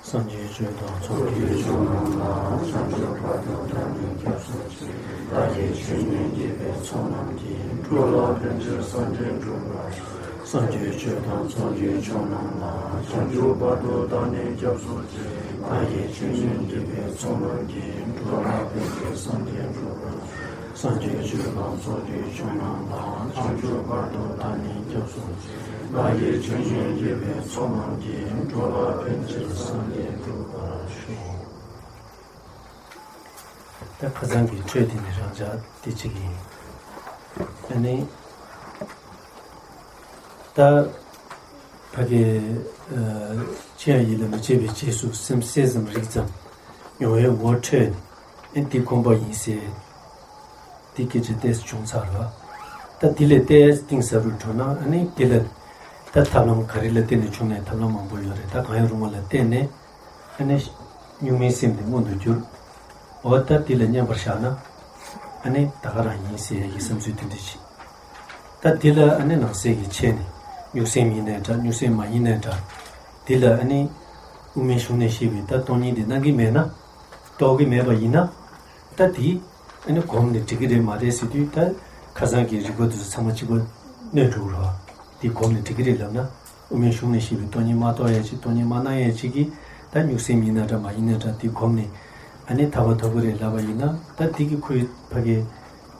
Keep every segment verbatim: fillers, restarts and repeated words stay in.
སངས་རྒྱས་ཆོས་དང་ཚོགས་ཀྱི་མཆོག་རྣམས་ལ། བྱང་ཆུབ་བར་དུ་བདག་ནི་སྐྱབས་སུ་མཆི། བདག་གིས་ཆོས་ཉན་བགྱིས་པའི་ཚོགས་རྣམས་ཀྱིས། འགྲོ་ལ་ཕན་ཕྱིར་སངས་རྒྱས་འགྲུབ་པར་ཤོག་སངས་རྒྱས་ཆོས་དང་ཚོགས་ཀྱི་མཆོག་རྣམས་ལ། བྱང་ཆུབ་བར་དུ་བདག་ནི་སྐྱབས་སུ་མཆི། བདག་གིས་ཆོས་ཉན་བགྱིས་པའི་ཚོགས་རྣམས་ཀྱིས། འགྲོ་ལ་ཕན་ཕྱིར་སངས་རྒྱས་འགྲུབ་པར་ཤོག་སངས་རྒྱས་ཆོས་དང་ཚོགས་ཀྱི་མཆོག་རྣམས་ལ། བྱང་ཆུབ་བར་དུ་བདག་ནི་སྐྱབས་སུ་མཆི། བདག་གིས་ཆོས་ཉན་བགྱིས་པའི་ཚོགས་རྣམས་ཀྱིས། འགྲོ་ལ་ཕན་ཕྱིར་སངས་རྒྱས་འགྲུབ་པར་ཤོག་ད་ཁ་སང་གི་འཕྲོས་དེ་ནི་རང་འཇགས་དེ་གཅིག་ཡིན། ཨ་ནི། ད། ཕ་གི། ཨ། ཅི་ཡང་ཡིད་ལ་མི་བྱེད་པའི་རྗེས་སུ་སེམས་གསལ་ཙམ་རིག་ཙམ། མྱོང་བའི་ངོ་འཕྲོད་ནས། ཨེ་འདི་སྒོམ་པ་ཡིན་ཟེར། འདི་སྐད་ཆ་ཏོག་ཙམ་བྱུང་ཚར་བ། ད་འདི་ལས་ཏོག་ཙམ་གཏིང་ཟབ་རུ་འགྲོ་ན། ཨ་ནི་འདི་ལ། ད་ཐབས་ལམ་ག་རེ་ལ་བརྟེན་ནས་བྱུང་ནས་ཐབས་ལམ་མང་པོ་ཡོད་རེད། ད་གང་ཡང་རུང་བ་ལ་བརྟེན་ནས། ཨ་ནི། གཉུག་མའི་སེམས་དེ་མངོན་དུ་གྱུར། འོ་ད་འདི་ལ་མཉམ་པར་བཞག་ན། ཨ་ནི་ད་ག་རང་ཡིན་ཟེར་ཡ་གི་བསམ་ཚུལ་དེ་འདྲ་ཞིག་ད་འདི་ལ་ཨ་ནི་ནང་གསེས་ཀྱི་ཆེད་ནས། གཉུག་སེམས་ཡིན་ནའི་འདྲ། གཉུག་སེམས་མ་ཡིན་ནའི་འདྲ། འདི་ལ་ཨ་ནི། དབུ་མའི་གཞུང་ནས་བཤད་པའི་ད་སྟོང་ཉིད་འདི་སྣང་གི་མེད་ན། རྟོགས་ཀྱི་མེད་པ་ཡིན་ན། ད་དེ། ཨ་ནི་སྒོམ་ནས་འགྲིག་གི་རེད་མ་རེད་ཟེར་དུས། ད་ཁ་སང་གི་རིགས་པ་དེ་ཚོ་ཚང་མ་གཅིག་པ་གནོན་འགྲོ་གི་རེད་བ། དེ་སྒོམ་ནས་འགྲིག་གི་རེད་ལབ་ན། དབུ་མའི་གཞུང་ནས་བཤད་པའི་སྟོང་ཉིད་མ་རྟོགས་ཡ་ཅིག་སྟོང་ཉིད་མ་སྣང་ཡ་ཅིག་གིས། ད་གཉུག་སེམས་ཡིན་ན་འདྲ་མ་ཡིན་ན་འདྲ། དེ་སྒོམ་ནས་ཨ་ནི་ཐར་པ་ཐོབ་གི་རེད་ལབ་པ་ཡིན་ན། ད་དེ་གི་ཁོའི་ཕ་གི་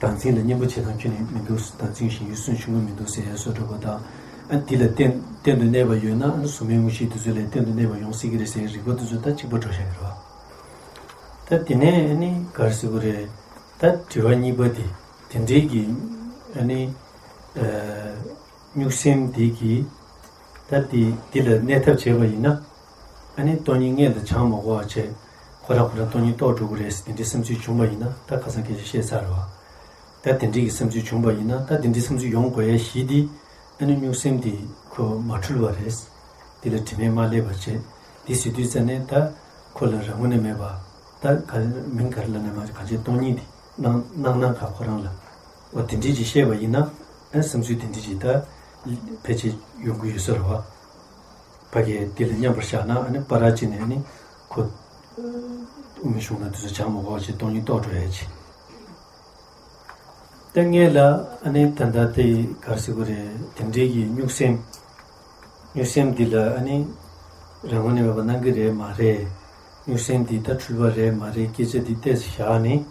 བདག་འཛིན་ལ་གཉེན་པོ་བྱེད་སྟངས་ཁྱོན་ནས་མི་འདུག་བདག་འཛིན་ཞིང་ཡུལ་སུན་ཕྱུང་གི་མི་འདུག་ཟེར་ཡ་བཟོ་འདྲ་པོ་དང་། ཨ་དེ་ལ་གཏན་གཏན་དུ་གནས་པ་ཡོད་ན། ཨ་ནི་གཟུགས་མེད་དངོས་གཞི་དེ་ཚོ་ལ་གཏན་དུ་གནས་པ་ཡོང་སྲིད་ཀྱི་རེད་ཟེར་ཡ་རིགས་པ་དེ་ཚོ་ད་གཅིག་པ་འགྲོ་བཞག་གི་རེད་བ། ད་དེ་ནས་ཨ་ནི་ག་རེ་ཟེར་དགོས་རེད། ད་དྲི་བ་གཉིས་པ་དེ། དེ་འདྲའི་གི་ཨ་ནི། ཨ། གཉུག་སེམས་དེ་གི། ད་དེ་དེ་ལ་གནས་ཐབས་བྱས་པ་ཡིན་ན། ཨ་ནི་སྟོང་ཉིད་མངོན་དུ་བྱང་མ་དགོས་པ་བྱས། ཁོ་རང་ཁོ་རང་སྟོང་ཉིད་རྟོགས་འགྲོ་གི་རེད་ཟེར་དེ་འདྲའི་བསམ་ཚུལ་བྱུང་བ་ཡིན་ན། ད་ཁ་སང་སྐད་ཆ་བཤད་ཚར་བ། ད་དེ་འདྲའི་གི་བསམ་ཚུལ་བྱུང་བ་ཡིན་ན། ད་དེ་འདྲའི་བསམ་ཚུལ་ཡོང་དགོས་ཡ་གཞི་དེ། ཨ་ནི་གཉུག་སེམས་དེ་ཁོ་མ་འཁྲུལ་བ་རེད། དེ་ལ་དྲི་མས་མ་བསླད་པ་བྱས། དེ་ཟེར་དུས་ཙ་ནས་ད་ཁོ་ལ་རང་ངོས་ནས་མེད་པ། ད་ག་མིང་ག་རེ་ལབ་ན་མ་གང་ཅི་སྟོང་ཉིད་དེ་སྣང་སྣང་སྣང་ག་ཁོ་རང་ལ། འོ་དེ་འདྲའི་ཅིག་བཤད་པ་ཡིན་ན། ཨ་བསམ་ཚུལ་དེ་འདྲའི་ཅིག་ད་ཕལ་ཆེར་ཡོང་གི་ཡོད་ས་རེད་བ། ཕ་གིའི་དེ་ལ་མཉམ་པར་བཞག་ན། ཨ་ནི་བར་ཅིག་ནས་ཨ་ནི་ཁོ་དབུ་མའི་གཞུང་ན་དེ་ཚོ་སྦྱང་མ་དགོས་པ་བྱས་སྟོང་ཉིད་རྟོགས་འགྲོ་ཡ་ཅིག་ད་ངས་ལ་ཨ་ནི་ད་ལྟ་དེ་ག་རེ་ཟེར་དགོས་རེད། དེ་འདྲའི་གི་གཉུག་སེམས། གཉུག་སེམས་འདི་ལ་ཨ་ནི་རང་ངོས་ནས་མེད་པ་སྣང་གི་རེད་མ་རེད། གཉུག་སེམས་འདི་ད་འཁྲུལ་པ་རེད་མ་རེད། སྐད་ཆ་འདི་ཏོག་ཙམ་བཞག་ནས།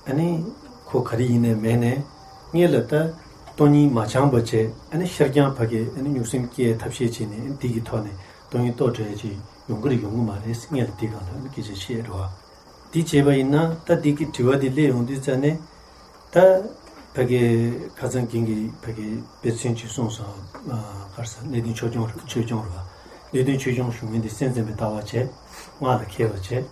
ཨ་ནི་ཁོ་ག་རེ་ཡིན་ནའི་མེད་ནའི། ངས་ལ་ད་སྟོང་ཉིད་མ་སྦྱངས་པ་བྱས། ཨ་ནི་ཤར་རྐྱང་ཕ་གི་ཨ་ནི་གཉུག་སེམས་སྐྱེ་ཐབས་ཤེས་བྱས་ནས། ཨ་ནི་འདི་གི་ཐོག་ནས་སྟོང་ཉིད་རྟོགས་འགྲོ་ཡ་ཅིག་ཡོང་གི་རེད་ཡོང་གི་མ་རེད། ངས་ལ་འདི་སྒང་ལ་ཨ་ནི་སྐད་ཆ་བཤད་རེད་བ། འདི་བྱས་པ་ཡིན་ན། ད་འདི་གི་དྲི་བ་འདི་སླེབས་ཡོང་དུས་ཙ་ནས། ད་ཕ་གི་ཁ་སང་རྒན་གྱིས་ཕ་གི་དཔེ་མཚོན་ཅིག་གསུངས་སོང་། ཨ། ག་རེ་ཟེར། གནས་བརྟན་ཆོས་སྐྱོང་། ཆོས་སྐྱོང་རེད་བ། གནས་བརྟན་ཆོས་སྐྱོང་ཞུ་མཁན་དེ་སེམས་ཙམ་པའི་ལྟ་བ་བྱས། སྔགས་ལ་མཁས་པ་བྱས།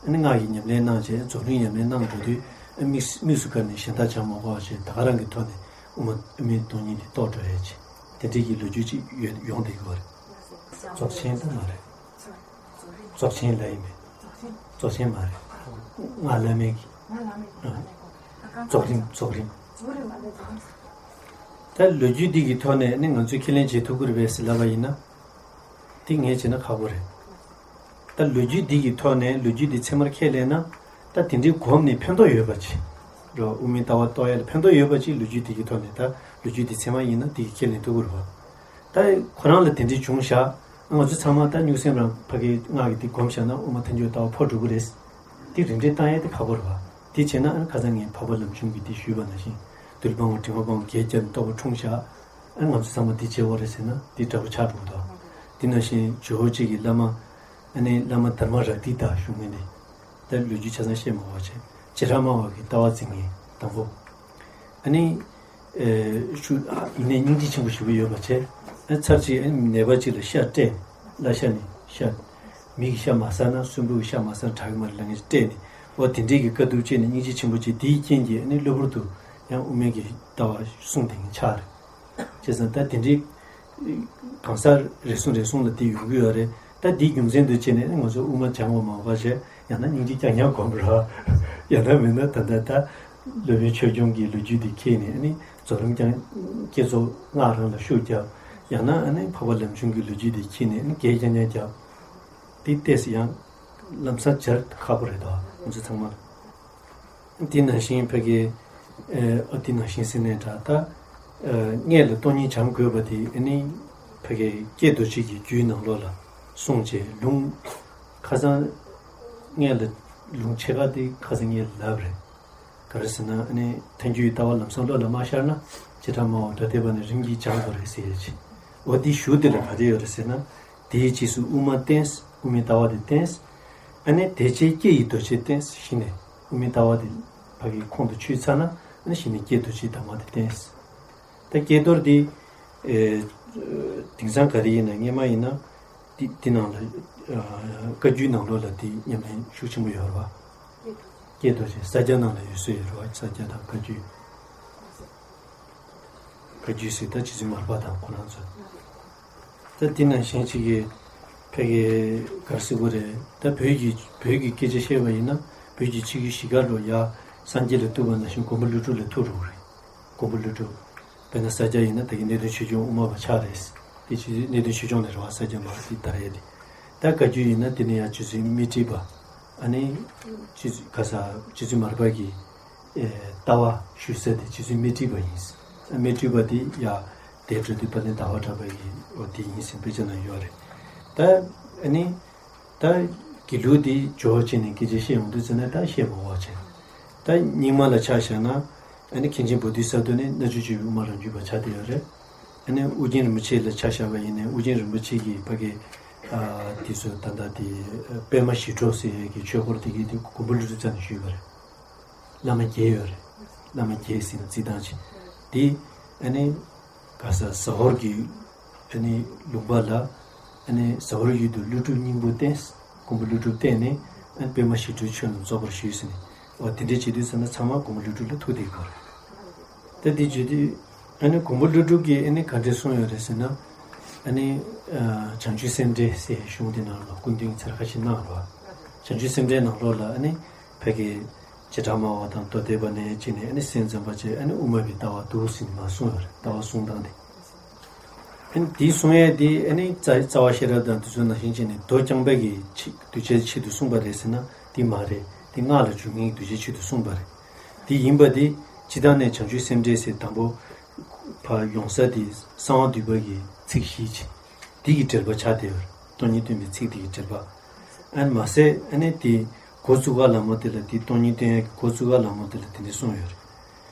ཨ་ནི་སྔགས་ཀྱི་ཉམས་ལེན་གནང་བྱས། རྫོགས་རིམ་ཉམས་ལེན་གནང་འགྲོ་དུས། ཨ། དམིགས་དམིགས་སུ་བཀར་ནས་གཞན་དག་སྦྱང་མ་དགོས་པ་བྱས། ད་ག་རང་གི་ཐོག་ནས་དབུ་མ་དབུ་མའི་སྟོང་ཉིད་དེ་རྟོགས་འགྲོ་ཡ་བྱས། དེ་འདྲའི་གི་ལོ་རྒྱུས་ཅིག་ཡོད། ཡོང་བསྡད་ཀྱི་ཡོད་རེད། རྫོགས་ཆེན་ད་མ་རེད། རྫོགས་ཆེན་ལབ་ཡིན་པས། རྫོགས་ཆེན་མ་རེད། སྔགས་བླ་མེད་ཀྱི། ཨ། རྫོགས་རིམ། རྫོགས་རིམ། ད་ལོ་རྒྱུས་འདི་གི་ཐོག་ནས་ནི་ང་ཚོས་ཁས་ལེན་བྱེད་ཐུབ་ཀྱི་རེད་པས་ཟེར་ལབ་པ་ཡིན་ན། འདི་ངས་བྱས་ན་ཁག་པོ་རེད། ད་ལོ་རྒྱུས་འདི་གི་ཐོག་ནས། ལོ་རྒྱུས་འདི་ཚད་མར་ཁས་ལེན་ན། ད་དེ་འདྲའི་སྒོམ་ནས་ཕན་ཐོགས་ཡོད་པ་ཅིག་རོ། དབུ་མའི་ལྟ་བ་རྟོགས་ཡ་ལ་ཕན་ཐོགས་ཡོད་པ་ཅིག་ལོ་རྒྱུས་འདི་གི་ཐོག་ནས། ད་ལོ་རྒྱུས་འདི་ཚད་མ་ཡིན་ན་འདི་གི་ཁས་ལེན་ཐུབ་ཀྱི་རེད་པ། ད་ཁོ་རང་ལ་དེ་འདྲའི་བྱུང་བཞག་ང་ཚོ་ཚང་མ་ད་གཉུག་སེམས་རང་ཕ་གིའི་སྔགས་ཀྱི་དེ་སྒོམ་བཞག་ན་དབུ་མ་ཐལ་འགྱུར་ལྟ་བ་འཕོ་འགྲོ་གི་རེད། དེ་རིམ་གྲོ་བཏང་ཡས་དེ་ཁག་པོ་རེད་བ། དེ་བྱས་ན་ཨ་ནི་ཁ་སང་ངས་འཕགས་པ་ལམ་ཆུང་གི་དེ་ཞུས་པ་ནང་བཞིན། རྡུལ་སྤང་བ་མགྲིན་པ་སྤང་བ་བརྒྱད་བརྒྱབ་ནས་རྟོགས་པ་འཁྲུངས་བཞག་ཨ་ནི་ང་ཚོ་ཚང་མ་དེ་བྱེད་དགོས་རེད་ཟེར་ན་དེ་འདྲ་པོ་ཆགས་འགྲོ་གི་འདུག་དེ་ནང་བཞིན་ཇོ་བོ་རྗེ་གི་བླ་མ། ཨ་ནི་བླ་མ་དྷརྨ་རཀྵི་ཏ་ཞུ་མཁན་དེ། ད་ལོ་རྒྱུས་ཆ་ཚང་བཤད་མ་དགོས་པ་བྱས། བྱེ་བྲག་སྨྲ་བ་གི་ལྟ་བ་འཛིན་མཁན་དང་པོ། ཨ་ནི། ཨེ། ཞུ། ཨ། ཡིན་ནའི་སྙིང་རྗེ་ཆེན་པོ་ཞེ་པོ་ཡོད་པ་བྱས། ཨ། ཚར་གཅིག་ཨ་ནི་ནད་པ་གཅིག་ལ་ཤ་སྤྲད། བརླ་ཤ་ནི་ཤ། མི་གི་ཤ་མ་ཟ་ན། གསོན་པོ་གི་ཤ་མ་ཟ་ན་དྲག་གི་མ་རེད་ལབ་མཁན་ཅིག་སྤྲད་ནས། འོ་དེ་འདྲའི་གི་དཀའ་སྡུག་སྤྱད་ནས། སྙིང་རྗེ་ཆེན་པོ་བྱས། དེའི་རྐྱེན་གྱིས་ཨ་ནི་གློ་བུར་དུ་ཡང་དབུ་མའི་གི་ལྟ་བ་གསུངས་བསྡད་མཁན་ཆགས་རེད། བྱས་ཙང་ད་དེ་འདྲའི་གང་ཟག་རེ་ཟུང་རེ་ཟུང་ལ་དེ་ཡོང་གི་ཡོད་རེད། ད་དེའི་རྒྱུ་མཚན་དུ་བྱས་ནས་ང་ཚོ་དབུ་མ་སྦྱང་བ་མང་བ་བྱས། ཡང་ན་སྙིང་རྗེ་རྐྱང་རྐྱང་སྒོམ་ར། ཡང་ན་མིན་ན་ད་ལྟ་ད་སློབ་དཔོན་ཆོས་སྐྱོང་གི་ལོ་རྒྱུས་དེ་ཁྱེར་ནས་ཨ་ནི་རྫོགས་རིམ་རྐྱང་བསྐྱེད་རྫོགས་སྔགས་རང་ལ་ཤུགས་རྒྱབ། ཡང་ན་ཨ་ནི་འཕགས་པ་ལམ་ཆུང་གི་ལོ་རྒྱུས་དེ་ཁྱེར་ནས་ཨ་ནི་བརྒྱད་རྐྱང་རྐྱང་རྒྱབ། དེ་ཏོག་ཙམ་ཡང་ལམ་སང་སྦྱར་ཁག་པོ་རེད་དོ། ང་ཚོ་ཚང་མ་ལ། དེ་ནང་བཞིན་ཕ་གི་ཨ་དེ་ནང་བཞིན་ཟེར་ནས་འདྲ་ད། ཨ་སྔས་ལ་སྟོང་ཉིད་སྦྱང་དགོས་པ་དེ་ཨ་ནི་ཕ་གི་ཀྱེ་རྡོ་རྗེ་གི་རྒྱུད་ནང་ལོགས་ལ་གསུངས་བྱས། ལུང་ཁ་སང་སྔས་ལ་ལུང་ཕྱེད་ཀ་དེ་ཁ་སང་སྔས་ལ་ལབ་རེད། ག་རེ་ཟེར་ན་ཨ་ནི་ཐལ་འགྱུར་ལྟ་བ་ལམ་སང་བློ་ལ་མ་ཤར་ན་བྱེ་བྲག་སྨྲ་བ་དྲ་ཐོག་པ་ནས་རིམ་གྱིས་སྦྱང་དགོས་རེད་ཟེར་ཡོད་ཅིག་འོ་དེ་ཞུ་དེ་ལ་ག་རེ་ཡོད་རེད་ཟེར་ན། དེའི་རྗེས་སུ་དབུ་མ་བསྟན། དབུ་མའི་ལྟ་བ་དེ་བསྟན། ཨ་ནི་དེ་རྗེས་ཀྱེ་ཡི་རྡོ་རྗེ་བསྟན། གཞི་ནས་དབུ་མའི་ལྟ་བ་དེ་ཕ་གི་ཁོང་དུ་ཆུད་ཚར་ན་ཨ་ནི་གཞི་ནས་ཀྱེ་རྡོ་རྗེའི་གདམས་ངག་དེ་བསྟན། ད་ཀྱེ་རྡོར་དེ་ཨེ་དེང་སང་ག་རེ་ཡིན་ན་སྔས་མ་ཡིན་ན་དེ་དེ་ནང་ལ་ཨ་བཀའ་བརྒྱུད་ནང་ལོགས་ལ་དེ་ཉམས་ལེན་ཤུགས་ཆེན་པོ་ཡོད་རེད་བ། ཀྱེ་རྡོ་རྗེ་ས་སྐྱ་ནང་ལ་ཡོད་སྲོལ་ཡོད་རེད་བ། ས་སྐྱ་དང་བཀའ་བརྒྱུད། བཀའ་བརྒྱུད་ཟེར་ད་རྗེ་བཙུན་མར་པ་དང་ཁོ་རང་ཚོ། ད་དེ་ནང་བཞིན་ཅིག་གི་ཕ་གི་ག་རེ་ཟེར་དགོས་རེད། ད་བོད་ཀྱི་བོད་ཀྱི་སྐད་ཆ་བཤད་པ་ཡིན་ན་བོད་ཀྱི་ཆོས་ཀྱི་གཞིས་ཀ་ལོ་ཡ་སངས་རྒྱས་ལ་ཐུག་པ་ནང་བཞིན་མགོན་པོ་ཀླུ་སྒྲུབ་ལ་ཐུག་རུང་རེད། མགོན་པོ་ཀླུ་སྒྲུབ། དཔེར་ན་ས་སྐྱ་ཡིན་ན་ད་གི་གནས་བརྟན་ཆོས་སྐྱོང་དབུ་མ་པ་ཆགས་རེད། དེ་ཆོས་གནས་བརྟན་ཆོས་སྐྱོང་ལ་རེད་བ། ས་སྐྱ་མ་དེ་དར་ཡས་དེ། ད་བཀའ་བརྒྱུད་ཡིན་ན་དེ་ནས་ཡང་རྗེ་བཙུན་དམིགས་བྲིས་པ། ཨ་ནི་རྗེ་བཙུན་ག་ས་རྗེ་བཙུན་མར་པ་གི་ཨེ་ལྟ་བ་ཞུ་ས་དེ་རྗེ་བཙུན་དམིགས་བྲིས་པ་ཡིན། དམིགས་བྲིས་པ་དེ་ཡ་དེ་འགྲོ་དུས་དཔལ་ལྡན་ཟླ་བ་གྲགས་པ་ཡི་འོ་དེ་ཡིན་ཟེར་དཔེ་ཆ་ནང་ཡོད་རེད། ད་ཨ་ནི། ད་དགེ་ལུགས་འདི་སྦྱོར་བྱས་ནས་སྐད་ཆ་བཤད་ཡོང་དུས་ཙམ་ནས་ད་བཤད་མ་དགོས་བྱས། ད་རྙིང་མ་ལ་ཆ་བཞག་ན་ཨ་ནི་མཁན་ཆེན་བོ་དྷི་ས་ཏྭ་ནི་རྣལ་འབྱོར་སྤྱོད་པའི་དབུ་མ་རང་རྒྱུད་པ་ཆགས་བསྡད་ཡོད་རེད། ཨ་ནི་ཨུ་རྒྱན་རིན་པོ་ཆེ་ལ་ཆ་བཞག་པ་ཡིན་ནའི་ཨུ་རྒྱན་རིན་པོ་ཆེ་གིས་ཕ་གི་ཨ་དེ་ཚོ་ད་ལྟ་དེ་པདྨ་ཞི་ཁྲོ་ཟེར་ཡས་ཀྱི་ཆོས་སྐོར་དེ་གའི་དེ་མགོན་པོ་ཀླུ་སྒྲུབ་རྩ་ནས་ཞུས་པ་རེད། བླ་མ་བརྒྱད་ཡོད་རེད། བླ་མ་བརྒྱད་ཟེར་ན་རྩིས་སྟངས་ཆེ། དེ་ཨ་ནི་ག་ས་ཟ་ཧོར་གྱི་ཨ་ནི་ལུང་པ་ལ་ཨ་ནི་ཟ་ཧོར་ཡུལ་དུ་ཀླུ་སྒྲུབ་སྙིང་པོ་བསྟེན། མགོན་པོ་ཀླུ་སྒྲུབ་བསྟེན་ནས་ཨ་ནི་པདྨ་ཞི་ཁྲོའི་ཆོས་རྣམས་རྫོགས་པར་ཞུས་ཟེར་ནས། འོ་དེ་འདྲའི་བྱེད་དུས་ཙམ་ན་ཚང་མ་མགོན་པོ་ཀླུ་སྒྲུབ་ལ་ཐུག་བསྡད་ཀྱི་ཡོད་རེད། ད་དེ་བྱེད་དུས་ཨ་ནི་མགོན་པོ་ཀླུ་སྒྲུབ་ཀྱིས་ཨ་ནི་ག་འདྲས་གསུངས་ཡོད་རེད་ཟེར་ན། ཨ་ནི་ཨ་བྱང་ཆུབ་སེམས་འགྲེལ་ཟེར་གཞུང་དེ་ནང་ལ་སྐུ་མདུན་གྱིས་ཚར་ཁ་ཤས་གནང་རེད་བ། བྱང་ཆུབ་སེམས་འགྲེལ་ནང་ལོགས་ལ་ཨ་ནི་ཕ་གི་བྱེ་བྲག་སྨྲ་བ་དང་མདོ་སྡེ་པ་ནས་བྱས་ནས་ཨ་ནི་སེམས་ཙམ་པ་བཅས་ཨ་ནི་དབུ་མ་པའི་ལྟ་བ་འདུག་ཟེར་ནས་མར་གསུངས་ཡོད་རེད། ལྟ་བ་གསུང་སྟངས་དེ། ཨ་ནི་དེའི་གསུང་ཡས་དེ་ཨ་ནི་རྩ་རྩ་བ་ཤེས་རབ་དང་དེ་ཚོའི་ནང་བཞིན་བྱས་ནས་མདོ་རྐྱང་པ་གི་ཆེད་གདུལ་བྱའི་ཆེད་དུ་གསུངས་པ་རེད་ཟེར་ན་དེ་མ་རེད། དེ་སྔགས་ལ་འཇུག་མཁན་གྱི་གདུལ་བྱའི་ཆེད་དུ་གསུངས་པ་རེད། དེ་ཡིན་པ་དེ་སྤྱིར་བཏང་ནས་བྱང་ཆུབ་སེམས་འགྲེལ་ཟེར་དང་པོ་ཕར་ཡོང་ས་དེ་གསང་བ་འདུས་པ་གི་ཚིག་བཞི་ཅིག་དེ་གི་འགྲེལ་པ་ཆགས་བསྡད་ཡོད་རེད། སྟོང་ཉིད་སྟོན་པའི་ཚིག་དེ་གི་འགྲེལ་པ། ཨ་ནི་མ་ཟད་ཨ་ནི་དེ་འགོ་བཙུགས་སྒང་ལ་མོ་དེ་ལ་དེ་སྟོང་ཉིད་སྟོན་ཡས་ཀྱི་འགོ་བཙུགས་སྒང་ལ་མོ་དེ་ལ་དེ་འདྲ་གསུངས་ཡོད་རེད།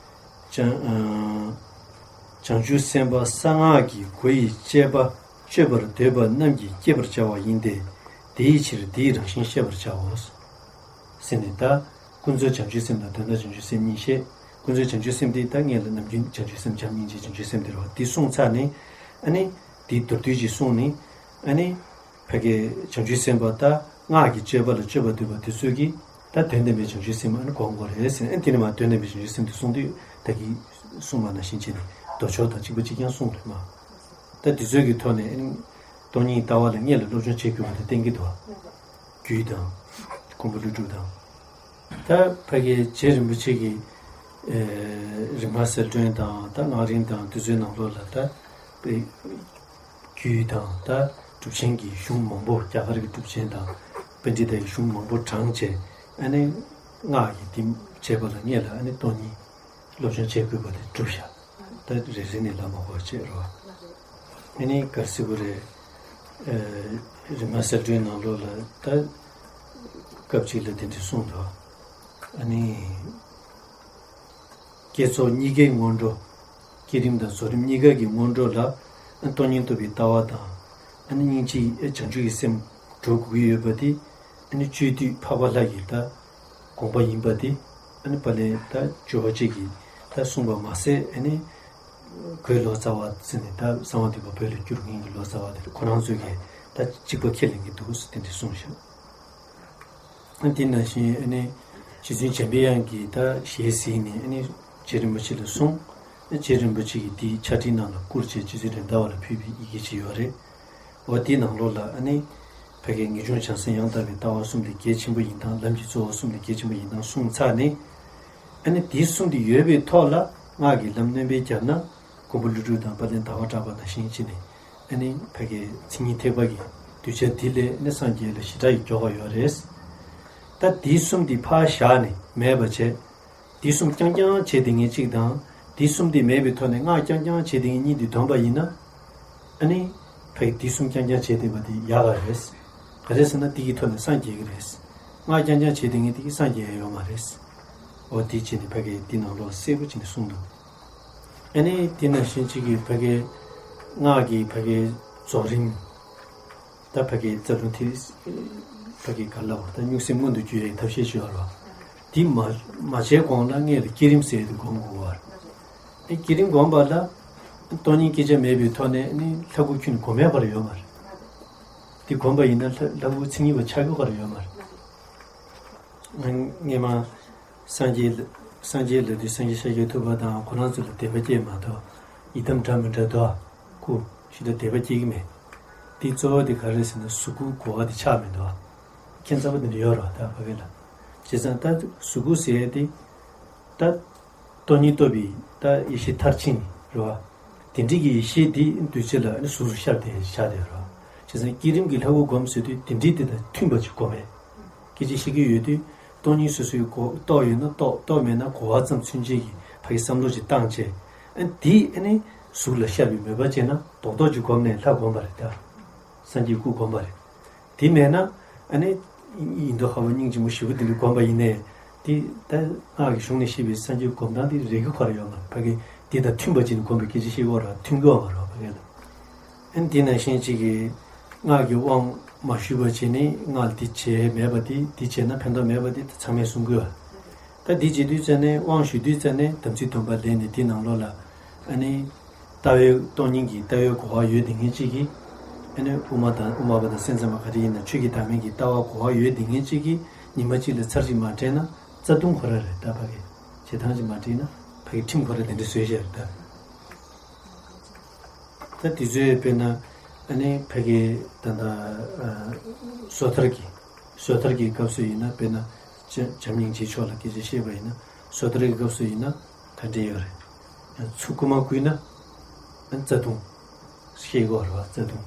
བྱང་ཨ་བྱང་ཆུབ་སེམས་དཔའ་གསང་སྔགས་ཀྱི་སྒོ་ཡི་སྤྱད་པ་སྤྱོད་པར་འདོད་པ་རྣམས་ཀྱིས་བསྐྱེད་པར་བྱ་བ་ཡིན་ཏེ། དེའི་ཕྱིར་དེའི་རང་བཞིན་བཤད་པར་བྱའོ། ཟེར་ནས་ད་ཀུན་རྫོབ་བྱང་ཆུབ་སེམས་དང་དོན་དམ་བྱང་ཆུབ་སེམས་གཉིས་བཤད། ཀུན་རྫོབ་བྱང་ཆུབ་སེམས་དེ་ད་སྔོན་ལ་ནམ་རྒྱུན་བྱང་ཆུབ་སེམས་བྱམས་སྙིང་རྗེ་བྱང་ཆུབ་སེམས་དེ་རེད་བ། དེ་གསུངས་ཚར་ནས་ཨ་ནི་དེ་མདོར་བསྡུས་ཅིག་གསུངས་ནས་ཨ་ནི། ཕ་གི་བྱང་ཆུབ་སེམས་དཔའ་ད་སྔགས་ཀྱི་སྤྱོད་པ་ལ་སྤྱོད་པ་འདུས་པ་དེ་ཚོས་ཀྱིས་ད་དོན་དམ་པའི་བྱང་ཆུབ་སེམས་ཨ་ནི་སྒོམ་དགོས་རེད་ཟེར། ཨ་ནི་དེ་ནས་མར་དོན་དམ་པའི་བྱང་ཆུབ་སེམས་དེ་གསུངས་དུས་ད་གིན་གསུངས་པ་ནང་བཞིན་བྱས་ནས་མདོ་ཕྱོགས་དང་གཅིག་པ་གཅིག་རྐྱང་གསུངས་རེད་མ། ད་དེ་ཚོའི་གི་ཐོག་ནས་ཨ་ནི་སྟོང་ཉིད་ལྟ་བ་ལ་སྔོན་ལ་སློབ་སྦྱོང་བྱེད་དགོས་པ་དེ་བསྟན་གྱི་འདུག་བ། རྒྱུད་དང་། མགོན་པོ་ཀླུ་སྒྲུབ་དང་། ད་ཕ་གི་རྗེ་རིན་པོ་ཆེ་གི་ཨེ་རིམ་ལྔ་གསལ་སྒྲོན་དང་ད་སྔགས་རིམ་དང་དེ་ཚོའི་ནང་ལོགས་ལ་ད་དཔེ་རྒྱུད་དང་ད་གྲུབ་ཆེན་གྱི་གཞུང་མང་པོ་རྒྱ་གར་གྱི་གྲུབ་ཆེན་དང་པཎྜི་ཏའི་གཞུང་མང་པོ་དྲངས་བྱས་ཨ་ནི་སྔགས་ཀྱི་དེ་བྱས་པ་ལ་སྔོན་ལ་ཨ་ནི་སྟོང་ཉིད་སློབ་སྦྱོང་བྱེད་དགོས་པ་དེ་གྲུབ་བཞག་ད་རེ་རེ་ནས་ལབ་མ་དགོས་བྱས་རོ། ཨ་ནི་ག་རེ་ཟེར་དགོས་རེད། ཨེ་རིམ་ལྔ་གསལ་སྒྲོན་ནང་ལོགས་ལ་ད་སྐབས་གཅིག་ལ་དེ་འདྲ་གསུངས་འདུག་ཨ་ནི། བསྐྱེད་རྫོགས་གཉིས་ཀའི་སྔོན་འགྲོ། བསྐྱེད་རིམ་དང་རྫོགས་རིམ་གཉིས་ཀ་གི་སྔོན་འགྲོ་ལ་སྟོང་ཉིད་རྟོགས་པའི་ལྟ་བ་དང་། ཨ་ནི་སྙིང་རྗེའི་བྱང་ཆུབ་ཀྱི་སེམས་འགྲོ་དགོས་ཀྱི་ཡོད་པ་དེ། ཨ་ནི་སྤྱོད་བསྡུས་འཕགས་པ་ལྷ་ཡི་ད་དགོངས་པ་ཡིན་པ་དེ། ཨ་ནི་དཔལ་ལྡན་ད་ཇོ་བོ་རྗེ་གིས་ད་གསུངས་པ་མ་ཟད་ཨ་ནི། གོས་ལོ་ཙཱ་བ་ཟེར་ནས་ད་གསང་བ་འདུས་པ་བོད་ལ་བསྒྱུར་མཁན་གྱི་ལོ་ཙཱ་བ་དེ་ཁོ་རང་ཚོས་ཀྱིས་ད་གཅིག་པ་ཁས་ལེན་གྱི་འདུག་ཟེར་དེ་འདྲ་གསུངས་ཤག་དེ་ནང་བཞིན་ཨ་ནི་རྗེ་བཙུན་འཇམ་པའི་དབྱངས་ཀྱིས་ད་ཞལ་གཟིགས་ནས་ཨ་ནི་རྗེ་རིན་པོ་ཆེ་ལ་གསུངས། རྗེ་རིན་པོ་ཆེ་གིས་དེའི་ཕྱག་བྲིས་ནང་ལ་བསྐུར་བྱས་རྗེ་བཙུན་རེད་མདའ་བ་ལ་ཕུལ་བའི་ཡི་གེ་ཅིག་ཡོད་རེད། འོ་དེའི་ནང་ལོགས་ལ་ཨ་ནི་ཕ་གིའི་ངེས་འབྱུང་བྱང་སེམས་ཡང་དག་པའི་ལྟ་བ་གསུམ་ལས་གལ་ཆེན་པོ་ཡིན་སྟངས། ལམ་གྱི་གཙོ་བོ་གསུམ་ལས་གལ་ཆེན་པོ་ཡིན་སྟངས་གསུངས་ཚར་ནས། ཨ་ནི་དེ་གསུམ་དེ་ཡོད་པའི་ཐོག་ལ་སྔགས་ཀྱི་ལམ་སྣོན་པ་བརྒྱབ་ན་མགོན་པོ་ཀླུ་སྒྲུབ་དང་དཔལ་ལྡན་ཟླ་བ་གྲགས་པ་ནང་བཞིན་བྱས་ནས་ཨ་ནི་ཕ་གིའི་མཚན་ཉིད་ཐེག་པ་གི་ གདུལ་བྱ་དེ་ལས་ནི་སངས་རྒྱས་ལ་ཞེ་དྲག་གི་མགྱོགས་པ་ཡོད་རེད། ད་དེ་གསུམ་དེ་ཕར་བཞག་ནས་མེད་པ་བྱས། དེ་གསུམ་རྐྱང་རྐྱང་བྱས་བསྡད་མཁན་གཅིག་དང་། དེ་གསུམ་དེ་མེད་པའི་ཐོག་ནས་སྔགས་རྐྱང་རྐྱང་བྱས་བསྡད་མཁན་གཉིས་དེ་བསྡོམས་པ་ཡིན་ན། ཨ་ནི། ཕ་གི་དེ་གསུམ་རྐྱང་རྐྱང་བྱས་བསྡད་པ་དེ་ཡག་ག་རེད། ག་རེ་ཟེར་ན་དེ་གི་ཐོག་ནས་སངས་རྒྱས་ཀྱི་རེད། སྔགས་རྐྱང་རྐྱང་བྱས་བསྡད་མཁན་དེ་གིས་སངས་རྒྱས་ཡ་ཡོད་མ་རེད། འོ་དེ་བྱས་ནས་ཕ་གི་དེ་ནང་ལོགས་གསལ་པོ་བྱས་ནས་གསུངས་འདུག་ཨ་ནི་དེ་ནང་བཞིན་གཅིག་གི་ཕ་གི་སྔགས་ཀྱི་ཕ་གི་རྫོགས་རིམ། ད་ཕ་གི་རྩ་ལྟུང་དེ། ཕ་གི་ག་ལ་བ་ད་གཉུག་སེམས་མངོན་དུ་གྱུར་ཡའི་ཐབས་ཤེས་ཞུ་བ་རེད་བ། དེ་མ་མ་བྱས་གོང་ལ་སྔོན་ལ་བསྐྱེད་རིམ་ཟེར་དེ་སྒོམ་དགོས་བ། ཨེ་བསྐྱེད་རིམ་སྒོམ་པ་ལ། སྟོང་ཉིད་སྐྱེ་འཆི་མེད་པའི་ཐོག་ནས་ནི་ལྷ་སྐུ་ཁྱོན་ནས་སྒོམ་ཡ་ག་རེ་ཡོད་མ་རེད། དེ་སྒོམ་པ་ཡིན་ན་ལྷ་ལྷ་སྐུ་མཚན་ཉིད་པ་ཆགས་རྒྱུ་ག་རེ་ཡོད་མ་རེད། སྔོན་མ། སངས་རྒྱས་ལ། སངས་རྒྱས་ལ་དུས་སངས་རྒྱས་ཤཱཀྱ་ཐུབ་པ་དང་ཁོ་རང་ཚོ་ལ་དད་པ་སྐྱེས་མ་གཏོགས། ཡི་དམ་འདྲ་མི་འདྲ་དོ། སྐུ། ཞིག་ལ་དད་པ་སྐྱེ་གི་མེད། དེ་གཙོ་བོ་དེ་ག་རེ་ཟེར་ན་གཟུགས་སྐུ་གོ་བ་དེ་ཆགས་མི་འདུག་ཁྱད་མཚར་པོ་དེ་འདྲ་ཡོད་རེད་བ་ད་ཕ་གི་ལ། བྱས་ཙང་ད་གཟུགས་སྐུ་ཟེར་ཡ་དེ། ད། སྟོང་ཉིད་རྟོགས་པའི་ད་ཡེ་ཤེས་མཐར་ཕྱིན་རེད་བ། དེ་འདྲའི་གི་ཡེ་ཤེས་འདི་འདུས་བྱས་ལ་ནི་གཟུགས་སུ་ཤར་ཏེ་བཞག་དེ་རེད་བ། བྱས་ཙང་བསྐྱེད་རིམ་གྱི་ལྷ་སྐུ་སྒོམ་ཟེར་དུས་དེ་འདྲའི་དེ་དང་མཐུན་པ་ཅིག་སྒོམ་མེད། སྐད་ཆ་བཤད་ཀྱི་ཡོད་དུས་སྟོང་ཉིད་སོ་སོའི་གོ་རྟོགས་ཡོད་ན་རྟོགས། རྟོགས་མེད་ན་གོ་བ་ཙམ་ཚུན་ཆད་ཀྱི་ཕ་གི་བསམ་བློ་ཅིག་བཏང་བྱས། ཨ་ནི་དེ་ཨ་ནི་གཟུགས་ལ་ཤར་བའི་མོས་པ་བྱས་ན་རྡོག་རྡོག་ཅིག་སྒོམ་ནས་ལྷ་སྒོམ་པ་རེད་ད། སངས་རྒྱས་སྐུ་སྒོམ་པ་རེད། དེ་མེད་ན། ཨ་ནི། ཡིན་མདོ་ཁ་བ་སྙིང་རྗེ་མོ་ཞེ་པོ་དེ་འདྲ་སྒོམ་པ་ཡིན་ནའི། དེ་ད་སྔགས་ཀྱི་གཞུང་ནས་བཤད་པའི་སངས་རྒྱས་སྒོམ་སྟངས་དེ་རེ་གི་ཁོ་ར་ཡོད་མ་རེད་ཕ་གི། དེ་དང་མཐུན་པ་ཅིག་ནས་སྒོམ་པའི་སྐད་ཆ་བཤད་ཀྱི་ཡོད་རེད་བ། མཐུན་གྱི་ཡོད་མ་རེད་བ་ཕ་གི་ལ། ཨ་ནི་དེ་ནང་བཞིན་གཅིག་གིས་སྔགས་ཀྱི་དབང་མ་ཞུས་པ་བྱས་ནས་སྔགས་འདི་བྱས་མེད་པ་དེ་འདི་བྱས་ན་ཕན་ཐོགས་མེད་པ་དེ་ཚང་མས་གསུང་གི་ཡོད། ད་འདི་བྱེད་དུས་ཙ་ནས་དབང་ཞུ་དུས་ཙ་ནས་དམ་ཚིག་སྡོམ་པ་ལེན་ནས་དེ་ནང་ལོགས་ལ། ཨ་ནི། ལྟ་བའི་སྟོང་ཉིད་ཀྱི་ལྟ་བའི་གོ་བ་ཡོད་དེ་ངེས་གཅིག་གིས། ཨ་ནི་དབུ་མ་དང་དབུ་མ་པ་དང་སེམས་ཙམ་པ་ག་རེ་ཡིན་ན་ཆོས་ཀྱི་བདག་མེད་ཀྱི་ལྟ་བ་གོ་བ་ཡོད་དེ་ངེས་གཅིག་གིས་ཉི་མ་གཅིག་ལ་ཚར་གཅིག་མ་དྲན་ན་རྩ་ལྟུང་ཁོ་ར་རེད་ད་ཕ་གི། བྱེད་སྟངས་ཅིག་མ་དྲན་ན་ཕ་གི་ཁྲིམས་ཁོ་ར་དེ་འདྲ་བཟོས་བཞག་རེད་ད། ད་དེ་ཚོའི་དཔེར་ན། ཨ་ནི་ཕ་གི་ད་ལྟ། སོ་ཐར་གྱི། སོ་ཐར་གྱི་སྐབས་སུ་ཡིན་ན་དཔེར་ན། བྱམས་སྙིང་རྗེ་མཆོག་ལ་སྐད་ཆ་བཤད་པ་ཡིན་ན་སོ་ཐར་གྱི་སྐབས་སུ་ཡིན་ན་ག་འདྲ་ཡོད་རེད། ཚུར་རྐུ་མ་བརྐུས་ན། རྩ་ལྟུང་། ཤེས་དགོས་རེད་བ་རྩ་ལྟུང་།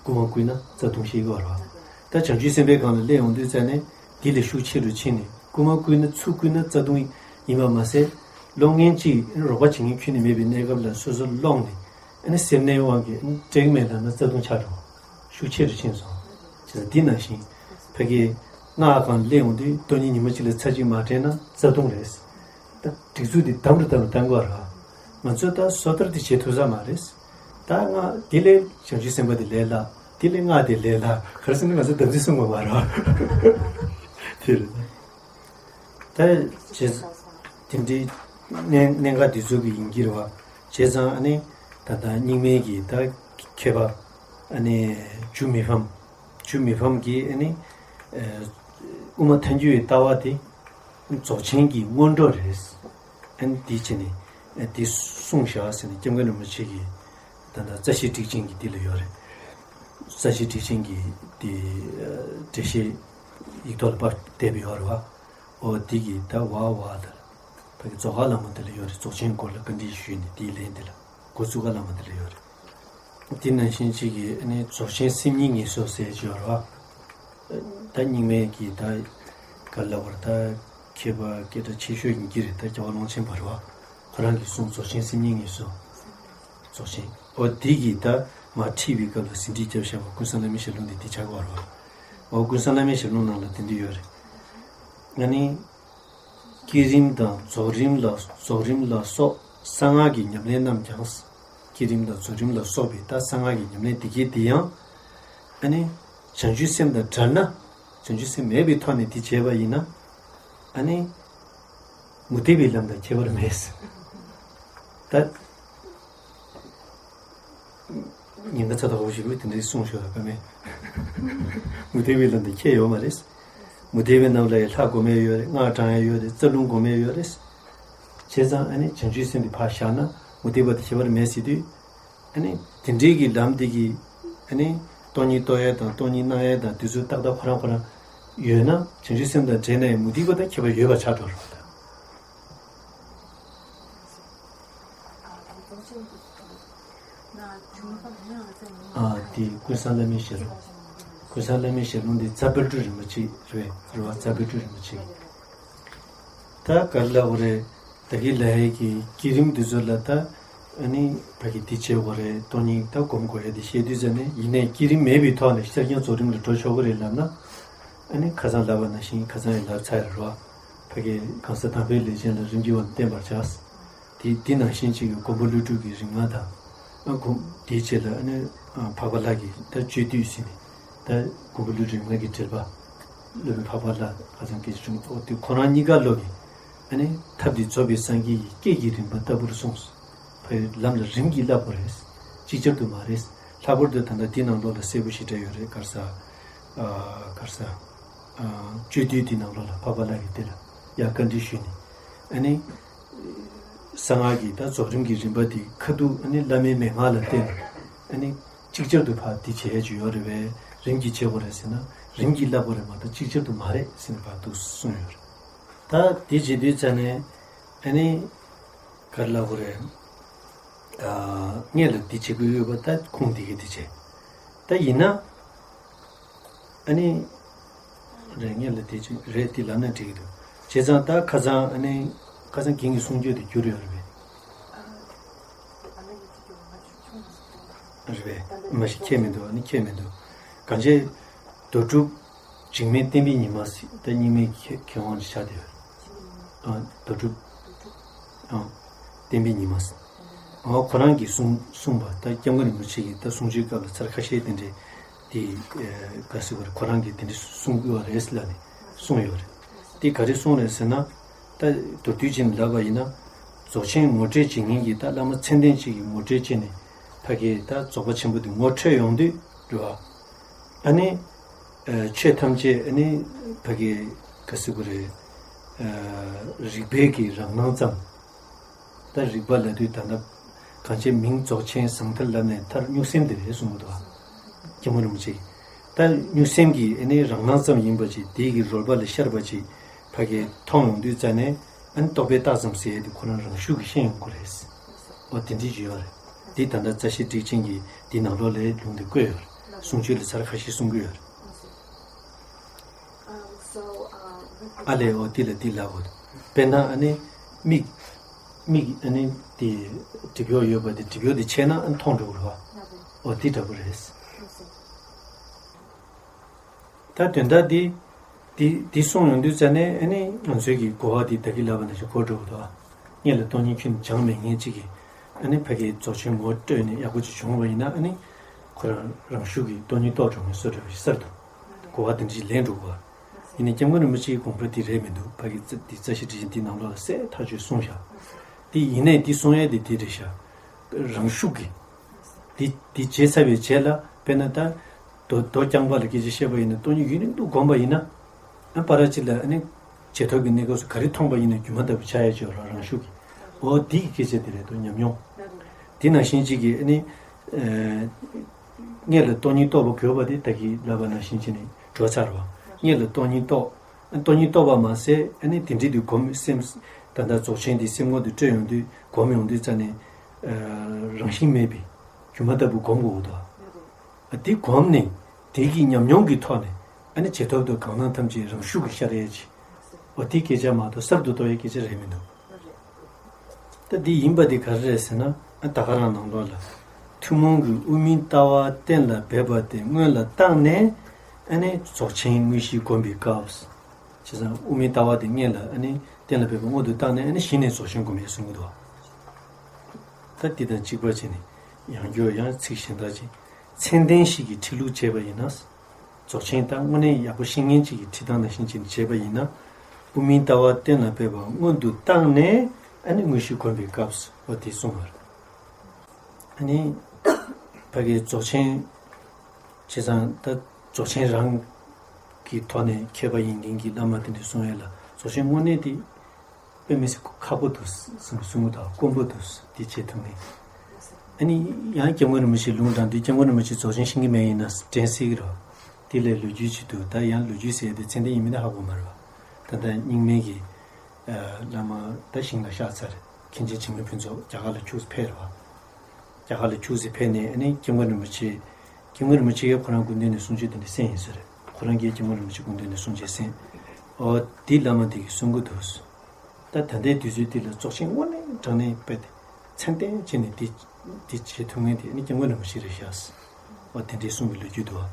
རྐུ་མ་བརྐུས་ན་རྩ་ལྟུང་ཤེས་དགོས་རེད་བ། ད་བྱང་ཆུབ་སེམས་དཔའི་སྒང་ལ་སླེབས་ཡོང་དུས་ཙ་ནས་འདི་ལས་ཤུགས་ཆེ་རུ་ཕྱིན་ནས་རྐུ་མ་བརྐུས་ན་ཚུར་བརྐུས་ན་རྩ་ལྟུང་ཡིན་པ་མ་ཟད། བློ་ངན་གཅིག་རོགས་པ་བྱེད་མཁན་ཁྱོན་ནས་མེད་པའི་གནས་སྐབས་ལ་སོ་སོ་སློང་ནས། ཨ་ནི་སེམས་ནད་དབང་གིས་ཨ་ནི་སྐྲག་མེད་ལབ་ན་རྩ་ལྟུང་ཆགས་འགྲོ། ཤུགས་ཆེ་རུ་ཕྱིན་སོང་། བྱས་ཙང་འདི་ནང་བཞིན། ཕ་གི། སྔགས་སྒང་སླེབས་ཡོང་དུས་སྟོང་ཉིད་ཉི་མ་གཅིག་ལ་ཚར་གཅིག་མ་དྲན་ན་རྩ་ལྟུང་རེད། ད་སྒྲིག་འཛུགས་འདི་དམ་རུ་དམ་རུ་བཏང་དགོས་ར། ང་ཚོས་ད་སོ་ཐར་འདི་བྱེད་ཐུབ་ས་མ་རེད། ད་སྔགས་འདི་ལས་བྱང་ཆུབ་སེམས་དཔའ་འདི་ལས་སླ། འདི་ལས་སྔགས་འདི་ལས་སླ། ག་རེ་ཟེར་ན་ང་ཚོ་དམ་ཚིག་སྲུང་དགོས་མ་རེད། དེ་རེད། ད་བྱས། དེ་འདྲའི་གནད་གནད་འགག་འདི་ཚོ་གི་ཡིན་གྱི་རེད་བ། བྱས་ཙང་ཨ་ནི། ད་ལྟ་རྙིང་མའི་གི་ད་མཁས་པ། ཨ་ནི། ཇུ་མི་ཕམ། ཇུ་མི་ཕམ་གྱིས་ཨ་ནི། ཨ། དབུ་མ་ཐལ་འགྱུར་བའི་ལྟ་བ་དེ། རྫོགས་ཆེན་གྱི་སྔོན་འགྲོ་རེད། ཨ་ནི་འདི་བྱས་ནས། ཨ། འདི་གསུངས་བཞག་ཟེར་ནས་སྐྱབས་མགོན་རིན་པོ་ཆེ་གིས། ད་ལྟ་རྩ་ཤེ་ཊཱིཀ་ཆེན་གྱི་འདི་ལ་ཡོད་རེད། རྩ་ཤེ་ཊཱིཀ་ཆེན་གྱི་འདི། ཨ། འགྲེལ་བཤད་ཡིག་ཐོག་ལ་ཕར་བསྡད་པ་ཡོད་རེད་བ། འོ་འདི་གི་ད་བ་བ་ད། ཕ་གི་རྫོགས་པ་ལྷ་མོ་དེ་ལ་ཡོད་རེད། རྫོགས་ཆེན་སྐོར་ལ་བཀའ་འདྲི་ཞུས་ནས་དེའི་ལན་དེ་ལ་འགོ་བཙུགས་ཀ་ལྷ་མོ་དེ་ལ་ཡོད་རེད། དེ་ནང་བཞིན་གཅིག་གིས་ཨ་ནི་རྫོགས་ཆེན་སེམས་ཉིད་ངེས་སོ་ཟེར་གྱི་ཡོད་རེད་བ། ད་རྙིང་མའི་གི་ད་ག་ལ་བར་ད་མཁས་པ་སྐད་གྲགས་ཆེ་ཤོས་ཡིན་གྱི་རེད། ད་རྒྱལ་བ་ཀློང་ཆེན་པ་རེད་བ། ཁོ་རང་གིས་གསུངས་རྫོགས་ཆེན་སེམས་ཉིད་ངེས་སོ། རྫོགས་ཆེན། འོ་འདི་གིས་ད་མར་ཁྲིད་པའི་སྐབས་ལ་ཟིན་བྲིས་བརྒྱབ་བཞག་པ་ཀུན་བཟང་བླ་མའི་ཞལ་ལུང་འདི་འདི་ཆགས་ཀྱི་ཡོད་རེད་བ། འོ་ཀུན་བཟང་བླ་མའི་ཞལ་ལུང་ནང་ལ་དེ་འདྲ་ཡོད་རེད། ང་ནི། བསྐྱེད་རིམ་དང་རྫོགས་རིམ་ལ་རྫོགས་རིམ་ལ་སོགས་གསང་སྔགས་ཀྱི་ཉམས་ལེན་རྣམས་ཀྱང་། བསྐྱེད་རིམ་དང་རྫོགས་རིམ་ལ་སོགས་པའི་ད་གསང་སྔགས་ཀྱི་ཉམས་ལེན་དེ་གའི་དེ་ཡང་། ཨ་ནི། བྱང་ཆུབ་སེམས་དང་བྲལ་ན། བྱང་ཆུབ་སེམས་མེད་པའི་ཐོག་ནས་དེ་བྱས་པ་ཡིན་ན། ཨ་ནི། མུ་སྟེགས་པའི་ལམ་དང་ཁྱད་པར་མེད། ད། ཉེན་ཁ་ཚ་ཐག་པོ་ཞིག་རེད། དེ་འདྲའི་གསུངས་ཤོག་ལ་ཀ་མེད། མུ་སྟེགས་པའི་ལམ་དུ་ཁྱེད་ཡོད་མ་རེད། མུ་སྟེགས་པའི་ནང་ལ་ཡང་ལྷ་སྒོམ་ཡས་ཡོད་རེད། སྔགས་བགྲང་ཡས་ཡོད་རེད། རྩ་རླུང་སྒོམ་ཡས་ཡོད་རེད། བྱས་ཙང་ཨ་ནི་བྱང་ཆུབ་སེམས་དེ་ཕར་བཞག་ན་མུ་སྟེགས་པ་དེ་ཁྱད་པར་མེད་ཟེར་དུས། ཨ་ནི་དེ་འདྲའི་གི་ལམ་དེ་གི་ཨ་ནི་སྟོང་ཉིད་རྟོགས་ཡས་དང་སྟོང་ཉིད་སྣང་ཡས་དང་དེ་ཚོ་ཏག་ཏག་ཁོ་རང་ཁོ་རང་ཡོད་ན་བྱང་ཆུབ་སེམས་དང་འབྲེལ་ན་ཡང་མུ་སྟེགས་པ་དང་ཁྱད་པར་ཡོད་པ་ཆགས་འགྲོ་རེད་བ་ད། ཨ་དེ་ཀུན། ཀུན་བཟང་བླ་མའི་ཞལ་ལུང་། ཀུན་བཟང་བླ་མའི་ཞལ་ལུང་འདི་རྩ་དཔལ་སྤྲུལ་རིན་པོ་ཆེ་རེད། རེད་བ། རྩ་དཔལ་སྤྲུལ་རིན་པོ་ཆེ། ད་ག་རེ་ལབ་དགོས་རེད། ད་གི་ལ་ཡའི་གི་བསྐྱེད་རིམ་འདི་ཚོ་ལ་ད་ཨ་ནི་ཕ་གི་འདི་བྱེད་དགོས་རེད། སྟོང་ཉིད་ད་སྒོམ་དགོས་ཡ་འདི་བཤད་དུས་ཙ་ནས་ཡིན་ནའི་བསྐྱེད་རིམ་མེད་པའི་ཐོག་ནས་ཤར་རྐྱང་རྫོགས་རིམ་ལ་འགྲོ་ཆོག་གི་རེད་ལབ་ན། ཨ་ནི་ཁ་སང་ལབ་པ་ནང་བཞིན་ཁ་སང་ཡང་ལབ་ཚར་རེད་བ། ཕ་གི་གང་ཟག་དམ་པའི་ལས་ཅན་ལ་རིམ་གྱིས་པ་བསྟེན་པར་བྱ། དེ་དེ་ནང་བཞིན་གཅིག་གི་མགོན་པོ་ཀླུ་སྒྲུབ་ཀྱི་རིམ་ལྔ་དང་། ཨ་ཁོ་དེའི་རྗེས་ལ་ཨ་ནི་ཨ་འཕགས་པ་ལྷ་གི་ད་སྤྱོད་བསྡུས་ཟེར་ནས་ད་མགོན་པོ་ཀླུ་སྒྲུབ་རིམ་ལྔ་གི་འགྲེལ་པ། སློབ་དཔོན་འཕགས་པ་ལྷ་ཁ་སང་སྐད་ཆ་བྱུང་། ཨོ་དེ་ཁོ་རང་གཉིས་ཀ་ལོག་གི་ཨ་ནི་ཐབས་འདི་རྫོགས་པའི་སངས་རྒྱས་ཀྱི་སྐད་ཀྱི་རིམ་པ་ལྟ་བུར་གསུངས། ཕ་གི་ལམ་ལ་རིམ་གྱིས་བསླབ་དགོས་རེད། ཅིག་ཅར་དུ་མ་རེད། ལྷག་པར་དུ་ད་ལྟ་འདི་ནང་ལོགས་ལ་གསལ་པོ་ཞེ་དྲག་ཡོད་རེད། ག་རེ་ཟ། ཨ་ག་རེ་ཟ། ཨ་སྤྱོད་བསྡུས་འདི་ནང་ལོགས་ལ་འཕགས་པ་ལྷ་གིས་དེ་ལ་ཡར་བཀའ་འདྲི་ཞུས་ནས། ཨ་ནི་གསང་སྔགས་ཀྱི་ད་རྫོགས་རིམ་གྱི་རིམ་པ་འདི་ཁ་ཐུག་ཨ་ནི་བླ་མའི་མན་ངག་ལ་བརྟེན་ནས་ཨ་ནི་ཅིག་ཅར་དུ་ཕར་འདི་བྱེད་ཡ་ཅིག་ཡོད་རེད་པས། རིམ་གྱིས་བྱེད་དགོས་རེད་ཟེར་ན་རིམ་གྱིས་བསླབ་དགོས་རེད་མ་གཏོགས་ཅིག་ཅར་དུ་མ་རེད་ཟེར་ནས་ཕར་འདུག་གསུངས་ཡོད་རེད། ད་དེ་བྱེད་དུས་ཙ་ནས་ཨ་ནི་ག་རེ་ལབ་དགོས་རེད། ཨ་སྔོན་ལ་འདི་བྱེད་དགོས་ཡོད་པ་ད་ཁུངས་འདི་གིས་འདི་བྱས། ད་ཡིན་ན་ཨ་ནི་རེད། སྔོན་ལ་འདི་བྱེད་རེད་འདི་ལབ་ན་འགྲིག་གི་འདུག་བྱས་ཙང་ད་ཁ་སང་ཨ་ནི་ཁ་སང་རྒན་གྱི་གསུང་བརྗོད་དེ་བསྒྱུར་ཡོད་རེད་པས། རེད་པས། མ་གཞི་ཁྱད་མི་འདུག་ཨ་ནི་ཁྱད་མི་འདུག་གང་ཅི་རྡོ་གྲུབ་འཇིགས་མེད་བསྟན་པའི་ཉི་མ་ཟེར་ད་རྙིང་མའི་མཁས་མཁས་དབང་ཅིག་ཆགས་བསྡད་ཡོད། ཨ་རྡོ་གྲུབ། ཨ་བསྟན་པའི་ཉི་མ་ཟེར། ཨ་ཁོ་རང་གིས་གསུངས་གསུངས་པ་ད་སྐྱབས་མགོན་རིན་པོ་ཆེ་གིས་ད་གསུང་ཆོས་སྐབས་ལ་ཚར་ཁ་ཤས་དེ་འདྲའི་དེ་ག་ཟེར་བ་རེད། ཁོ་རང་གིས་དེ་འདྲ་གསུངས་ཡོད་རེད་ལབ་ནས་གསུངས་ཡོད་རེད། དེ་ག་རེ་གསུངས་རེད་ཟེར་ན། ད་མདོར་བསྡུས་ཅིག་ལབ་པ་ཡིན་ན། རྫོགས་ཆེན་ངོ་སྤྲོད་བྱེད་མཁན་གྱི་ད་བླ་མ་མཚན་ལྡན་ཅིག་གིས་ངོ་སྤྲོད་བྱས་ནས་ཕ་གི་ད་རྫོགས་པ་ཆེན་པོ་དེ་ངོ་འཕྲོད་ཡོང་དུས་རེད་བ། ཨ་ནི་ཨ་ཆོས་ཐམས་ཅད་ཨ་ནི་ཕ་གི་ག་ཟེར་དགོས་རེད། ཨ་རིག་པའི་གི་རང་སྣང་ཙམ། ད་རིག་པ་ལབ་དུས་ད་ལྟ་གང་ཅི་མིང་རྫོགས་ཆེན་ཟང་ཐལ་ལབ་ནས་མཐར་གཉུག་སེམས་དེ་རེད་གསུངས་འདུག་སྐྱབས་མགོན་རིན་པོ་ཆེས། ད་གཉུག་སེམས་ཀྱི་ཨ་ནི་རང་སྣང་ཙམ་ཡིན་པ་ཅིག་དེ་གི་རོལ་པ་ལ་ཤར་བ་ཅིག་ཕ་གིར་མཐོང་ཡོང་དུས་ཙ་ནས་ཨ་ནི་རྟོག་པས་བཏགས་ཙམ་ཟེར་ཡས་དེ་ཁོ་རང་རང་ཤུགས་ཀྱིས་ཤེས་ཡོང་གི་རེད། འོ་དེ་འདྲ་ཅིག་ཡོད་རེད། འདི་ད་ལྟ་རྩ་ཤེ་ཊཱིཀ་ཆེན་གྱི་འདི་ནང་ལོགས་ལ་ལུང་དེ་བཀོད་ཡོད་རེད། གསུང་ཆོས་ལ་ཚར་ཁ་ཤས་གསུང་གི་ཡོད་རེད། ཨ་ལས། འོ་དེ་ལ་འདི་ལབ་འོ། དཔེར་ན་ཨ་ནི་མིག་མིག་ཨ་ནི་དེ་སྒྲིབ་གཡོགས་ཡོད་པ་དེ་སྒྲིབ་གཡོགས་དེ་ཆད་ན་ཨ་ནི་མཐོང་འགྲོ་གི་རེད་བ། འོ་དེ་འདྲ་པོ་རེད། ད་དོན་དག་འདི་འདི་འདི་གསུངས་ཡོང་དུས་ཙ་ནས་ཨ་ནི་ང་ཚོའི་གི་གོ་བ་འདི་ད་གིན་ལབ་པ་ནང་བཞིན་གོ་འགྲོ་གི་འདུག་བ། སྔོན་ལ་སྟོང་ཉིད་ཁྱོན་ནས་སྦྱངས་མེད་མཁན་གཅིག་གིས་ཨ་ནི་ཕ་གིའི་རྫོགས་ཆེན་ངོ་སྤྲོད་ནས་ཡག་པོ་ཅིག་བྱུང་བ་ཡིན་ན་ཨ་ནི་ཁོ་རང་རང་ཤུགས་ཀྱིས་སྟོང་ཉིད་རྟོགས་འགྲོ་མཁན་བཟོ་འདྲ་བ་ཞིག་གསར་དུ་གོ་བ་དེ་འདྲ་ཞིག་ལེན་འགྲོ་དགོས་བ། ཡིན་ནའི་སྐྱབས་མགོན་རིན་པོ་ཆེའི་དགོངས་པ་དེ་རེད་མི་འདུག་ཕ་གི་རྩ་འདི་རྩ་ཤེ་ཊཱིཀ་ཆེན་འདི་ནང་ལོགས་ལ་གསལ་ཐག་ཆོད་གསུངས་བཞག་དེ་ཡིན་ནའི་འདི་གསུང་ཡས་དེ་དེ་རེད་ཤག་རང་ཤུགས་ཀྱིས། འདི་འདི་བྱས་ཚར་བའི་རྗེས་ལ་དཔེར་ན་ད་མདོ་མདོ་རྐྱང་པ་ལ་སྐད་ཆ་བཤད་པ་ཡིན་ན་སྟོང་ཉིད་ཡུན་རིང་དུ་བསྒོམས་པ་ཡིན་ན། ཨ་པ་ར་ཅིག་ལ་ཨ་ནི་རྗེས་ཐོབ་ཀྱི་གནས་སྐབས་སུ་ག་རེ་མཐོང་པ་ཡིན་ན་སྒྱུ་མ་ལྟ་བུ་ཆགས་ཡས་ཅིག་ཡོད་ར་རང་ཤུགས་ཀྱིས། འོ་འདི་གི་སྐད་ཆ་དེ་རེད་དོ་ཉམས་མྱོང་། དེ་ནང་བཞིན་ཅིག་གིས་ཨ་ནི། ཨ་སྔོན་ལ་སྟོང་ཉིད་རྟོགས་པ་དགོས་པ་དེ་ད་གིན་ལབ་པ་ནང་བཞིན་བྱས་ནས་འགྲོ་ཚར་བ། སྔོན་ལ་སྟོང་ཉིད་རྟོགས། སྟོང་ཉིད་རྟོགས་པ་མ་ཟད་ཨ་ནི་དེ་འདྲའི་དུས་སྒོམ་སེམས། ད་ལྟ་རྫོགས་ཆེན་འདི་སེམས་ངོ་དུ་སྤྲོད་ཡོང་དུས་སྒོམ་ཡོང་དུས་རྩ་ནས། ཨ་རང་བཞིན་མེད་པའི་སྒྱུ་མ་ལྟ་བུ་སྒོམ་དགོས་འདུག་ཨ་དེ་སྒོམ་ནས་དེ་གི་ཉམས་མྱོང་གི་ཐོག་ནས་ཨ་ནི་རྗེས་ཐོབ་ཏུ་གང་སྣང་ཐམས་ཅད་རང་ཤུགས་ཀྱིས་ཤར་ཡས་ཀྱི། འོ་དེ་སྐད་ཆ་མ་གཏོགས་གསར་དུ་རྟོགས་ཡས་སྐད་ཆ་རེད་མི་འདུག་ད་འདི་ཡིན་པ་འདི་ག་རེ་རེད་ཟེར་ན། ཨ་ད་ག་རང་ནང་ལོགས་ལ། ཐུན་མོང་གི་དབུ་མའི་ལྟ་བ་གཏན་ལ་འབེབས་པ་དེ་སྔོན་ལ་བཏང་ནས་ཨ་ནི་རྫོགས་ཆེན་དངོས་གཞི་བསྒོམ་པའི་སྐབས། བྱས་ཙང་དབུ་མའི་ལྟ་བ་དེ་སྔོན་ལ་ཨ་ནི་གཏན་ལ་འབེབས་པ་སྔོན་དུ་བཏང་ནས་ཨ་ནི་གཞི་ནས་རྫོགས་ཆེན་བསྒོམ་ཡས་གསུང་གི་འདུག་ད་འདི་དང་གཅིག་པ་བྱས་ནས་ཡང་བསྐྱར་ཡང་ཚིག་གཞན་དག་ཅིག་མཚན་ལྡན་ཞིག་གིས་ཁྲིད་ལུགས་བྱས་པ་ཡིན་ན། རྫོགས་ཆེན་ད་དངོས་གནས་ཡག་པོ་ཤེས་མཁན་ཅིག་གིས་ཁྲིད་སྟངས་ནང་བཞིན་ཅིག་བྱས་པ་ཡིན་ན། དབུ་མའི་ལྟ་བ་གཏན་ལ་འབེབས་པ་སྔོན་དུ་བཏང་ནས་ཨ་ནི་དངོས་གཞི་བསྒོམ་པའི་སྐབས་སུ་འོ་དེ་གསུངས་པ་རེད། ཨ་ནི་ཕ་གིའི་རྫོགས་ཆེན་བྱས་ཙང་ད་རྫོགས་ཆེན་རང་གི་ཐོག་ནས་མཁས་པ་ཡིན་མཁན་གྱི་བླ་མ་དེ་འདྲས་གསུང་ཡས་ལ་རྫོགས་ཆེན་དངོས་གནས་དེ། དཔེ་མི་སྲིད་ཁག་པོ་འདུག་གསུང་གི་གསུང་གི་དང་དཀོན་པོ་འདུག་འདི་བྱེད་ཐུབ་མེད། ཨ་ནི་ཡང་སྐྱབས་མགོན་རིན་པོ་ཆེའི་ལུང་དྲངས་དུས་སྐྱབས་མགོན་རིན་པོ་ཆེ་རྫོགས་ཆེན་ཤེས་ཀྱི་མེད་ཡིན་ན་དྲན་སྲིད་ཀྱི་རེད། དེ་ལས་ལོ་རྒྱུས་ཅིག་འདུག་ད་ཡང་ལོ་རྒྱུས་ཟེར་དེ་མཚན་ལྡན་ཡིན་མིན་ཧ་གོ་མ་རེད་བ། ད་ལྟ་རྙིང་མའི་གི་བླ་མ་ད་ཞིང་ལ་གཤེགས་ཚར། མཁན་ཆེན་འཇིགས་མེད་ཕུན་ཚོགས་རྒྱ་གར་ལ་ཁྱུག་ཙམ་ཕེབས་རེད་བ། རྒྱ་གར་ལ་ཁྱུག་ཙམ་ཕེབས་ནས་ཨ་ནི་སྐྱབས་མགོན་རིན་པོ་ཆེ་ སྐྱབས་མགོན་རིན་པོ་ཆེ་གིས་ཁོ་རང་སྐུ་མདུན་ནས་གསུང་ཆོས་དེ་འདྲ་གསན་ཡིན་ས་རེད། ཁོ་རང་གིས་སྐྱབས་མགོན་རིན་པོ་ཆེ་སྐུ་མདུན་ནས་གསུང་ཆོས་གསན། ཨོ་དེ་བླ་མ་དེ་གིས་གསུང་གི་འདུག་ད་ད་ལྟའི་དུས་ཚོད་འདི་ལ་རྫོགས་ཆེན་དངོས་གནས་དྲང་གནས་དཔེ་དེ་ཚད་ལྡན་བྱས་ནས་དེ་དེ་བྱེད་ཐུབ་མཁན་དེ་ནི་སྐྱབས་མགོན་རིན་པོ་ཆེ་རེད་ཤག་ཨོ་དེ་འདྲའི་གསུང་གི་ལོ་རྒྱུས་འདུག་བ།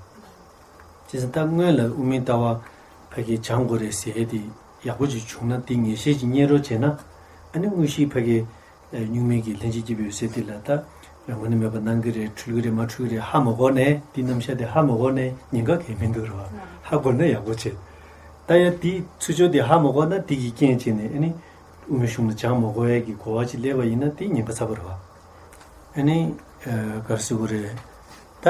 བྱས་ཙང་ད་སྔོན་ལ་དབུ་མའི་ལྟ་བ་ཕ་གིར་སྦྱང་དགོས་རེད་ཟེར་ཡས་དེ་ཡག་པོ་ཅིག་བྱུང་ན་དེ་ངེས་ཤེས་ཅིག་རྙེད་རོགས་བྱས་ན། ཨ་ནི་དངོས་གཞི་ཕ་གིར་སྨྱུག་མིང་གི་ལྷན་ཅིག་སྐྱེས་པའི་འོད་ཟེར་དེ་ལ་ད་རང་ངོས་ནས་མེད་པ་གནང་གི་རེད། འཁྲུལ་གི་རེད། མ་འཁྲུལ་གི་རེད། ཧ་མ་གོ་ནས་དེ་རྣམ་གཞག་དེ་ཧ་མ་གོ་ནས་ཉེན་ཁ་གང་ཡང་མི་འདུག་རེད་བ། ཧ་གོ་ན་ཡག་པོ་བྱེད། ད་ཡང་དེའི་ཚུལ་འཆོས་དེ་ཧ་མ་གོ་ན་དེ་གི་རྐྱེན་བྱས་ནས་ཨ་ནི་དབུ་མའི་གཞུང་ལ་སྦྱང་མ་དགོས་ཡས་ཀྱི་གོ་བ་ཅིག་སླེབས་པ་ཡིན་ན་དེ་ཉེན་ཁ་ཚ་པོ་རེད་བ། ཨ་ནི་ག་རེ་ཟེར་དགོས་རེད། ད་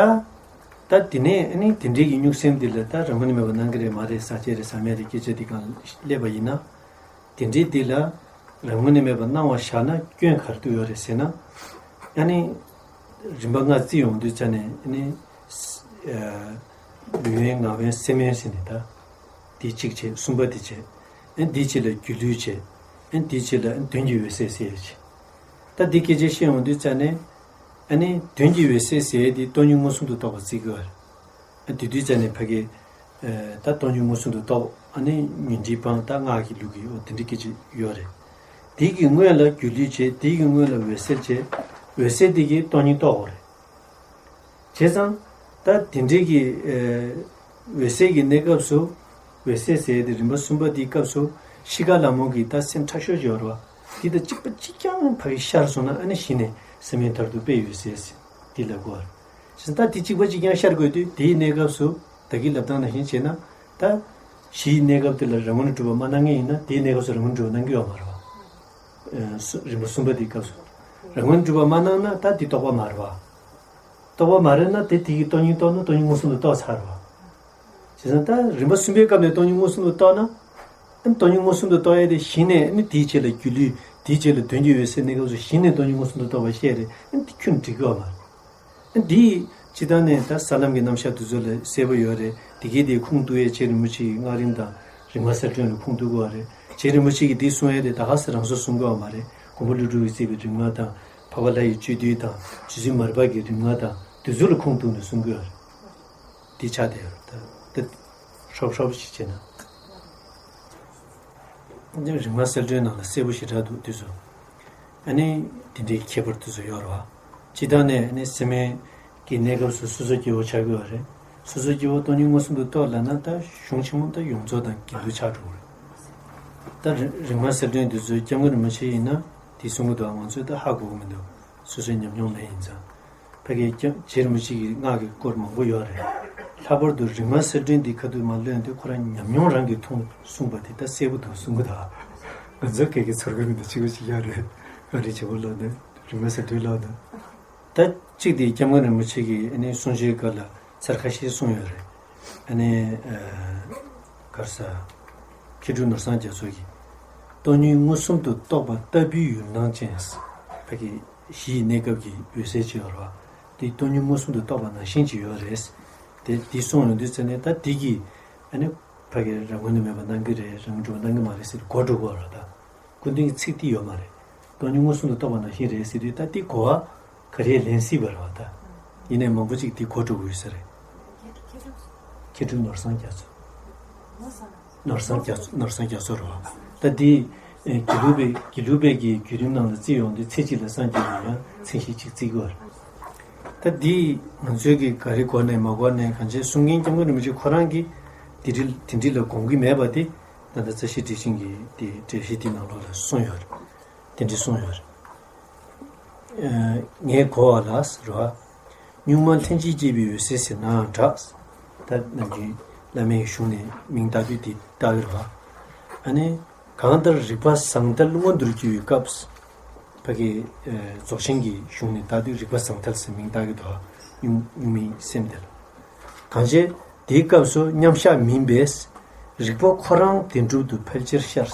ད་དེ་ནས་ཨ་ནི་དེ་འདྲའི་གི་གཉུག་སེམས་དེ་ལ་ད་རང་ངོས་ནས་མེད་པ་གནང་གི་རེད། མ་རེད། ཟ་བྱས་རེད། ཟ་མེད་རེད། སྐད་ཆ་དེ་གང་སླེབས་པ་ཡིན་ན། དེ་འདྲའི་དེ་ལ་རང་ངོས་ནས་མེད་པ་གནང་བ་བཞག་ན་སྐྱོན་ག་རེ་འདུག་ཡོད་རེད་ཟེར་ན། ཨ་ནི་རིམ་པ་ལྔ་བརྩིས་ཡོང་དུས་ཙ་ནས་ཨ་ནི་ལུས་དབེན་ངག་དབེན་སེམས་དབེན་ཟེར་ནས་ད་དེ་གཅིག་བྱས། གསུམ་པ་དེ་བྱས། ཨ་ནི་དེའི་རྗེས་ལ་སྒྱུ་ལུས་བྱས། ཨ་ནི་དེའི་རྗེས་ལ་ཨ་ནི་དོན་གྱི་འོད་གསལ་ཟེར་ཡས་བྱས། ད་འདི་སྐད་ཆ་བཤད་ཡོང་དུས་ཙ་ནས་ཨ་ནི་དོན་གྱི་འོད་གསལ་ཟེར་ཡས་དེ་སྟོང་ཉིད་མངོན་སུམ་དུ་རྟོགས་པ་བརྩི་གི་ཡོད་རེད། དེ་དུས་ཙ་ནས་ཕ་གི་ད་སྟོང་ཉིད་མངོན་སུམ་དུ་རྟོགས། ཨ་ནི་ཉོན་སྒྲིབ་སྤངས། ད་སྔགས་ཀྱི་ལུགས་ཀྱི་འོ་དེ་འདྲ་སྐད་ཆ་ཡོད་རེད། དེ་གི་སྔོན་ལ་སྒྱུ་ལུས་བྱས། དེ་གི་སྔོན་ལ་འོད་གསལ་བྱས། འོད་གསལ་དེ་གིས་སྟོང་ཉིད་རྟོགས་དགོས་རེད། བྱས་ཙང་ད་དེ་འདྲའི་གི་འོད་གསལ་གྱི་གནས་སྐབས་སུ། འོད་གསལ་ཟེར་དེ་རིམ་པ་གསུམ་པ་དེའི་སྐབས་སུ་གཤིས་ཀ་ལ་མོ་གི་ད་སེམས་ཁྲ་ཤོར་ཡོད་རེད་བ། དེ་དང་གཅིག་པ་གཅིག་རྐྱང་ཕ་གི་ཤར་སོང་ན་ཨ་ནི་གཞི་ནས་སེམས་ཡུལ་མཐར་ཐུག་དཔེ་འོད་གསལ་ཟེར་དེ་ལབ་དགོས་རེད། བྱས་ཙང་ད་དེ་གཅིག་པ་གཅིག་རྐྱང་ཤར་དགོས་དུས་དེའི་གནས་སྐབས་སུ་ད་གིན་ལབ་སྟངས་ནང་བཞིན་བྱས་ན། ད་གཞིའི་གནས་སྐབས་དེ་ལ་རང་ངོས་ནས་གྲུབ་པ་མ་གནང་མཁན་ཡིན་ན་དེའི་གནས་སྐབས་སུ་རང་ངོས་ནས་གྲུབ་པ་གནང་གི་ཡོད་མ་རེད་བ། ཨ་སུ་རིམ་པ་གསུམ་པ་དེའི་སྐབས་སུ་རང་ངོས་ནས་གྲུབ་པ་མ་གནང་ན་ད་དེ་རྟོགས་པ་མ་རེད་བ། རྟོགས་པ་མ་རེད་ན་དེ་དེ་གིས་སྟོང་ཉིད་རྟོགས་ན་སྟོང་ཉིད་མངོན་སུམ་དུ་རྟོགས་ཚར་བ། བྱས་ཙང་ད་རིམ་པ་གསུམ་པའི་སྐབས་ནས་སྟོང་ཉིད་མངོན་སུམ་དུ་རྟོགས་ན། ཨ་ནི་སྟོང་ཉིད་མངོན་སུམ་དུ་རྟོགས་ཡས་དེ་གཞི་ནས་ཨ་ནི་དེའི་རྗེས་ལ་སྒྱུ་ལུས། དེའི་རྗེས་ལ་དོན་གྱི་འོད་གསལ་གནས་སྐབས་སུ་གཞི་ནས་སྟོང་ཉིད་མངོན་སུམ་དུ་རྟོགས་པ་བཤད་རེད། ཨ་ནི་དེ་ཁྱོན་འགྲིག་གི་ཡོད་མ་རེད། ཨ་ནི་དེ་སྤྱིར་བཏང་ནས་ད་ས་ལམ་གྱི་རྣམ་གཞག་དེ་ཚོ་ལ་གསལ་པོ་ཡོད་རེད། དེ་གའི་དེ་ཁུངས་གཏུགས་ཡས་རྗེ་རིན་པོ་ཆེ་གི་སྔགས་རིམ་དང་རིམ་ལྔ་གསལ་སྒྲོན་ལ་ཁུངས་གཏུགས་དགོས་པ་རེད། རྗེ་རིན་པོ་ཆེ་གིས་དེ་གསུང་ཡས་དེ་ད་ག་སེ་རང་སོ་གསུང་གི་ཡོད་མ་རེད། མགོན་པོ་ཀླུ་སྒྲུབ་ཀྱིས་བརྩིས་པའི་རིམ་ལྔ་དང་། འཕགས་པ་ལྷ་ཡི་སྤྱོད་བསྡུས་དང་། རྗེ་བཙུན་མར་པ་གི་རིམ་ལྔ་དང་དེ་ཚོ་ལ་ཁུངས་གཏུགས་ནས་གསུང་གི་ཡོད་རེད། དེ་ཆགས་བསྡད་ཡོད་རེད། ད་ད་ཧྲོབ་ཧྲོབ་ཞིག་བྱས་ན། རིམ་ལྔ་གསལ་སྒྲོན་ནང་ལ་གསལ་པོ་ཞེ་དྲག་འདུག་དུས་སུ། ཨ་ནི་དེ་འདྲའི་ཁྱད་པར་དུས་སུ་ཡོད་རེད་བ། སྤྱིར་བཏང་ནས་ཨ་ནི་སེམས་ཡུལ་གྱི་གནས་སྐབས་སུ་སོ་སོ་སྐྱེ་བོ་ཆགས་ཀྱི་ཡོད་རེད། སོ་སོ་སྐྱེ་བོ་སྟོང་ཉིད་མངོན་སུམ་དུ་རྟོགས་ལབ་ན་ད་གཞུང་ཆེན་མོ་ད་ཡོངས་རྫོགས་དང་དགེ་འདུན་ཆགས་འགྲོ་གི་རེད། ད་རིམ་ལྔ་གསལ་སྒྲོན་དུས་སུ་སྐྱབས་མགོན་རིན་པོ་ཆེ་ཡིན་ན་དེ་གསུང་གི་འདུག་ང་ཚོས་ད་ཧ་གོ་གི་མི་འདུག་སོ་སོའི་ཉམས་མྱོང་མེད་ཡིན་ཙང་། ཕ་གིའི་སྐྱབས་རྗེ་རིན་པོ་ཆེ་གིས་སྔགས་ཀྱི་སྐོར་མང་པོ་ཡོད་རེད། ལྷག་པར་དུ་རིམ་ལྔ་གསལ་སྒྲོན་འདི་ཁ་ཐུག་མར་ལོན་དུས་ཁོ་རང་ཉམས་མྱོང་རང་གིས་མཐོང་གསུངས་པ་དེ་ད་གསལ་པོ་འདུག་གསུང་གི་འདུག་ང་ཚོ་སྐད་ཀྱི་ཚོར་གི་མི་འདུག་གཅིག་པ་གཅིག་རྐྱང་རེད། ཨ་རི་བྱེད་པོ་ལོག་འདུག་རིམ་ལྔ་གསལ་སྒྲོན་ལོག་འདུག་ད་གཅིག་དེ་སྐྱབས་མགོན་རིན་པོ་ཆེ་གིས་ཨ་ནི་གསུང་ཆོས་སྐབས་ལ་ཚར་ཁ་ཤས་གསུངས་ཡོད་རེད། ཨ་ནི་ག་རེ་ཟེར། མཁས་གྲུབ་ནོར་བཟང་རྒྱ་མཚོ་གིས། སྟོང་ཉིད་མངོན་སུམ་དུ་རྟོགས་པ་ལྟ་བུའི་ཡུལ་སྣང་ཅན། ཕ་གི་གཞི་ཡི་གནས་སྐབས་ཀྱི་འོད་གསལ་ཅིག་ཡོད་རེད་བ། དེ་སྟོང་ཉིད་མངོན་སུམ་དུ་རྟོགས་པ་ནང་བཞིན་ཅིག་ཡོད་རེད། དེ་དེ་གསུངས་ཡོང་དུས་ཙ་ནས་ད་དེ་གིས་ཨ་ནི་ཕ་གི་རང་ངོས་ནས་མེད་པ་གནང་གི་རེད། རང་གྲུབ་པ་གནང་གི་མ་རེད་ཟེར་གོ་འགྲོ་གི་ཡོད་རེད་ད། སྐུ་མདུན་གྱི་ཚིག་དེ་ཡོད་མ་རེད། སྟོང་ཉིད་མངོན་སུམ་དུ་རྟོགས་པ་ནང་བཞིན་རེད་ཟེར་དུས་ད་དེ་གོ་བ་ག་རེ་ལེན་སྲིད་པ་རེད་བ་ད། ཡིན་ནའི་མང་པོ་ཅིག་དེ་གོ་འགྲོ་གི་ཡོད་ས་རེད། མཁས་གྲུབ་ནོར་བཟང་རྒྱ་མཚོ། ནོར་བཟང་རྒྱ་མཚོ། ནོར་བཟང་རྒྱ་མཚོ་རེད་བ། ད་འདི་ཨེ་དགེ་ལུགས་པའི་དགེ་ལུགས་པའི་གི་བརྒྱུད་རིམ་ནང་ལ་བརྩི་ཡོང་དུས་ཚེ་གཅིག་ལ་སངས་རྒྱས་པའི་ཡང་མཚན་གཞི་གཅིག་བརྩི་གི་ཡོད་རེད། ད་འདི་ང་ཚོའི་གི་ག་རེ་གོ་ནས་མ་གོ་ནས་གང་ཅི་གསུང་མཁན་སྐྱབས་མགོན་རིན་པོ་ཆེ་ཁོ་རང་གིས་དེ་འདྲི་དེ་འདྲི་ལ་དགོངས་ཀྱི་མེད་པ་དེ་ད་ལྟ་རྩ་ཤེ་ཊཱིཀ་ཆེན་གྱི་དེ་འགྲེལ་བཤད་དེ་ནང་ལོགས་ལ་གསུངས་ཡོད་རེད། དེ་འདྲི་གསུངས་ཡོད་རེད། ངས་གོ་བ་ལ་ཟེར་བ། གཉུག་མ་ལྷན་ཅིག་སྐྱེས་པའི་འོད་གསལ་ཟེར་ནའང་འདྲ། ད་ནམ་རྒྱུན་བླ་མའི་གཞུང་ནས་མིང་བཏགས་དུས་དེ་བཏགས་ཡོད་རེད་བ། ཨ་ནི་གང་ལྟར་རིག་པ་ཟང་ཐལ་མངོན་དུ་གྱུར་བའི་སྐབས། ཕ་གི་རྫོགས་ཆེན་གྱི་གཞུང་ནས་བཏགས་དུས་རིག་པ་ཟང་ཐལ་ཟེར་མིང་བཏགས་ཀྱི་འདུག་གཉུག་གཉུག་མའི་སེམས་དེ་ལ། གང་བྱས་དེའི་སྐབས་སུ་མཉམ་གཞག་མིན་པས། རིག་པ་ཁོ་རང་བདེན་གྲུབ་ཏུ་ཕལ་ཆེར་ཤར།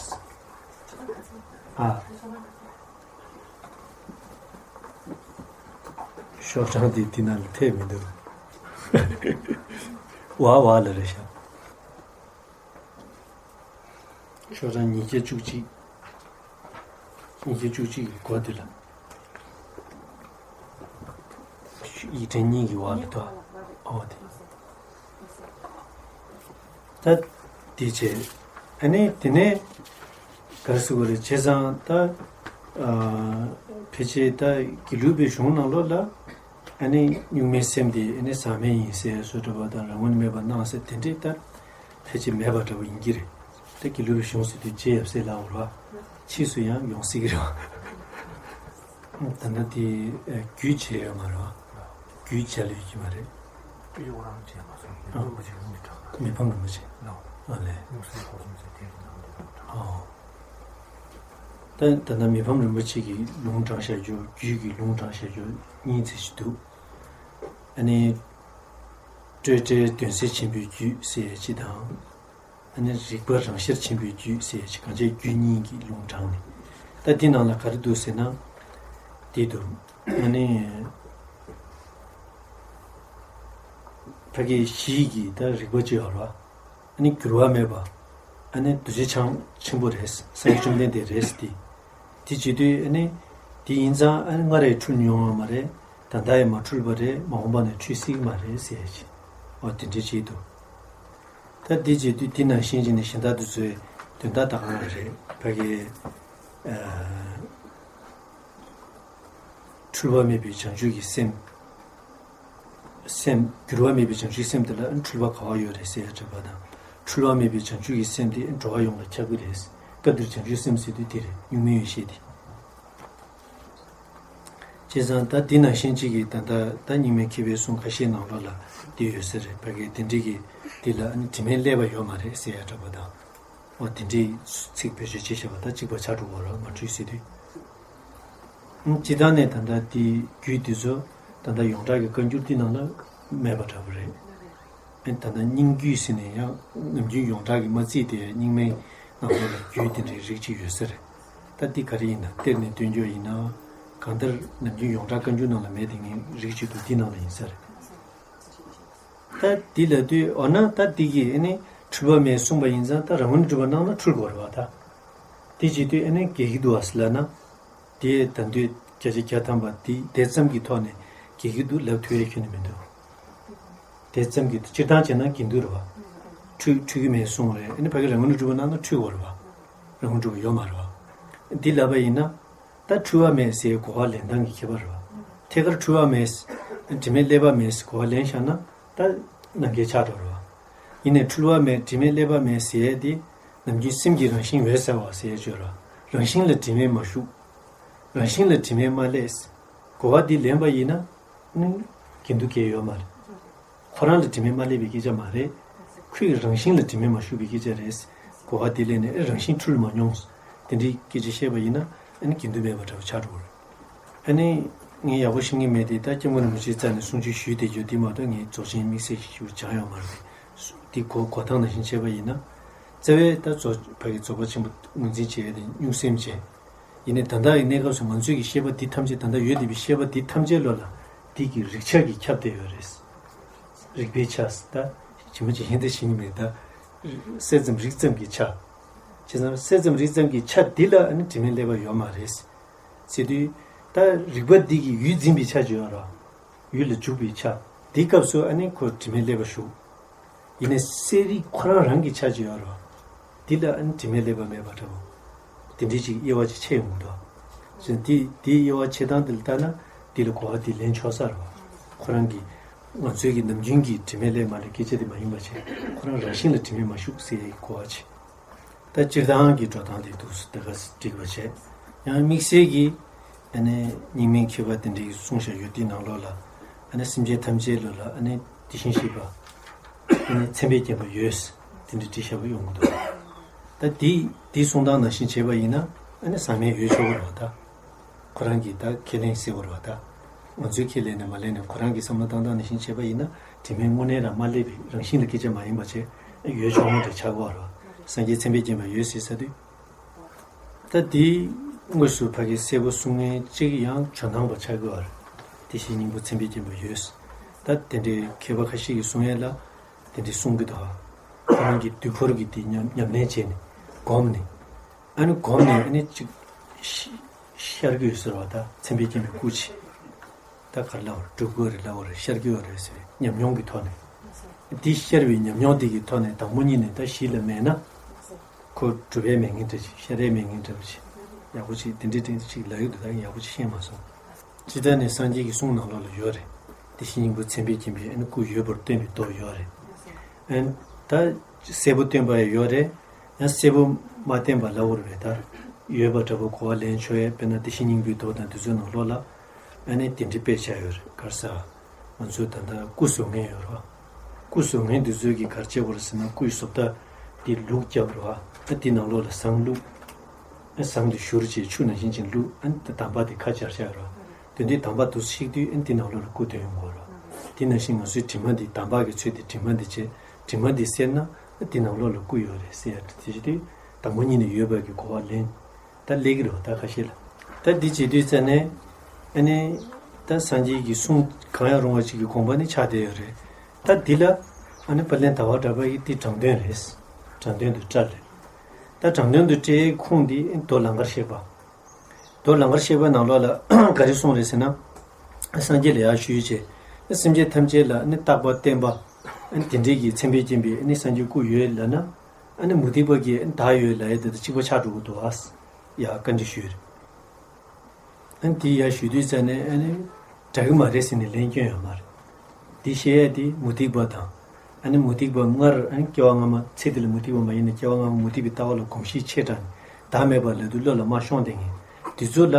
ཨ། ཤོག་གྲངས་དེ་དེ་ནང་ལ་ཐེབས་མི་འདུག་ཝ་ཝ་ལ་རེད་ཤག་ཤོག་གྲངས་ཉིས་བརྒྱ་བཅུ་གཅིག་ཉིས་བརྒྱ་བཅུ་གཅིག་གི་འགོ་དེ་ལ། ཡིག་ཕྲེང་གཉིས་ཀྱི་བར་ལ་ཐོ། ཨོ་དེ། ད་དེ་བྱས། ཨ་ནི་དེ་ནས་ག་རེ་ཟེར་དགོས་རེད། བྱས་ཙང་ད་ཨ། ཕལ་ཆེར་ད་དགེ་ལུགས་པའི་གཞུང་ནང་ལོགས་ལ་ཨ་ནི་གཉུག་མའི་སེམས་དེ་ཨ་ནི་ཟག་མེད་ཡིན་ཟེར་བཟོ་འདྲ་པོ་དང་རང་ངོས་ནས་མེད་པར་སྣང་ཟེར་དེ་འདྲས་ད་ཕལ་ཆེར་མེད་པ་འདྲ་པོ་ཡིན་གྱི་རེད། ད་དགེ་ལུགས་པའི་གཞུང་ཟེར་དུས་རྗེ་ཡབ་སྲས་ལབ་དགོས་རེད་པ། ཕྱིས་སུ་ཡང་ཡོང་སྲིད་ཀྱི་རེད་པ། ད་ལྟ་དེ་ཨ་རྒྱུད་བྱས་ཡོད་མ་རེད་པ། རྒྱུད་བྱས་ལ་ཡོད་ཀྱི་མ་རེད། པི་ཝང་བྱས་མ་སོང་། ཨ། རིན་པོ་ཆེ་ལུང་གི་དྲངས། མི་ཕམ་རིན་པོ་ཆེ། ལགས། ཨ་ལས། ལུང་སྲིད་གོ་གསུམ་ཟེར་དེ་རིགས་ནང་དུ་དྲངས། ཨོ། ད་ད་ལྟ་མི་ཕམ་རིན་པོ་ཆེ་གིས་ལུང་དྲངས་བཞག་རྒྱུ། རྒྱུད་ཀྱི་ལུང་དྲངས་བཞག་རྒྱུ་གཉིས་ཙམ་ཞིག་འདུག་ཨ་ནི། སྤྲོས་བྲལ་དོན་གསལ་ཆེན་པོའི་རྒྱུད་ཟེར་ཡ་གཅིག་དང་། ཨ་ནི་རིག་པ་རང་ཤར་ཆེན་པོའི་རྒྱུད་ཟེར་ཡ་གཅིག་གང་བྱས་རྒྱུད་གཉིས་ཀྱི་ལུང་དྲངས་ནས། ད་འདི་ནང་ལ་ག་རེ་འདུག་ཟེར་ན། འདི་འདུག་ཨ་ནི། ཕ་གི་གཞི་གི་ད་རིག་པ་ཅིག་ཡོད་རེད་པ། ཨ་ནི་འགྱུར་བ་མེད་པ། ཨ་ནི་རྡོ་རྗེ་འཆང་ཆེན་པོ་རེད། སངས་རྒྱས་བཅོམ་ལྡན་འདས་རེད་དེ། དེ་བྱེད་དུས་ཨ་ནི། དེ་ཡིན་ཙང་ཨ་ནི་སྔར་ཡང་འཁྲུལ་མྱོང་བ་མ་རེད། ད་ལྟ་ཡང་མ་འཁྲུལ་པ་རེད། མ་འོངས་པ་ནས་འཁྲུལ་སྲིད་ཀྱི་མ་རེད་ཟེར་ཡ་ཅིག་ཨོ་དེ་འདྲའི་ཅིག་འདུག་ད་དེ་བྱེད་དུས་དེ་ནང་བཞིན་བྱས་ནས་གཞན་དག་དེ་ཚོའི་དོན་དག་ད་གང་ལ་རེད། ཕ་གི། ཨ། འཁྲུལ་པ་མེད་པའི་བྱང་ཆུབ་ཀྱི་སེམས། སེམས་འགྱུར་བ་མེད་པའི་བྱང་ཆུབ་སེམས་དེ་ལ་འཁྲུལ་པ་ག་པར་ཡོད་རེད་ཟེར་ཡ་དྲིས་པ་དང་། འཁྲུལ་པ་མེད་པའི་བྱང་ཆུབ་ཀྱི་སེམས་དེ་འགྲོ་བ་ཡོངས་ལ་ཁྱབ་ཀྱི་རེད། སྐབས་འདིར་བྱང་ཆུབ་སེམས་ཟེར་དུས་དེ་རེད། གཉུག་མའི་ཡེ་ཤེས་དེ། བྱས་ཙང་ད་འདི་ནང་བཞིན་གཅིག་གིས་ད་ལྟ་ད་རྙིང་མའི་མཁས་པའི་གསུང་ཁ་ཤས་ནང་ལོགས་ལ་འདི་ཡོད་ས་རེད། ཕ་གི་དེ་འདྲ་གི་འདི་ལ་ཨ་ནི་དྲི་མས་བསླད་པ་ཡོད་མ་རེད་ཟེར་ཡ་འདྲ་པོ་དང་། འོ་དེ་འདྲའི་ཚིག་བེད་སྤྱོད་བྱེད་བཞག་པ་ད་གཅིག་པ་ཆགས་འགྲོ་བ་རེད། མ་འཁྲུལ་ཟེར་དུས། སྤྱིར་བཏང་ནས་ད་ལྟ་འདི་རྒྱུད་འདི་ཚོ་ད་ལྟ་ཡོངས་གྲགས་ཀྱི་བཀའ་འགྱུར་འདི་ནང་ལ་མེད་པ་འདྲ་པོ་རེད། ཨེ་ད་ལྟ་རྙིང་རྒྱུད་ཟེར་ནས་ཡང་ནམ་རྒྱུན་ཡོངས་གྲགས་ཀྱི་མ་བརྩིས་ཏེ་རྙིང་མའི་ནང་ལོགས་ལ་རྒྱུད་དེ་འདྲའི་རིགས་གཅིག་ཡོད་ས་རེད། ད་འདི་ག་རེ་ཡིན་ན། གཏེར་ནས་བཏོན་རྒྱུ་ཡིན་ན། གང་ལྟར་ནམ་རྒྱུན་ཡོངས་གྲགས་བཀའ་འགྱུར་ནང་ལ་མེད་དེ་ངེས་རིགས་གཅིག་འདུག་འདི་ནང་ལ་ཡིན་ས་རེད། ད་འདི་ལབ་དུས་འོ་ན་ད་འདི་གིས་ཨེ་ནི་འཁྲུལ་པ་མེད་གསུངས་པ་ཡིན་ཙང་ད་རང་ངོས་ནས་སྒྲུབ་པ་གནང་ན་འཁྲུལ་དགོས་རེད་པ་ད། དེ་བྱེད་དུས་ཨེ་ནི་འགལ་གྱི་འདུག་པ་ཟེར་ལབ་ན། དེ་ད་དུང་བརྒྱ་ཆ་བརྒྱ་ཐམ་པ་དེ་དེ་ཙམ་གྱི་ཐོག་ནས་འགལ་གྱི་འདུག་ལབ་ཐུབ་ཡ་ཁྱོན་ནས་མི་འདུག་དེ་ཙམ་གྱི་སྤྱིར་བཏང་བྱས་ན་འགལ་འདུ་རེད་པ། འཁྲུལ་འཁྲུལ་གྱི་མེད་གསུངས་རེད། ཨ་ནི་ཕ་གི་རང་ངོས་ནས་སྒྲུབ་པ་གནང་ན་འཁྲུལ་དགོས་རེད་པ། རང་ངོས་སྒྲུབ་པ་ཡོད་མ་རེད་པ། འདི་ལབ་པ་ཡིན་ན། ད་འཁྲུལ་པ་མེད་ཟེར་གོ་བ་ལེན་སྟངས་ཀྱི་ཁྱད་པར་རེད་པ། ཐད་ཀར་འཁྲུལ་པ་མེད། དྲི་མས་བསླད་པ་མེད་ཟེར་གོ་བ་ལེན་བཞག་ན་ད་ནང་འགལ་ཆགས་འགྲོ་རེད་པ། ཡིན་ནའི་འཁྲུལ་པ་མེད་དྲི་མས་བསླད་པ་མེད་ཟེར་ཡས་དེ་ནམ་རྒྱུན་སེམས་ཀྱི་རང་བཞིན་འོད་གསལ་བ་ཟེར་ཡས་ཅིག་ཡོད་རེད་པ། རང་བཞིན་ལ་དྲི་མས་མ་ཞུགས། རང་བཞིན་ལ་དྲི་མས་མ་བསླད། གོ་བ་འདི་ལེན་པ་ཡིན་ན། ནི། འགལ་འདུ་གང་ཡང་ཡོད་མ་རེད། ཁོ་རང་ལ་དྲི་མས་མ་བསླད་པའི་སྐད་ཆ་མ་རེད། ཁོའི་རང་བཞིན་ལ་དྲི་མས་མ་ཞུགས་པའི་སྐད་ཆ་རེད། གོ་བ་འདི་ལེན་ནས་ཨེ་རང་བཞིན་འཁྲུལ་མ་མྱོང་། དེ་འདྲའི་སྐད་ཆ་བཤད་པ་ཡིན་ན་ཨ་ནི་འགལ་འདུ་མེད་པ་འདྲ་བོ་ཆགས་འགྲོ་གི་རེད། ཨ་ནི། ངས་ཡག་པོ་ཤེས་ཀྱི་མེད་དེ། ད་སྐྱབས་མགོན་རིན་པོ་ཆེའི་རྩ་ནས་གསུང་ཆོས་ཞུས་བསྡད་རྒྱུ་འདི་མ་གཏོགས་ངས་རྫོགས་ཆེན་དམིགས་བསལ་ཞིག་ཞུ་སྦྱངས་ཡོད་མ་རེད། འདི་གོ་གོ་སྟངས་ནང་བཞིན་བྱས་པ་ཡིན་ན། རྩ་བའི་ད་རྫོགས་ཕ་གི་རྫོགས་པ་ཆེན་པོ་ངོས་འཛིན་བྱེད་ཡ་དེ་གཉུག་སེམས་བྱས། ཡིན་ནའི་ད་ལྟ་ཡི་གནས་སྐབས་སུ་ང་ཚོས་ཀྱི་ཤེས་པ་འདི་ཐམས་ཅད། ད་ལྟ་ཡོད་བསྡད་པའི་ཤེས་པ་འདི་ཐམས་ཅད་ལོ་ལ་འདི་གི་རིགས་ཆད་ཀྱིས་ཁྱབ་བསྡད་ཡོད་རེད། རིགས་པའི་ཆ་ད་ཇི་མ་ཇི་བཞིན་དེ་ཤེས་ཀྱི་མེད་ད། གསལ་ཙམ་རིག་ཙམ་གྱི་ཆ། བྱས་ཙང་གསལ་ཙམ་རིག་ཙམ་གྱི་ཆ་འདི་ལ་ཨ་ནི་དྲི་མས་བསླད་པ་ཡོད་མ་རེད། ཟེར་དུས་ད་རིག་པ་འདི་གི་ཡུལ་འཛིན་པའི་ཆ་ཅིག་ཡོད་རེད། ཡུལ་ལ་འཇུག་པའི་ཆ། འདིའི་སྐབས་སུ་ཨ་ནི་ཁོ་དྲི་མས་བསླད་པ་ཞུགས། ཡིན་ནའི་གསལ་རིག་ཁོ་རང་རང་གི་ཆ་ཅིག་ཡོད་རེད། འདི་ལ་ཨ་ནི་དྲི་མས་བསླད་པ་མེད་པ་འདྲ་བོ། དེ་འདྲའི་ཅིག་དབྱེ་བ་ཅིག་ཕྱེ་ཡོང་གི་འདུག་བྱས་ཙང་འདི་འདིའི་དབྱེ་བ་ཕྱེ་སྟངས་འདི་ལ་ལྟ་ན་འདི་ལ་གོ་བ་འདི་ལེན་ཆོག་ས་རེད་བ། ཁོ་རང་གི་ང་ཚོའི་གི་ནམ་རྒྱུན་གྱི་དྲི་མས་བསླད་མ་བསླད་སྐད་ཆ་དེ་མ་ཡིན་པ་བྱས། ཁོ་རང་རང་བཞིན་ལ་དྲི་མས་མ་ཞུགས་ཟེར་ཡའི་གོ་བ་ཅིག་ད་སྤྱིར་བཏང་གི་འགྲོ་སྟངས་དེ་འདུག་སེ་དེ་ག་སེ་འགྲིག་པ་བྱས། ཡང་དམིགས་བསལ་གྱིས་ཨ་ནི་རྙིང་མའི་མཁས་པ་དེ་འདྲའི་གསུངས་བཞག་ཡོད་དེའི་ནང་ལོགས་ལ། ཨ་ནི་སེམས་ཅན་ཐམས་ཅད་ལ་ལ་ཨ་ནི་དེ་བཞིན་གཤེགས་པ་ཨ་ནི་མཚན་དཔེས་བརྒྱན་པ་ཡོད་དེ་འདྲའི་བྲིས་བཞག་པ་ཡོང་གི་འདུག་ད་དེ་དེའི་གསུང་སྟངས་ནང་བཞིན་བྱས་པ་ཡིན་ན་ཨ་ནི་ཟག་མེད་ཡོད་ཆོག་གི་རེད་བ་ད། ཁོ་རང་གིས་ད་ཁས་ལེན་ཟེར་བ་རེད་བ་ད། ང་ཚོས་ཁས་ལེན་ནས་མ་ལེན་ནས་ཁོ་རང་གི་བསམ་བློ་བཏང་སྟངས་ནང་བཞིན་བྱས་པ་ཡིན་ན་དྲི་མས་དངོས་གནས་རང་མ་བསླད་པའི་རང་བཞིན་ལ་སྐད་ཆ་མ་ཡིན་པ་བྱས་ཡོད་ཆོག་མོ་དེ་ཆགས་ཀྱི་ཡོད་རེད་བ། སངས་རྒྱས་མཚན་དཔེས་བརྒྱན་པ་ཡོད་ཟེར་ས་དུས། ད་དེའི་དངོས་སུ་ཕ་གི་གསལ་པོ་གསུང་མཁན་གཅིག་ཡང་ཇོ་ནང་པ་ཆགས་ཀྱི་ཡོད་རེད། དེ་བཞིན་སྙིང་པོ་མཚན་དཔེས་བརྒྱན་པ་ཡོད། ད་དེ་འདྲའི་མཁས་པ་ཁ་ཤས་ཀྱིས་གསུང་ཡས་ལ་དེ་འདྲའི་གསུང་གི་འདུག་ཁོ་རང་གི་དུས་འཁོར་གྱི་དེ་ཉམས་ཉམས་ལེན་བྱས་ནས་བསྒོམས་ནས། ཨ་ནི་བསྒོམས་ནས་ཨ་ནི་ཅིག་ཤར་གྱི་ཡོད་ཟེར་བ་ད་མཚན་དཔེས་བརྒྱན་པའི་སྐུ་ཅིག་ད་ག་རེ་ལབ་དགོས་རེད། སྒྲུབ་དགོས་རེད་ལབ་དགོས་རེད། ཤར་གྱི་ཡོད་རེད་ཟེར་བའི་ཉམས་མྱོང་གི་ཐོག་ནས། འདི་ཤར་བའི་ཉམས་མྱོང་དེ་གི་ཐོག་ནས་དང་པོ་ཉིད་ནས་ད་གཞི་ལ་མེད་ན། ཁོ་སྒྲུབ་ཡས་མེད་མཁན་འདྲ་ཅིག་ཤར་ཡས་མེད་མཁན་འདྲ་པོ་ཅིག་ཡག་པོ་ཅིག་དེ་འདྲའི་སྟེང་ཅིག་ལབ་ཡོད་འདུག་ད་ཡག་པོ་ཅིག་ཤེས་མ་སོང་། ཇི་ལྟར་ནས་སངས་རྒྱས་ཀྱི་གསུང་ནང་ལོགས་ལ་ཡོད་རེད། དེ་བཞིན་སྙིང་པོ་མཚན་དཔེས་བརྒྱན་པའི་ཨ་ནི་སྐུ་ཡོད་པར་སྟོན་པའི་མདོ་ཡོད་རེད། ཨ་ནི་ད་གསལ་པོ་སྟོན་པ་ཡང་ཡོད་རེད། ཡང་གསལ་པོ་མ་བསྟན་པ་ལབ་དགོས་རེད། ད་ཡོད་པ་འདྲ་པོ་གོ་བ་ལེན་ཆོག་ཡས། དཔེར་ན་དེ་བཞིན་སྙིང་པོའི་མདོ་དང་དེ་ཚོའི་ནང་ལོགས་ལ་ཨ་ནི་དེ་འདྲའི་དཔེ་བཞག་ཡོད་རེད། ག་རེ་ཟེར། ང་ཚོས་ད་ལྟ་སྐུ་བཟོ་མཁན་ཡོད་རེད་བ། སྐུ་བཟོ་མཁན་དེ་ཚོས་ཀྱིས་ག་རེ་བྱེད་དགོས་རེད་ཟེར་ན། སྐུའི་བཟོ་ལྟ་དེ་ལུགས་བརྒྱབ་རེད་བ། ཨ་དེ་ནང་ལོགས་ལ་ཟངས་བླུགས། ཨ་ཟངས་དེ་བཞུར་བྱས་ཆུ་ནང་བཞིན་ཅིག་བླུགས། ཨ་དེ་དམ་པ་དེ་ཁ་སྦྱར་བཞག་རེད་བ། དེ་དུས་དམ་པ་དེ་གཤེགས་དུས་ཨ་དེ་ནང་ལོགས་ལ་སྐུ་ཐོན་ཡོང་གི་རེད་བ། དེ་ནང་བཞིན་ང་ཚོའི་དྲི་མ་འདི་དམ་པ་གི་ཚུལ་དེ་དྲི་མ་འདི་བྱས། དྲི་མ་འདི་སེལ་ན་ཨ་དེ་ནང་ལོགས་ལ་སྐུ་ཡོད་རེད་ཟེར་ཡ། དེ་བྱེད་དུས་དང་པོ་ཉིད་ནས་ཡོད་པ་གི་གོ་བ་ལེན། ད་སླེབས་ཀྱི་རེད་བ། ད་ཁ་ཤས་ལ། ད་འདི་བྱེད་དུས་ཙ་ནས་ཨ་ནི་ད་སངས་རྒྱས་ཀྱི་གསུང་གང་ཡང་རུང་བ་ཅིག་གི་དགོངས་པ་ནི་ཆགས་བསྡད་ཡོད་རེད། ད་འདི་ལ་ཨ་ནི་དཔལ་ལྡན་ཟླ་བ་གྲགས་པ་ཡིས་འདི་དྲང་དོན་རེད། དྲང་དོན་དུ་བཀྲལ་རེད། ད་དྲང་དོན་དུ་བཀྲལ་ཁུངས་འདི་མདོ་ལང་ཀར་གཤེགས་པ། མདོ་ལང་ཀར་གཤེགས་པའི་ནང་ལོགས་ལ་ག་རེ་གསུངས་རེད་ཟེར་ན། སངས་རྒྱས་ལ་ཡར་ཞུས་བྱས། སེམས་ཅན་ཐམས་ཅད་ལ་ནི་རྟག་པ་བརྟན་པ། དེ་འདྲའི་གི་མཚན་དཔེས་བརྒྱན་པའི་ནི་སངས་རྒྱས་སྐུ་ཡོད་ལབ་ན། ཨ་ནི་མུ་སྟེགས་པ་གིས་བདག་ཡོད་ལབ་ཡས་དེ་དང་གཅིག་པ་ཆགས་འགྲོ་གི་འདུག་ཨ། ཡ་བཀའ་འདྲི་ཞུས་རེད། ཨ་ནི་དེ་ཡར་ཞུ་དུས་ཙ་ནས་ཨ་ནི་དྲག་གི་མ་རེད་ཟེར་ནས་ལན་སྐྱོན་ཡོད་མ་རེད། འདི་བཤད་ཡས་དེ་མུ་སྟེགས་པ་དང་། ཨ་ནི་མུ་སྟེགས་པ་སྔར་ཨ་ནི་སྐྱེ་བ་སྔ་མ་ཚེ་འདི་ལ་མུ་སྟེགས་པ་མ་ཡིན་ན་སྐྱེ་བ་སྔ་མ་མུ་སྟེགས་པའི་ལྟ་བ་ལ་གོམས་གཤིས་ཆེ་དྲགས་ནས་བདག་མེད་པ་ལབ་དུས་བློ་ལ་མ་ཤོང་བསྡད་མཁན་དེ་ཚོ་ལ།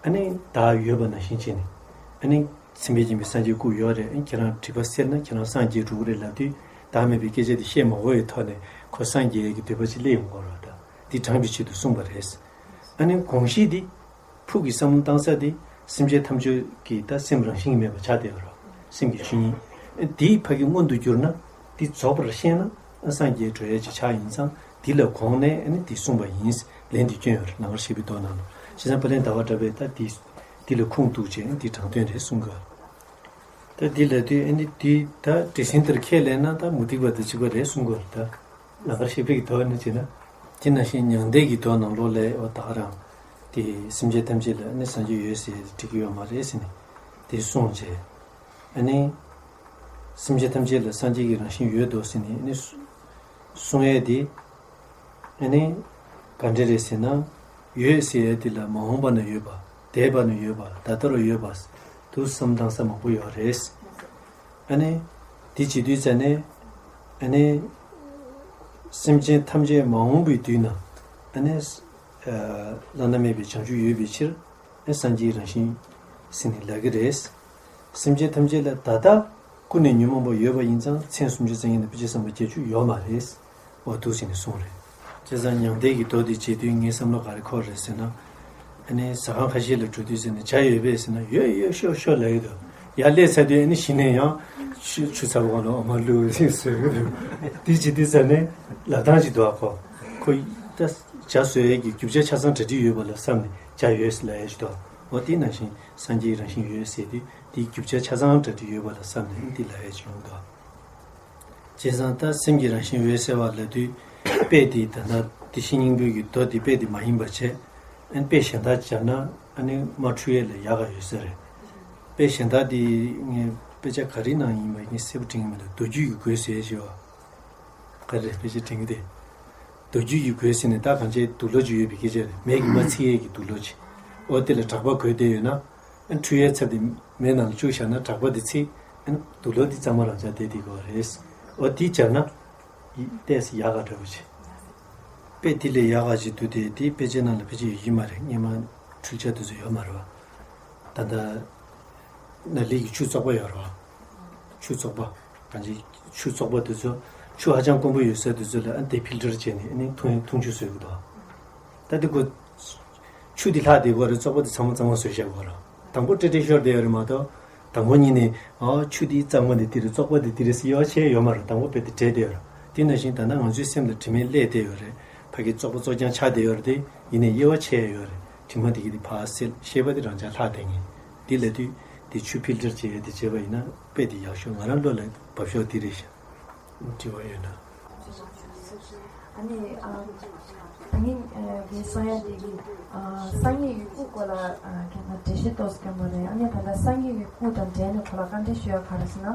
ཨ་ནི་བདག་ཡོད་པ་ནང་བཞིན་བྱས་ནས། ཨ་ནི་མཚན་དཔེས་བརྒྱན་པའི་སངས་རྒྱས་སྐུ་ཡོད་རེད། ཨ་ནི་ཁྱེད་རང་སྒྲིབ་པ་སེལ་ན་ཁྱེད་རང་སངས་རྒྱས་འགྲོ་གི་རེད་ལབ་དུས། བདག་མེད་པའི་སྐད་ཆ་དེ་བཤད་མ་དགོས་པའི་ཐོག་ནས་ཁོ་སངས་རྒྱས་ཀྱི་འདོད་པ་ཅིག་སླེབས་ཡོང་གི་རེད། ད་འདི་དྲངས་པའི་ཆེད་དུ་གསུངས་པ་རེད། ཨ་ནི་དགོངས་གཞི་འདི། ཕུགས་ཀྱི་བསམ་བློ་བཏང་ས་དེ། སེམས་ཅན་ཐམས་ཅད་ཀྱི་ད་སེམས་རང་བཞིན་གྱིས་མེད་པ་ཆགས་བསྡད་ཡོད་རེད། སེམས་ཀྱི་ཆོས་ཉིད། དེའི་ཕ་གི་མངོན་དུ་གྱུར་ན། དེ་རྫོགས་པར་ཤེས་ན་སངས་རྒྱས་འགྲོ་ཡས་ཅིག་ཆགས་ཡིན་ཙང་། དེ་ལ་དགོངས་ནས་ཨ་ནི་དེ་གསུངས་པ་ཡིན། ལན་དེ་སྐྱོན་ཡོད་རེད། ལང་ཀར་གཤེགས་པའི་མདོ་ནང་ལ། བྱས་ཙང་དཔལ་ལྡན་ཟླ་བ་གྲགས་པས་ད་དེ་དེ་ལ་ཁུངས་གཏུགས་བྱས་དེ་དྲང་དོན་རེད་གསུང་གི། ད་དེ་ལབ་དུས་ཨ་ནི་དེ་ད་འདྲ་ཟིན་ལྟར་ཁས་ལེན་ན་ད་མུ་སྟེགས་པ་དང་གཅིག་པ་རེད་གསུང་གི་རེད་ད། ལང་ཀར་གཤེགས་པའི་མདོ་ནི་བྱས་ན། དེ་ནང་བཞིན་མྱང་འདས་ཀྱི་མདོ་ནང་ལོགས་ལ་འོ་ད་ག་རང་། དེ་སེམས་ཅན་ཐམས་ཅད་ལ་ནི་སངས་རྒྱས་ཡོད་ཟེར་འགྲིག་གི་ཡོད་མ་རེད་ཟེར་ནས་དེ་གསུངས་བྱས། ཨ་ནི། སེམས་ཅན་ཐམས་ཅད་ལ་སངས་རྒྱས་ཀྱི་རང་བཞིན་ཡོད་དོ་ཟེར་ནས་ནི་གསུ་གསུང་ཡས་དེ། ཨ་ནི། ག་འདྲ་རེད་ཟེར་ན། ཡོད་ཟེར་ཡས་དེ་ལ་མ་འོངས་པ་ན་ཡོད་པ། འདས་པ་ན་ཡོད་པ། ད་ལྟ་རུ་ཡོད་པ། དུ་བསམ་བཏང་ས་མང་པོ་ཡོད་རེད། ཨ་ནི། དེ་བྱེད་དུས་ཙ་ནས། ཨ་ནི། སེམས་ཅན་ཐམས་ཅད་མ་འོངས་པའི་དུས་ན། ཨ་ནི། བླ་ན་མེད་པའི་བྱང་ཆུབ་ཡོད་པའི་ཕྱིར། ཨ་སངས་རྒྱས་རང་བཞིན་ཟེར་ནས་ལབ་ཀྱི་རེད། སེམས་ཅན་ཐམས་ཅད་ལ་ད་ལྟ་ཀུན་ནས་ཉོན་མོངས་པ་ཡོད་པ་ཡིན་ཙང་མཚན་སུམ་ཅུ་རྩ་གཉིས་དང་དཔེ་བྱད་བཟང་པོ་བརྒྱད་ཅུ་ཡོད་མ་རེད། འོ་འདུག་ཟེར་ནས་གསུངས་རེད། བྱས་ཙང་མྱང་འདས་ཀྱི་མདོ་འདི་བྱེད་དུས་ངའི་བསམ་བློ་ག་རེ་འཁོར་རེད་ཟེར་ན། ཨ་ནི་ཟ་ཁང་ཁ་ཤས་ལ་འགྲོ་དུས་ཟེར་ན་ཇ་ཡོད་པས་ཟེར་ན་ཡོད་ཡོད་ཤོག་ཤོག་ལབ་ཡོད་དོ། ཡར་སླེབས་ཚར་དུས་ཨ་ནི་གཞི་ནས་ཡང་ཆུ་ཆུ་ཚ་བོ་ལ་འོ་མ་བླུགས་ཟེར་ཟེར་གི་འདུག་དེ་བྱེད་དུས་ཟེར་ནས་ལབ་སྟངས་ཅིག་འདུག་ཨ་ཁོ། ཁོ་ད་ཇ་བཟོ་ཡས་ཀྱི་རྒྱུ་ཆ་ཆ་ཚང་གྲ་སྒྲིག་ཡོད་པ་ལ་བསམ་ནས་ཇ་ཡོད་ཟེར་ལབ་ཡས་ཅིག་འདུག་འོ་དེ་ནང་བཞིན་སངས་རྒྱས་རང་བཞིན་ཡོད་ཟེར་དུས་དེའི་རྒྱུ་ཆ་ཆ་ཚང་གྲ་སྒྲིག་ཡོད་པ་ལ་བསམ་ནས་ཨ་ནི་དེ་ལབ་ཡས་ཅིག་ཡོང་གི་འདུག་བྱས་ཙང་ད་སེམས་ཀྱི་རང་བཞིན་འོད་གསལ་བ་ལབ་དུས། དཔེ་དེ་ད་ལྟ་དེ་བཞིན་སྙིང་པོའི་གི་མདོ་དེ་དཔེ་དེ་མ་ཡིན་པ་བྱས། ཨ་ནི་དཔེ་གཞན་དག་སྦྱར་ན་ཨ་ནི་མ་འཁྲུལ་ཡས་ལ་ཡག་ག་ཡོད་ས་རེད། དཔེ་གཞན་དག་དེ་ངས་དཔེ་ཆ་ག་རེའི་ནང་ཡིན་པ་ངས་གསལ་པོ་དྲན་གྱི་མི་འདུག་མདོ་རྒྱུད་ཀྱི་སྒོས་ཟེར་ཞེས་པ། ག་རེ་དཔེ་ཆ་དྲན་གྱི་དེ། མདོ་རྒྱུད་ཀྱི་སྒོས་ཟེར་ནས་ད་གང་ཅིའི་དུག་ལོག་ཅིག་ཡོད་པའི་སྐད་ཆ་རེད། མེ་གིས་མ་ཚིག་ཡས་ཀྱི་དུག་ལོག་ཅིག་འོ་དེ་ལ་གྲགས་པ་བཀོད་བསྡད་ཡོད་ན། ཨ་འཁྲུལ་ཡས་ཚབ་དེ་མེ་ནང་ལ་བཅུག་བཞག་ན་གྲགས་པ་དེ་ཚིག་ཨ་ནི་དུག་ལོག་དེ་གཙང་མ་རང་ཆགས་བསྡད་དེ་དགོས་རེད། འོ་དེ་སྦྱར་ན། ཡི་ཏོག་ཙམ་ཡག་ག་འདྲ་བོ་ཅིག་དཔེ་དེ་ལས་ཡག་ག་ཅིག་འདུག་དེ་དེའི་དཔེ་ཆའི་ནང་ལ་ཕལ་ཆེར་ཡོད་ཀྱི་མ་རེད། སྔོན་མ་འཕྲུལ་ཆས་དེ་ཚོ་ཡོད་མ་རེད་བ། ད་ལྟ་ནཱ་ལི་གི་ཆུ་བཙོག་པ་ཡོད་རེད་བ། ཆུ་བཙོག་པ། གང་ཅི་ཆུ་བཙོག་པ་དེ་ཚོ་ཆུ་ཧ་ཅང་དཀོན་པོ་ཡོད་ས་དེ་ཚོ་ལ་ཨ་ནི་དེ་ཕིལ་ཊར་བྱས་ནས་ཨ་ནི་འཐུང་འཐུང་ཆུ་བཟོས་ཀྱི་འདུག་ད་དེ་ཁོ། ཆུ་དེ་ལྷག་བསྡད་ཀྱི་ཡོད་རེད། བཙོག་པ་དེ་ཚང་མ་གཙང་མ་བཟོས་བཞག་གི་ཡོད་རེད། དང་པོ་ཀྲེ་ཀྲེ་ཤོར་བསྡད་ཡོད་རེད་མ་གཏོགས། དང་པོ་ཉིད་ནས་ཨ་ཆུ་དེ་གཙང་མ་དེ་དེ་རེད། བཙོག་པ་དེ་དེ་རེད་ཟེར་དབྱེ་བ་ཕྱེ་ཡོད་མ་རེད། དང་པོ་དཔེ་དེ་བྲལ་བསྡད་ཡོད་རེད། དེ་ནང་བཞིན་ད་ལྟ་ང་ཚོའི་སེམས་ལ་དྲི་མས་བསླད་བསྡད་ཡོད་རེད། ཕ་གི་བཙོག་པ་བཙོག་རྐྱང་ཆགས་བསྡད་ཡོད་རེད་དེ། ཡིན་ནའི་དབྱེ་བ་ཕྱེ་ཡ་ཡོད་རེད། དྲི་མ་དེ་གི་དེ་ཕར་སེལ། ཤེས་པ་དེ་རང་འཇགས་ལྷག་བསྡད་མཁན། དེ་ལབ་དུས་དེ་ཆུ་ཕིལ་ཊར་བྱས་ཡ་དེ་བྱས་པ་ཡིན་ན་དཔེ་དེ་ཡག་ཤོས། ང་རང་བློ་ལ་བབས་ཤོས་དེ་རེད་ཤག་དྲི་བ་ཡོད་ན། ཨ་ནི་ཨ་ད་ངས་ཨ་ངའི་གསུང་ཡ་འདི་གི་ཨ་སངས་རྒྱས་ཀྱི་སྐུ་སྐོར་ལ་ཨ་ཁྱེད་ན་འགྲེལ་བཤད་ཏོག་ཙམ་བསྐྱོན་པ་རེད། ཨ་ནི་ད་ལྟ་སངས་རྒྱས་ཀྱི་སྐུ་དང་འབྲེལ་ནས་གོ་ལ་བཀའ་འདྲི་ཞུ་ཡ་ག་རེ་ཟེར་ན།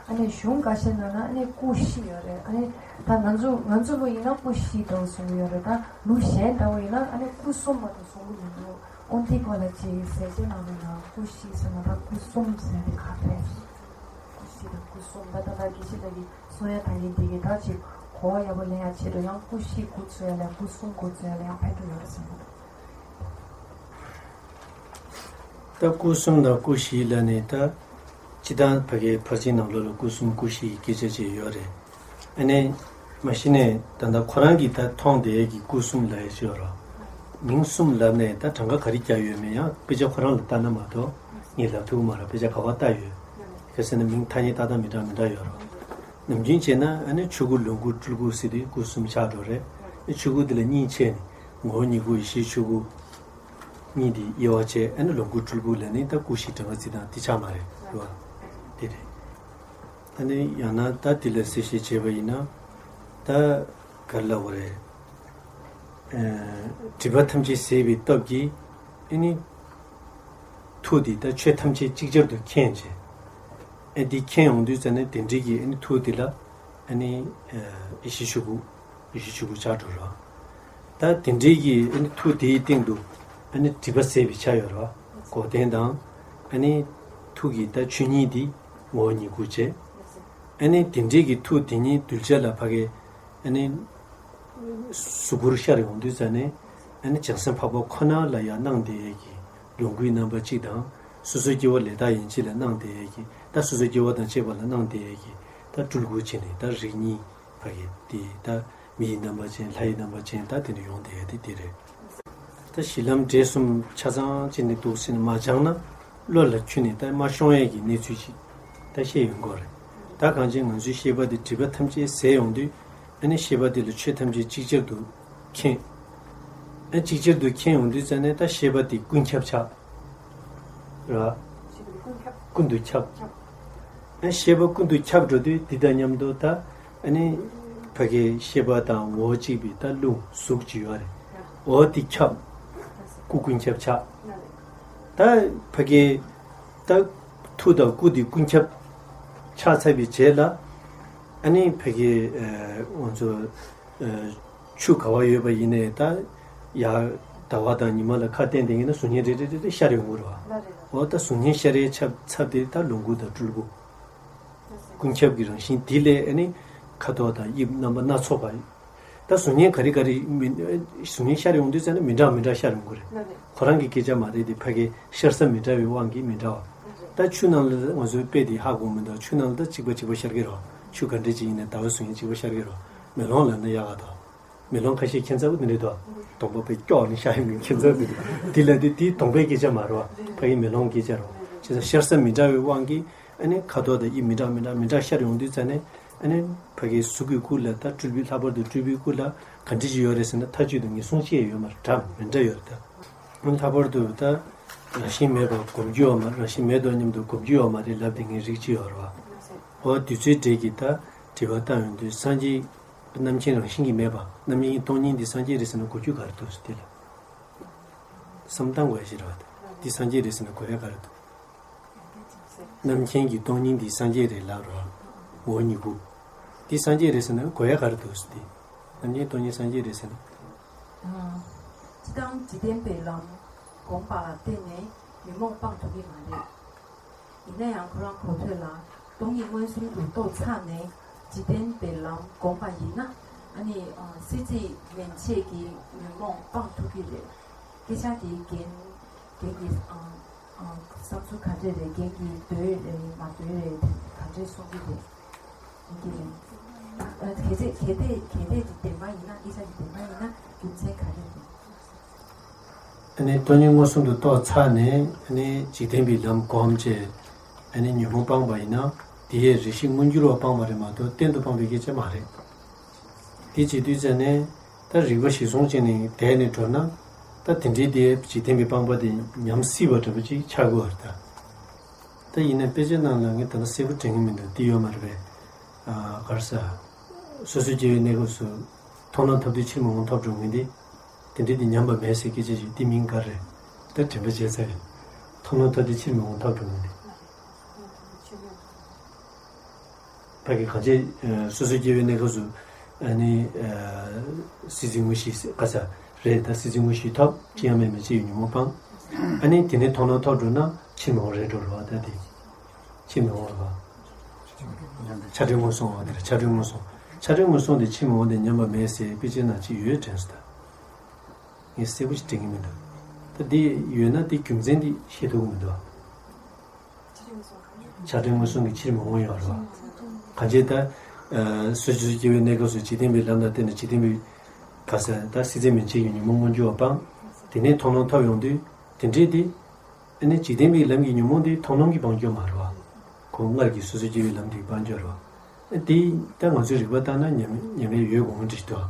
ཨ་ནི་གཞུང་འགའ་ཤས་ནང་ན་ཨ་ནི་སྐུ་བཞི་ཡོད་རེད། ཨ་ནི་ད་ང་ཚོ་ང་ཚོ་ལུགས་ཡིན་ན་སྐུ་བཞི་འདྲ་བོ་གསུང་གི་ཡོད་རེད། ད་ལུགས་གཞན་འདྲ་བོ་ཡིན་ན་ཨ་ནི་སྐུ་གསུམ་མ་གཏོགས་གསུང་གི་མི་འདུག་འོ་འདི་སྐོར་ལ་ཅིག་ཟེར་བཤད་གནང་རོགས་གནང་། སྐུ་བཞི་ཟེར་ན་ད་སྐུ་གསུམ་ཟེར་དེ་ག་རེ་རེད། སྐུ་བཞི་དང་སྐུ་གསུམ་ད་ད་ལྟ་དགེ་བཤེས་ལགས་ཀྱིས་གསུང་ཡ་ད་ཡིན་དེ་གི་ད་ཅིག་གོ་བ་ཡག་པོ་ལེན་ཡ་ཆེད་དུ་ཡང་སྐུ་བཞི་འགོ་ཚུགས་ཡ་ལ་སྐུ་གསུམ་འགོ་ཚུགས་ཡ་ལ་ཡང་ཕན་ཐོགས་ཡོད་རེད་བསམ་གི་འདུག་ད་སྐུ་གསུམ་དང་སྐུ་བཞི་ལ་ནི་ད་སྤྱི་བཏང་ཕ་གིའི་ཕར་ཕྱིན་ནང་ལོགས་ལ་སྐུ་གསུམ་སྐུ་བཞི་ཡི་སྐད་ཆ་ཅིག་ཡོད་རེད། ཨ་ནི་མ་གཞི་ནས་ད་ལྟ་ཁོ་རང་གིས་ད་མཐོང་བསྡད་ཀྱི་སྐུ་གསུམ་ལབ་ཡ་ཅིག་ཡོད་རེད། མིང་གསུམ་ལབ་ནས་ད་གྲངས་ཀ་ག་རེ་བརྒྱབ་ཡོད་མེད་ཡང་དཔེ་ཆ་ཁོ་རང་ལ་ལྟ་ན་མ་གཏོགས་ངས་ལབ་ཐུབ་ཀྱི་མ་རེད། དཔེ་ཆ་ག་པར་ལྟ་ཡོད། གལ་སྲིད་ན་མིང་ཐ་སྙད་ཏག་ཏག་མི་འདྲ་མི་འདྲ་ཡོད་རེད། ནམ་རྒྱུན་བྱས་ན་ཨ་ནི་ཆོས་སྐུ་ལོངས་སྐུ་སྤྲུལ་སྐུ་ཟེར་དུས་སྐུ་གསུམ་ཆགས་འགྲོ་རེད། ཨ་ཆོས་སྐུ་དེ་ལ་གཉིས་ཕྱེ་ནས་ངོ་བོ་ཉིད་སྐུ་ཡེ་ཤེས་ཆོས་སྐུ། གཉིས་དེ་དབྱེ་བ་ཕྱེ། ཨ་ནི་ལོངས་སྐུ་སྤྲུལ་སྐུ་ལབ་ནས་ད་སྐུ་བཞི་གྲངས་ཀ་བརྩི་སྟངས་དེ་ཆགས་མ་རེད་རེད་བ། དེ་རེད། ཨ་ནི་ཡང་ན་ད་དེ་ལ་གསལ་བཤད་བྱས་པ་ཡིན་ན། ད་ག་རེ་ལབ་དགོས་རེད། ཨ་སྒྲིབ་པ་ཐམས་ཅད་ཟད་པའི་སྟོབས་ཀྱིས་ཨ་ནི་ཐུགས་དེ་ད་ཆོས་ཐམས་ཅད་ཅིག་ཅར་དུ་མཁྱེན་བྱས། ཨ་འདི་མཁྱེན་ཡོང་དུས་ཙ་ནས་དེ་འདྲའི་གི་ཨ་ནི་ཐུགས་དེ་ལ་ཨ་ནི་ཡེ་ཤེས་ཆོས་སྐུ། ཡེ་ཤེས་ཆོས་སྐུ་ཆགས་འགྲོ་རོ། ད་དེ་འདྲའི་གི་ཨ་ནི་ཐུགས་དེའི་སྟེང་དུ་ཨ་ནི་སྒྲིབ་པ་ཟད་པའི་ཆ་ཡོད་རོ། འགོག་བདེན་དང་། ཨ་ནི་ཐུགས་ཀྱི་ད་ཆོས་ཉིད་དེ་ངོ་བོ་ཉིད་སྐུ་བྱས། ཨ་ནི་དེ་འདྲའི་གི་ཐུགས་དེ་ཉིད་གདུལ་བྱ་ལ་ཕ་གི་ཨ་ནི་གཟུགས་སྐུར་ཤར་ཡོང་དུས་ཙ་ནས་ཨ་ནི་བྱང་སེམས་འཕགས་པ་ཁོ་ན་ལ་ཡང་སྣང་བསྡད་ཡས་ཀྱི་ལོངས་སྐུའི་རྣམ་པ་གཅིག་དང་། སོ་སོའི་སྐྱེ་བོ་ལས་དག་ཡན་ཆད་ལ་སྣང་བསྡད་ཡས་ཀྱི་ད་སོ་སོའི་སྐྱེ་བོ་དང་བཅས་པ་ལ་སྣང་བསྡད་ཡས་ཀྱི་ད་སྤྲུལ་སྐུ་བྱས་ནས་ད་རིགས་གཉིས། ཕ་གི་དེ་ད་མི་ཡི་རྣམ་པ་ཅན་ལྷ་ཡི་རྣམ་པ་ཅན་ད་དེ་འདྲ་ཡོང་བསྡད་ཡ་དེ་དེ་རེད། ད་གཞི་ལམ་འབྲས་གསུམ་ཆ་ཚང་ཅན་དེ་འདུག་ཟེར་ནས་མ་སྦྱངས་ན་བློ་ལ་ཁྱོན་ནས་ད་མ་ཤོང་ཡས་ཀྱི་གནས་ཚུལ་ཞིག་ད་བཤད་ཡོང་གི་རེད། ད་གང་ཅི་ང་ཚོའི་ཤེས་པ་དེ་སྒྲིབ་པ་ཐམས་ཅད་ཟད་ཡོང་དུས་ཨ་ནི་ཤེས་པ་དེ་ལ་ཆོས་ཐམས་ཅད་ཅིག་ཅར་དུ་མཁྱེན། ཨ་ཅིག་ཅར་དུ་མཁྱེན་ཡོང་དུས་ཙ་ནས་ད་ཤེས་པ་དེ་ཀུན་ཁྱབ་ཆགས། རེད་བ། ཀུན་ཏུ་ཁྱབ། ཨ་ཤེས་པ་ཀུན་ཏུ་ཁྱབ་འགྲོ་དུས་འདི་དང་མཉམ་དུ་ད་ཨ་ནི་ཕ་གིའི་ཤེས་པ་དང་ངོ་བོ་གཅིག་པའི་ད་རླུང་གཟུགས་ཅིག་ཡོད་རེད། འོ་དེ་ཁྱབ། སྐུ་ཀུན་ཁྱབ་ཆགས། ད་ཕ་གིའི་ད་ཐུགས་དང་སྐུ་དེ་ཀུན་ཁྱབ་ཆགས་ཚར་བའི་རྗེས་ལ་ཨ་ནི་ཕ་གིའི་ཨ་ང་ཚོ། ཆུ་ག་བ་ཡོད་པ་ཡིན་ནའི་ད་ཡར་ཟླ་བ་དང་ཉི་མ་ལ་ཁ་གཏད་བསྡད་ཡིན་ན་གཟུགས་བརྙན་རེ་རེ་རེ་རེ་ཤར་ཡོང་གི་རེད་བ། འོ་ད་གཟུགས་བརྙན་ཤར་ཡའི་ཚབ་ཚབ་དེ་ད་ལོངས་སྐུ་དང་སྤྲུལ་སྐུ། ཀུན་ཁྱབ་ཀྱི་རང་བཞིན་དེ་ལས་ཨ་ནི་ཁ་དོག་དང་དབྱིབས་རྣམ་པ་སྣ་ཚོགས་པ། ད་གཟུགས་བརྙན་ག་རེ་ག་རེ་མི་གཟུགས་བརྙན་ཤར་ཡོང་དུས་ཙམ་ན་མི་འདྲ་བ་མི་འདྲ་ཤར་ཡོང་གི་རེད། ཁོ་རང་གི་སྐད་ཆ་མ་རེད་དེ་ཕ་གི་ཤར་ས་མི་འདྲ་བའི་དབང་གིས་མི་འདྲ་བ། ད་ཆུ་ནང་ལ་ང་ཚོའི་དཔེ་དེ་ཧ་གོ་མི་འདུག་ཆུ་ནང་ལ་ད་གཅིག་པ་གཅིག་པ་ཤར་གི་རེད། ཆུ་ག་འདྲ་ཅིག་ཡིན་ནའི་ཟླ་བ་གཟུགས་བརྙན་གཅིག་པ་ཤར་གི་རེད། མེ་ལོང་ལབ་ན་ཡག་ག་འདུག་མེ་ལོང་ཁ་ཤས་ཁྱད་མཚར་པོ་དེ་འདྲ་འདུག་གདོང་པ་དཔེ་སྐྱོག་ནས་ཤར་ཡོང་མཁན་ཁྱད་མཚར་པོ་འདུག་དེ་ལ་དེ་དེའི་གདོང་པའི་སྐད་ཆ་མ་རེད་བ། ཕ་གི་མེ་ལོང་སྐད་ཆ་རེད་བ། བྱས་ཙང་ཤར་ས་མི་འདྲ་བའི་དབང་གིས་ཨ་ནི་ཁ་དོག་དང་དབྱིབས་མི་འདྲ་མི་འདྲ་མི་འདྲ་ཤར་ཡོང་དུས་ཙ་ནས་ཨ་ནི་ཕ་གི་གཟུགས་ཀྱི་སྐུ་ལ་ད་སྤྲུལ་པའི་ལྷག་པར་དུ་སྤྲུལ་པའི་སྐུ་ལ་ག་འདྲ་ཅིག་ཡོད་རེད་ཟེར་ན་མཐའ་གཅིག་ཏུ་ངེས་བཟུང་ཅི་ཡང་ཡོད་མ་རེད། འདྲ་མི་འདྲ་ཡོད་རེད་ད། ལྷག་པར་དུ་ད་རང་བཞིན་མེད་པ་སྒོམ་རྒྱུ་ཡོད་མ་རེད། རང་བཞིན་མེད་དོ་སྙམ་དུ་སྒོམ་རྒྱུ་ཡོད་མ་རེད་ལབ་དེ་ངའི་རིགས་གཅིག་ཡོད་རེད་བ། འོ་དུས་ཚོད་འབྲས་ཀྱི་ད་དྲི་བ་བཏང་ཡོང་དུས་སངས་རྒྱས་རྣམ་མཁྱེན་རང་བཞིན་གྱིས་མེད་པ་རྣམ་མཁྱེན་སྟོང་ཉིད་འདི་སངས་རྒྱས་རེད་ཟེར་ན་གོ་རྒྱུ་ག་རེ་འདུག་ཟེར་དེ་ལ། བསམ་བཏང་དགོས་ཡ་ཞིག་རེད་བ། འདི་སངས་རྒྱས་རེད་ཟེར་ན་གོ་ཡ་ག་རེ་འདུག་རྣམ་མཁྱེན་གྱི་སྟོང་ཉིད་འདི་སངས་རྒྱས་རེད་ལབ་རོགས། ངོ་བོ་ཉིད་སྐུ། འདི་སངས་རྒྱས་རེད་ཟེར་ན་གོ་ཡ་ག་རེ་འདུག་ཟེར་ཏེ། རྣམ་མཁྱེན་སྟོང་ཉིད་སངས་རྒྱས་རེད་ཟེར་ན། དང་། སྤྱི་བཏང་འཇིག་རྟེན་པའི་ལམ་སྒོམ་པ་ལ་བརྟེན་ནས་ཉོན་མོངས་སྤང་ཐུབ་ཀྱི་མ་རེད། ཡིན་ན་ཡང་ཁོ་རང་གོ་ཐོས་ལ་སྟོང་ཉིད་མངོན་སུམ་དུ་རྟོགས་ཚར་ནས་འཇིག་རྟེན་པའི་ལམ་སྒོམ་པ་ཡིན་ན་ཨ་ནི་སྲིད་རྩེ་མན་ཆད་ཀྱི་ཉོན་མོངས་སྤང་ཐུབ་ཀྱི་རེད། སྐད་ཆ་དེའི་རྒན་རྒན་གྱིས་ཨ། བསམ་ཚུལ་ག་འདྲས་རེད། རྒན་གྱིས་འདོད་རེད་མ་འདོད་རེད། ག་འདྲས་གསུང་གི་རེད། འདི་རེད། གལ་ཏེ་གལ་ཏེ་གལ་ཏེ་འདི་བདེན་པ་ཡིན་ན་སྐད་ཆ་འདི་བདེན་པ་ཡིན་ན་རྒྱུ་མཚན་ག་རེ་རེད། ཨ་ནི་སྟོང་ཉིད་མངོན་སུམ་དུ་རྟོགས་ཚར་ནས་ཨ་ནི་འཇིག་རྟེན་པའི་ལམ་སྒོམ་བྱས་ཨ་ནི་ཉོན་མོངས་སྤངས་པ་ཡིན་ན་དེ་ཡི་རེ་ཞིག་མངོན་གྱུར་བ་སྤངས་པ་རེད་མ་གཏོགས་གཏན་དུ་སྤངས་པའི་སྐད་ཆ་མ་རེད། དེ་བྱེད་དུས་ཙམ་ནས་ད་རིག་པ་གཞིར་བཟུང་བྱས་ནས་བསྡད་ནས་འགྲོ་ན་ད་དེ་འདྲའི་དེ་འཇིག་རྟེན་པའི་སྤངས་པ་དེ་ཉམས་སྲིད་པ་འདྲ་པོ་ཅིག་ཆགས་དགོས་པ་རེད་ད། ད་ཡིན་ན་དཔེ་ཆ་ནང་ལ་ངས་ད་ལྟ་གསལ་པོ་དྲན་གྱི་མི་འདུག་འདི་ཡོད་མ་རེད་པས། ཨ་ག་རེ་ཟེར། སོ་སོའི་སྐྱེ་བོའི་གནས་སྐབས་སུ་མཐོང་ལམ་ཐོབ་དུས་ཕྱིར་མི་འོང་ཐོབ་འགྲོ་མཁན་དེ། དེ་འདྲའི་དེ་ཉམས་པ་མེད་ཟེར་སྐད་ཆ་ཞིག་དེ་མིང་ག་རེ་རེད། ད་དྲན་པ་བརྗེད་ཚར་ཡིན། མཐོང་ལམ་ཐོབ་དུས་ཕྱིར་མི་འོང་ཐོབ་འགྲོ་མཁན་དེ། ཕ་གི་གང་བྱས། ཨ། སོ་སོའི་སྐྱེ་བོའི་གནས་སྐབས་སུ། ཨ་ནི། ཨ། སྲིད་རྩེ་དངོས་གཞི་ག་ས་རེད། ད་སྲིད་རྩེ་དངོས་གཞི་ཐོབ། ཅི་ཡང་མེད་མི་སྐྱེ་བའི་ཉོན་མོངས་སྤངས། ཨ་ནི་དེ་ནས་མཐོང་ལམ་ཐོབ་འགྲོ་ན་ཕྱིར་མི་འོང་རེད་འགྲོ་རེད་བ། ད་དེ་ཕྱིར་མི་འོང་རེད་བ། ཆགས་བྲལ་མངོན་སུམ་བ་དེར་ཆགས་བྲལ་མངོན་སུམ། ཆགས་བྲལ་མངོན་སུམ་དེ་ཕྱིར་མི་འོང་དེ་ཉམས་པ་མེད་ཟེར་དཔེ་ཆའི་ནང་ཅིག་ཡོད་དྲན་སོང་ད། ངས་གསལ་པོ་ཞིག་དྲན་གྱི་མི་འདུག་ད་འདི་ཡོད་ན་དེ་རྒྱུ་མཚན་འདི་ཤེས་ཐུབ་ཀྱི་མི་འདུག་ཆགས་བྲལ་མངོན་སུམ་གྱི་ཕྱིར་མི་འོང་ཡོད་རེད་བ། གང་བྱས་ད། ཨ། སོ་སོའི་སྐྱེ་བོའི་གནས་སྐབས་སུ་འཇིག་རྟེན་པའི་ལམ་ལ་བརྟེན་ནས་འཇིག་རྟེན་པའི་ག་ས་ད་སྲིད་རྩེ་མི་འཇིག་གི་ཉོན་མོངས་མངོན་གྱུར་བ་སྤངས། དེ་ནས་མཐོང་ལམ་ཐོབ་ཡོང་དུས་དེ་འདྲས་དེ། ཨ་ནི་འཇིག་རྟེན་པའི་ལམ་གྱི་ཉོན་མོངས་དེ་མཐོང་ལམ་གྱིས་སྤང་རྒྱུ་མ་རེད་བ། ཁོ་སྔར་གྱི་སོ་སོའི་སྐྱེ་བོའི་ལམ་དེ་སྤང་རྒྱུ་རེད་བ། དེ་ད་ང་ཚོའི་རིག་པ་ལྟར་ན་ཉམས་ཉམས་ཡས་ཡོད་དགོས་ངོ་འདྲི་ཞིག་འདུག་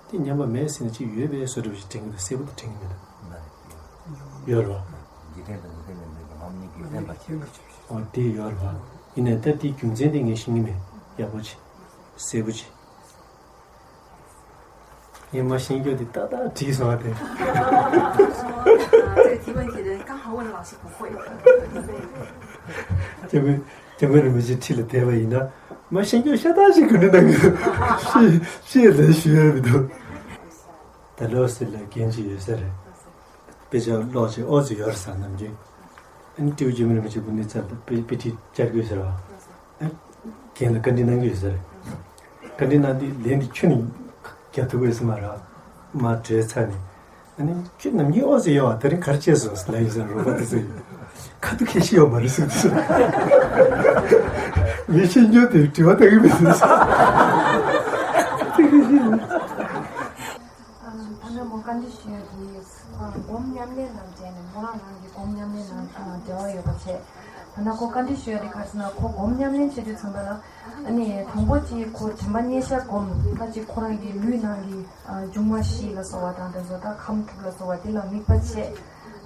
དེ་ཉམས་པ་མེད་ཟེར་ན་ཅིག་ཡོད་པའི་བཟོ་འདྲ་ཞིག་དྲན་གྱི་འདུག་གསལ་པོ་དེ་དྲན་གྱི་མི་འདུག་ཡོད་རེད་བ། འཇིག་རྟེན་དང་འཇིག་རྟེན་མིན་པའི་ལམ་གཉིས་ཀྱིས་བརྟེན་པར་བྱེད། འོ་དེ་ཡོད་རེད་བ། ཡིན་ནའི་ད་དེའི་རྒྱུ་མཚན་དེ་ངས་ཤེས་ཀྱི་མེད། ཡག་པོ་བྱེད། གསལ་པོ་བྱེད། ངས་མ་ཤེས་རྒྱུ་དེ་ཏག་ཏག་བྲིས་སོང་བ་དེ།这个提问题的人刚好问了老师不会。结果结果你们去踢了台湾一呢，没先就下大去可能那个是是人学不懂。ད་ལོ་ཟེར་ལ་རྒན་གྱི་ཡོད་ས་རེད། དཔེ་ཆ་ཀློག་ཅིག་ཨོ་ཙི་ཡོད་རེད་ཟེར་ནམ་རྒྱུན། ཨ་ནི་ཏིའུ་ཅི་མི་རིན་པོ་ཆེ་བུ་ནི་ཚར་ལ་དཔེ་དཔེ་ཁྲིད་བཅར་དགོས་ཟེར་བ། ཨ། རྒན་ལ་བཀའ་འདྲི་གནང་གི་ཡོད་ཟེར། བཀའ་འདྲི་གནང་དུས་ལན་དེ་ཁྱོད་ནི་རྒྱབ་ཐུབ་ཀྱི་ཡོད་ས་མ་རེད། མ་གྲོས་ཚར་ནས། ཨ་ནི་ཁྱོད་ནམ་རྒྱུན་ཨོ་ཟེར་ཡོད་བ། དེ་རིང་ག་རེ་བྱས་སོང་ཟེར་ལབ་ཡོད་ཟེར། རོགས་པ་དེ་ཚོས་ཁ་ཐུག་ཁྱད་ཞིག་ཡོད་མ་རེད་ཟེར་དུས། ངས་ཤེས་རྒྱུ་དེ་དྲི་བ་བཏང་གི་མི་འདུག་ཟེར། ཐུག་ཁྱད་ཞིག་མི་འདུག་ད་ནི་མོ་བཀའ་འདྲི་ཞུ་ཡ་དེ། སྒོམ་ཉམས་ལེན་དང་འབྲེལ་ནས་མོ་རང་རང་གི་སྒོམ་ཉམས་ལེན་དང་འབྲེལ་བ་ཡོད་པ་བྱས། ད་ནི་ཁོ་བཀའ་འདྲི་ཞུ་ཡ་དེ་ག་རེ་ཟེར་ན། ཁོ་སྒོམ་ཉམས་ལེན་བྱེད་དུས་ཙམ་པ་ལ། ཨ་ནི་དང་པོ་གཅིག་ཁོ་དྲན་པ་བརྙེས་ཤག་སྒོམ་ད་ཅིག་ཁོ་རང་གི་ལུས་ནང་གི་འབྱུང་བ་བཞི་ལ་སོགས་པ་དང་དེ་ཚོ་ད་ཁམས་དྲུག་ལ་སོགས་པ་དེ་ལ་དམིགས་པ་བྱས།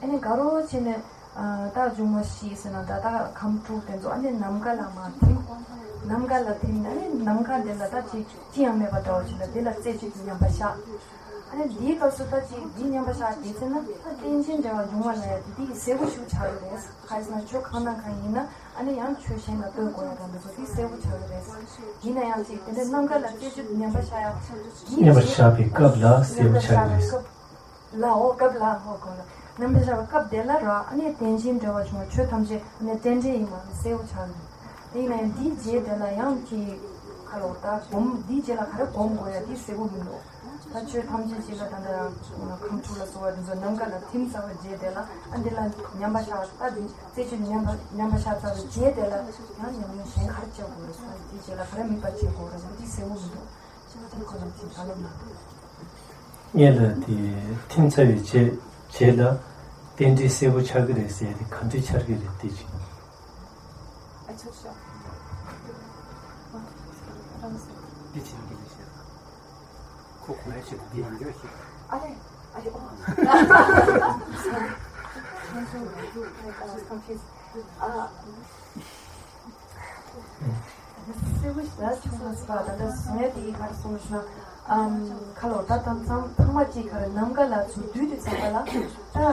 ཨ་ནི་དགའ་རོགས་བྱས་ནས། ད་འབྱུང་བ་བཞི་ཟེར་ན་ད་ད་ཁམས་དྲུག་དེ་ཚོ་ཨ་ནི་ནམ་མཁའ་ལ་མར་ཐིམ། ནམ་མཁའ་ལ་ཐིམ་ནས་ཨ་ནི་ནམ་མཁའ་དེ་ལ་ད་ཅི་ཅི་ཡང་མེད་པ་འདྲ་བོ་ཞིག་ལ་དེ་ལ་རྩེ་གཅིག་ཏུ་མཉམ་པར་བཞག་ཨ་ནི་དེའི་སྐབས་སུ་ད་ཅི་དེ་མཉམ་པར་བཞག་དེ་ཚེ་ན་ད་རྟེན་ཅན་འབྲེལ་བ་འབྱུང་བ་ལ་ཡ་དེ་དེ་གཟེར་པོ་ཞིག་ཆགས་ཀྱི་རེད། ག་རེ་ཟེར་ན་ཆོས་གང་དང་གང་ཡིན་ན་ཨ་ནི་ཡང་ཆོས་གཞན་ལ་ལྟོས་དགོས་ཡ་དང་དེ་ཚོ་དེ་གཟེར་པོ་ཆགས་ཀྱི་རེད། ཡིན་ན་ཡང་ཅིག་དེ་འདྲའི་ནམ་མཁའ་ལ་རྩེ་གཅིག་ཏུ་མཉམ་པར་བཞག་ཡ། མཉམ་པར་བཞག་པའི་སྐབས་ལ་གཟེར་པོ་ཆགས་ཀྱི་རེད། ལ་འོ་སྐབས་ལ་འོ་གོ་ལ། ནམ་དེ་བྱ་བ་སྐབས་དེ་ལ་ར་ཨ་ནི་རྟེན་ཅིང་འབྲེལ་བར་འབྱུང་བ་ཆོས་ཐམས་ཅད་ཨ་ནི་རྟེན་འབྲེལ་ཡིན་པ་ནི་གསལ་པོ་ཆགས་འདུག་དེ་ཡིན་ན་ཡང་འདིའི་རྗེས་དེ་ལ་ཡང་གི་ཁ་ལོ་ད་སྒོམ་འདིའི་རྗེས་ལ་ག་རེ་སྒོམ་དགོས་ཡ་འདི་གསལ་པོ་མི་འདུག་ད་ཆོས་ཐམས་ཅད་ཅིག་ལ་ད་ལྟ་ཁམས་དྲུག་ལ་སོགས་པ་འདི་ཚོ་ནམ་མཁའ་ལ་ཐིམ་ཚར་བའི་རྗེས་དེ་ལ་ཨ་འདི་ལ་མཉམ་པ་བཞག་ད་འདི་རྩེ་གཅིག་མཉམ་པ་མཉམ་པ་བཞག་ཚར་བའི་རྗེས་དེ་ལ་ཡང་ཉམས་མྱོང་གཞན་ག་རེ་བྱེད་དགོས་རེད་ཟེར་ན་འདིའི་རྗེས་ལ་ག་རེ་དམིགས་པ་བྱེད་དགོས་རེད་ཟེར་ན་འདི་གསལ་པོ་མི་འདུག་སྔོན་ལ་དེ་ཐིམ་ཚར་བའི་རྗེས་རྗེས་ལ་རྟེན་འབྲེལ་གསལ་པོ་ཆགས་ཀྱི་རེད་ཟེར་ཏེ་ག་འདྲ་ཆགས་ཀྱི་རེད་དེ་ཅི། ཁོ་གོ་ཡ་ཞིག་འདི་ཡང་འཇོག་ཞིག་ཨ་ལེ། ཨ་ལེ། ཨོ། Sorry. I was confused. ཨ། གསལ་པོ་ཞིག་ལ་ཆུང་ལ་སོགས་པ་ད་ལྟ་བཟོ་ཡ་དེ་ག་རེ་གསུངས་ན། ཨམ། ཁ་ལོ་ད་དང་ཚང་ཐང་མ་གཅིག་ག་རེ་ནམ་མཁའ་ལ་ཚུར་བསྡུས་དུས་ཙམ་པ་ལ་ད་བདག་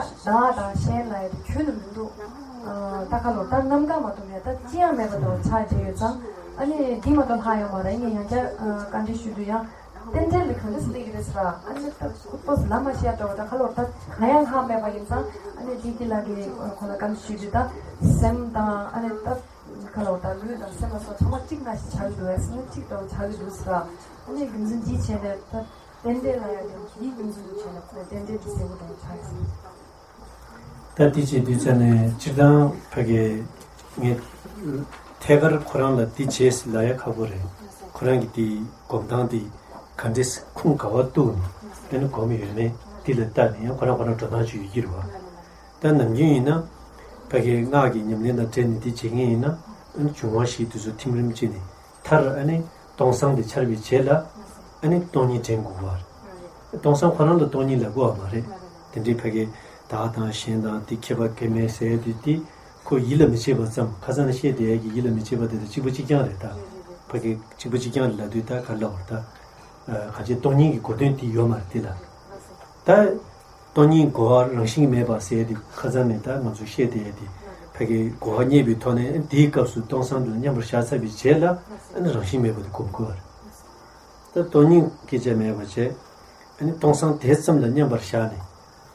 དང་གཞན་ལབ་ཡ་དེ་ཁྱོན་ནས་མི་འདུག་ཨ། ད་ཁ་ལོ་ད་ནམ་མཁའ་མ་གཏོགས་མེད་ད་ཅི་ཡང་མེད་པ་འདྲ་བོ་ཆགས་བསྡད་ཡོད་ཙང་ཨ་ནི་འདི་མ་གཏོགས་ལྷག་ཡོད་མ་རེད། ངས་ཡང་བསྐྱར་ཨ། བཀའ་འདྲི་ཞུ་དུས་ཡང་རྟེན་འབྲེལ་ལ་གང་འདྲ་སེ་སླེབས་ཀྱི་རེད་ཟེར་ར། ཨ་ནི་ད་ཁོ་ཏོག་ཙམ་ལབ་མ་ཤེས་ཡ་འདྲ་བོ་ད་ཁ་ལོ་ད་གང་ཡང་ལྷག་མེད་པ་ཡིན་ཙང་ཨ་ནི་འདི་འདི་ལ་གི་ཁོ་ལ་བཀའ་འདྲི་ཞུ་དུས་ད་སེམས་དང་ཨ་ནི་ད། ཁ་ལོ་ད་ལུས་དང་སེམས་ལ་སོགས་ཚང་མ་གཅིག་འདྲ་ཞིག་ཆགས་ཀྱི་འདུག་བས་སེམས་གཅིག་འདྲ་བོ་ཆགས་ཀྱི་འདུག་ཟེར་བ། ཨ་ནི་རྒྱུ་མཚན་འདི་བྱས་ནས་ད་རྟེན་འབྲེལ་ལ་ཡང་འདིའི་རྒྱུ་མཚན་དུ་བྱས་ནས་ཁོ་ལ་རྟེན་འབྲེལ་འདི་གསལ་པོ་འདྲ་བོ་ཆགས་ཀྱི་འདུག་ད་འདི་བྱེད་དུས་ཙམ་ནས་སྤྱིར་བཏང་ཕ་གི་ངས་ཐད་ཀར་ཁོ་རང་ལ་འདི་བྱས་ཟེར་ལབ་ཡ་ཁག་པོ་རེད། ཁོ་རང་གི་འདི་སྒོམ་སྟངས་འདི་ག་འདྲས་ཁུངས་ག་བ་གཏུགས་ནས་དེ་ནི་སྒོམ་ཡོད་མེད་འདི་ལ་བལྟས་ནས་ཡང་ཁོ་རང་ཁོ་རང་འགྲོ་སྟངས་ཅིག་ཡོད་ཀྱི་རེད་བ། ད་ནམ་རྒྱུན་ཡིན་ན། ཕ་གིའི་སྔགས་ཀྱི་ཉམས་ལེན་དང་འབྲེལ་ནས་འདི་བྱེད་མཁན་ཡིན་ན། ཨ་ནི་འབྱུང་བ་བཞི་དེ་ཚོ་ཐིམ་རིམ་བྱས་ནས་མཐར་ཨ་ནི་སྟོང་སང་དེ་འཆར་བའི་རྗེས་ལ་ཨ་ནི་སྟོང་ཉིད་དྲན་དགོས་པ་རེད། སྟོང་སང་ཁོ་རང་ལ་སྟོང་ཉིད་ལབ་དགོས་པ་མ་རེད། དེ་འདྲའི་ཕ་གིའི་བདག་དང་གཞན་དང་དེ་ཁྱད་པར་ག་མེད་ཟེར་དུས་དེ་ཁོ་ཡིད་ལ་མི་བྱེད་པ་ཙམ། ཁ་སང་ནས་བཤད་བསྡད་ཡ་གི་ཡིད་ལ་མི་བྱེད་པ་དེ་དང་གཅིག་པ་གཅིག་རྐྱང་རེད་ད། ཕ་གི་གཅིག་པ་གཅིག་རྐྱང་རེད་ལབ་དུས་ད་ག་རེ་ལབ་པ་རེད་ད། ག་ཅི་སྟོང་ཉིད་ཀྱི་གོ་དོན་དེ་ཡོད་མ་རེད་དེ་ལ། ད་སྟོང་ཉིད་གོ་བ་རང་བཞིན་མེད་པ་ཟེར་ཡ་དེ་ཁ་སང་ནས་ད་ང་ཚོ་བཤད་བསྡད་ཡ་དེ་ཕ་གི་གོ་བ་རྙེད་པའི་ཐོག་ནས་དེའི་སྐབས་སུ་སྟོང་སང་དེ་ལ་མཉམ་པར་བཞག་ཚར་བའི་རྗེས་ལ་ཨ་ནི་རང་བཞིན་མེད་པ་དེ་སྒོམ་དགོས་པ་རེད། ད་སྟོང་ཉིད་སྐད་ཆ་མེད་པ་བྱས། ཨ་ནི་སྟོང་སང་དེ་ཙམ་ལ་མཉམ་པར་བཞག་ནས།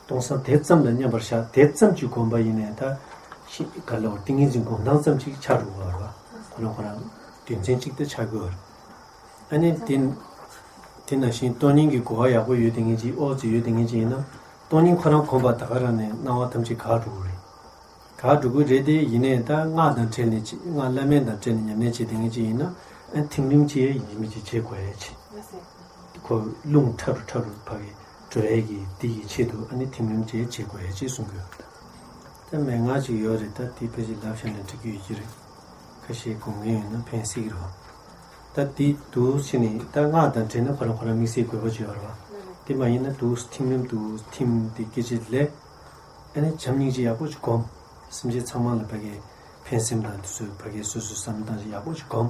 སྟོང་སང་དེ་ཙམ་ལ་མཉམ་པར་བཞག་དེ་ཙམ་གྱིས་གོམས་པ་ཡིན་ནའི་ད་ཤི་ག་ལ་བར་ཏིང་ངེ་འཛིན་སྒོམ་སྟངས་ཙམ་ཅིག་ཆགས་འགྲོ་གི་ཡོད་རེད་བ། ཁོ་རང་ཁོ་རང་དོན་ཚན་གཅིག་ཏུ་ཆགས་ཀྱི་ཡོད་རེད། ཨ་ནི་དེ་དེ་ནང་བཞིན་སྟོང་ཉིད་ཀྱི་གོ་བ་ཡག་པོ་ཡོད་དེ་ངེས་ཅིག་ཨོ་ཙི་ཡོད་དེ་ངེས་ཅིག་ཡིན་ན་སྟོང་ཉིད་ཁོ་རང་གོམས་པ་ད་ག་རང་ནས་སྣང་བ་ཐམས་ཅད་འགག་འགྲོ་གི་རེད། ག་འགྲོ་གི་རེད་དེ་ཡིན་ནའི་ད་སྔགས་དང་འབྲེལ་ནས་ཅི་སྔགས་བླ་མེད་དང་འབྲེལ་ནས་ཉམས་ལེན་བྱེད་དེ་ངེས་ཅིག་ཡིན་ན་ཨ་ཐིམ་རིམ་ཅིག་ཡིན་མི་ཅིག་བྱེད་དགོས་ཡ་ཅིག་ཁོ་རླུང་ཕྲ་རུ་ཕྲ་རུ་ཕ་གི་འགྲོ་ཡ་གི་དེ་ཡི་ཆེད་དུ་ཨ་ནི་ཐིམ་རིམ་ཅིག་བྱེད་དགོས་ཡ་ཅིག་གསུང་གི་ཡོད། ད་མན་ངག་ཅིག་ཡོད་རེད། ད་དེ་ཕལ་ཆེར་ལབ་བཞག་ན་འགྲིག་གི་ཡོད་ཀྱི་རེད། ཁ་ཤས་དགོངས་མཁན་ཡོད་ན་ཕན་སྲིད་ཀྱི་རེད་བ། ད་དེ་འདུག་ཕྱིན་ནས་ད་སྔགས་དང་འབྲེལ་ན་ཁོ་རང་ཁོ་རང་དམིགས་བསལ་དགོས་པ་ཅིག་ཡོད་རེད་བ། དེ་མ་ཡིན་ན་འདུག་ཐིམ་རིམ་འདུག་ཐིམ་དེ་སྐད་ཅིག་ལས། ཨ་ནི་བྱམས་སྙིང་རྗེ་ཡག་པོ་ཅིག་སྒོམ། སེམས་ཅན་ཚང་མ་ལ་ཕ་གི་ཕན་སེམས་དང་དེ་ཚོ་ཕ་གི་སོ་སོའི་བསམ་བློ་བཏང་ཞིག་ཡག་པོ་ཅིག་སྒོམ།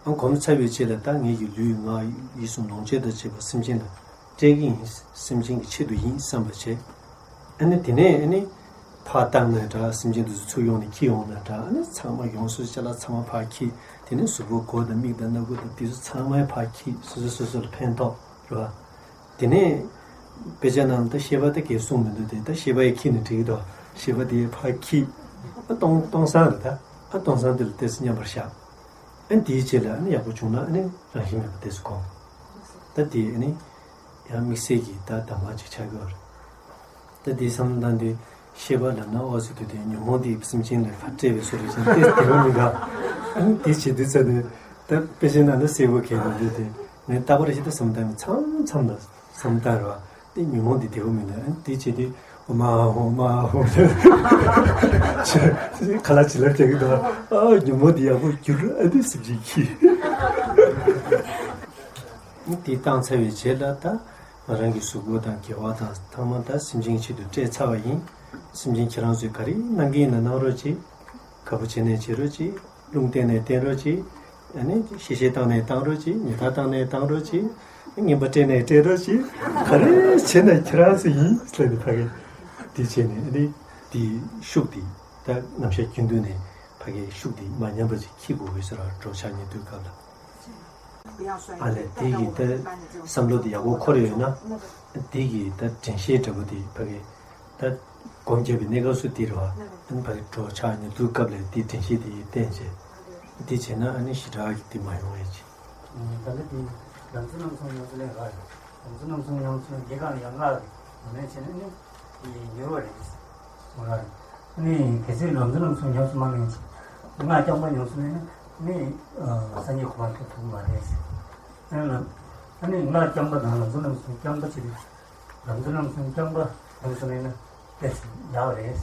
ཨ་སྒོམ་ཚར་བའི་རྗེས་ལ་ད་ངེད་ཀྱི་ལུས་ངག་ཡིད་གསུམ་ལོངས་སྤྱོད་དང་བཅས་པ་སེམས་ཅན་ལ་སྤྲད་ཀྱི་ཡིན། སེམས་ཅན་གྱི་ཆེད་དུ་ཡིན་བསམ་པ་བྱས། ཨ་ནི་དེ་ནས་ཨ་ནི་ཕར་བཏང་ན་འདྲ། སེམས་ཅན་དེ་ཚོ་ཚུར་ཡོང་ནས་འཁྱེར་ཡོང་ན་འདྲ། ཨ་ནི་ཚང་མ་ཡོངས་སུ་ཅ་ལག་ཚང་མ་ཕར་འཁྱེར། དེ་ནས་གཟུགས་པོ་མགོ་དང་མིག་དང་སྣ་ཁུག་དང་དེ་ཚོ་ཚང་མ་ཕར་འཁྱེར། སོ་སོ་སོ་སོ་ལ་ཕན་ཐོགས་རེད་བ། དེ་ནས་དཔེ་ཆ་ནང་ད་ཤེས་པ་ད་གས་གསུངས་མི་འདུག་དེ་ད་ཤེས་པ་ཡི་ཁྱི་ནི་འགྲིག་གི་འདུག་ཤེས་པ་དེ་ཕར་ཁྱི། ཨ་སྟོང་སྟོང་སང་རེད་ད། ཨ་སྟོང་སང་དེ་ལ་ཏོག་ཙམ་མཉམ་པར་བཞག་ཨ་དེའི་རྗེས་ལ་ཨ་ནི་ཡག་པོ་བྱུང་ན་ཨ་ནི་རང་བཞིན་མེད་པ་ཏོག་ཙམ་སྒོམ། ད་དེ་ཨ་ནི་ཡང་དམིགས་བསལ་གྱི་ད་གདམས་ངག་ཅིག་ཆགས་ཀྱི་ཡོད་རེད། ད་དེའི་བསམ་བློ་བཏང་དུས་ཤེས་པ་ལབ་ན་ཨོ་ཟེར་དུས་དེ་ཉོན་མོངས་དེ་སེམས་ཅན་ལ་ཕར་སྤྲད་པའི་བཟོ་འདྲ་ཞིག་དེ་དེ་རུ་མི་འདྲ། ཨ་ནི་དེ་བྱེད་དུས་ཙམ་དུ་ད་དཔེ་ཆའི་ནང་ན་གསལ་པོ་གས་མི་འདུག་དེ་ངས་རྟག་པར་ཞིག་ད་བསམ་བཏང་མཚམས་མཚམས་ལ་བསམ་བཏང་རེད་བ། དེ་ཉོན་མོངས་དེ་བདེ་བོ་མི་འདུག་ཨ་ནི་དེ་བྱེད་དུས་ཨོ་མ་ཧོ་མ་ཧོ་ཁ་ལག་བྱི་ལར་རྒྱག་གི་འདུག་ཨ་ཉོན་མོངས་དེ་ཡག་པོ་གྱུར། ཨ་ནི་སེམས་ཅན་གྱིས། དེ་བཏང་ཚར་བའི་རྗེས་ལ་ད་ང་རང་གི་གཟུགས་པོ་དང་དགེ་བ་དང་ཚང་མ་ད་སེམས་ཅན་གྱི་ཆེད་དུ་སྤྲད་ཚར་བ་ཡིན། སེམས་ཅན་ཁྱེད་རང་ཚོས་ག་རེ་གནང་གི་ཡིན་ན་གནང་རོགས་གྱིས། དགའ་པོ་བྱས་ནས་བྱེད་རོགས་གྱིས། རླུང་བསྟན་ནས་བསྟན་རོགས་གྱིས། ཨ་ནི་གཤེ་གཤེ་བཏང་ནས་བཏང་རོགས་གྱིས། ཉལ་ཐ་བཏང་ནས་བཏང་རོགས་གྱིས། རྔན་པ་སྤྲད་ནས་སྤྲད་རོགས་གྱིས། ག་རེ་བྱས་ན་ཁྱེད་རང་ཚོ་ཡིན་ཟེར་ནས་ཕ་གི་དེ་བྱས་ནས་ཨ་ནི་དེ་ཤུགས་དེ་ད་ནམ་ཞག་རྒྱུན་དུ་ནས་ཕ་གི་ཤུགས་དེ་མ་ཉམས་པ་ཅིག་འཁྱེར་དགོས་པའི་ཟེར་བ་འགྲོ་འཆག་ཉལ་འདུག་སྐབས་ལ། ཨ་ལས་དེ་གི་ད་བསམ་བློ་དེ་ཡག་པོ་འཁོར་ཡོད་ན། དེ་གི་ད་དྲན་ཤེས་འདྲ་པོ་དེ་ཕ་གི་ད་སྒོམ་རྒྱབ་པའི་གནས་སྐབས་སུ་དེ་རེད་བ། ཨ་ནི་ཕ་གི་འགྲོ་འཆག་ཉལ་འདུག་སྐབས་ལ་དེ་དྲན་ཤེས་དེ་བསྟན་བྱས། དེ་བྱས་ན་ཨ་ནི་ཞེ་དྲག་གི་དེ་མ་ཡོང་ཡ་ཅིག་ད་ལྟ་དེ་ལམ་འཛིན་རྣམ་གསུམ་ཉམས་སུ་ལེན་ག་རེད། ལམ་འཛིན་རྣམ་གསུམ་ཉམས་སུ་ལེན་དེ་གང་ཡང་ལྔ་རེད། ཉམས་ལེན་བྱས་ན་ཨ་ནི་དེ་མྱུར་བ་རེད། ལྔ་རེད། ཨ་ནི་གལ་སྲིད་ལམ་འཛིན་རྣམ་གསུམ་ཉམས་སུ་མ་ལེན་ཅིག་སྔགས་རྐྱང་པ་ཉམས་སུ་ལེན་ན་ཨ་ནི་སངས་རྒྱས་གོ་འཕང་ཐོབ་ཐུབ་ཀྱི་མ་རེད། ཨ་ནི་ཨ་ནི་སྔགས་རྐྱང་པ་དང་ལམ་འཛིན་རྣམ་གསུམ་རྐྱང་པ་བྱེད་དུས། ལམ་འཛིན་རྣམ་གསུམ་རྐྱང་པ་ཉམས་སུ་ལེན་ན་དཔེ་ཡག་རེད།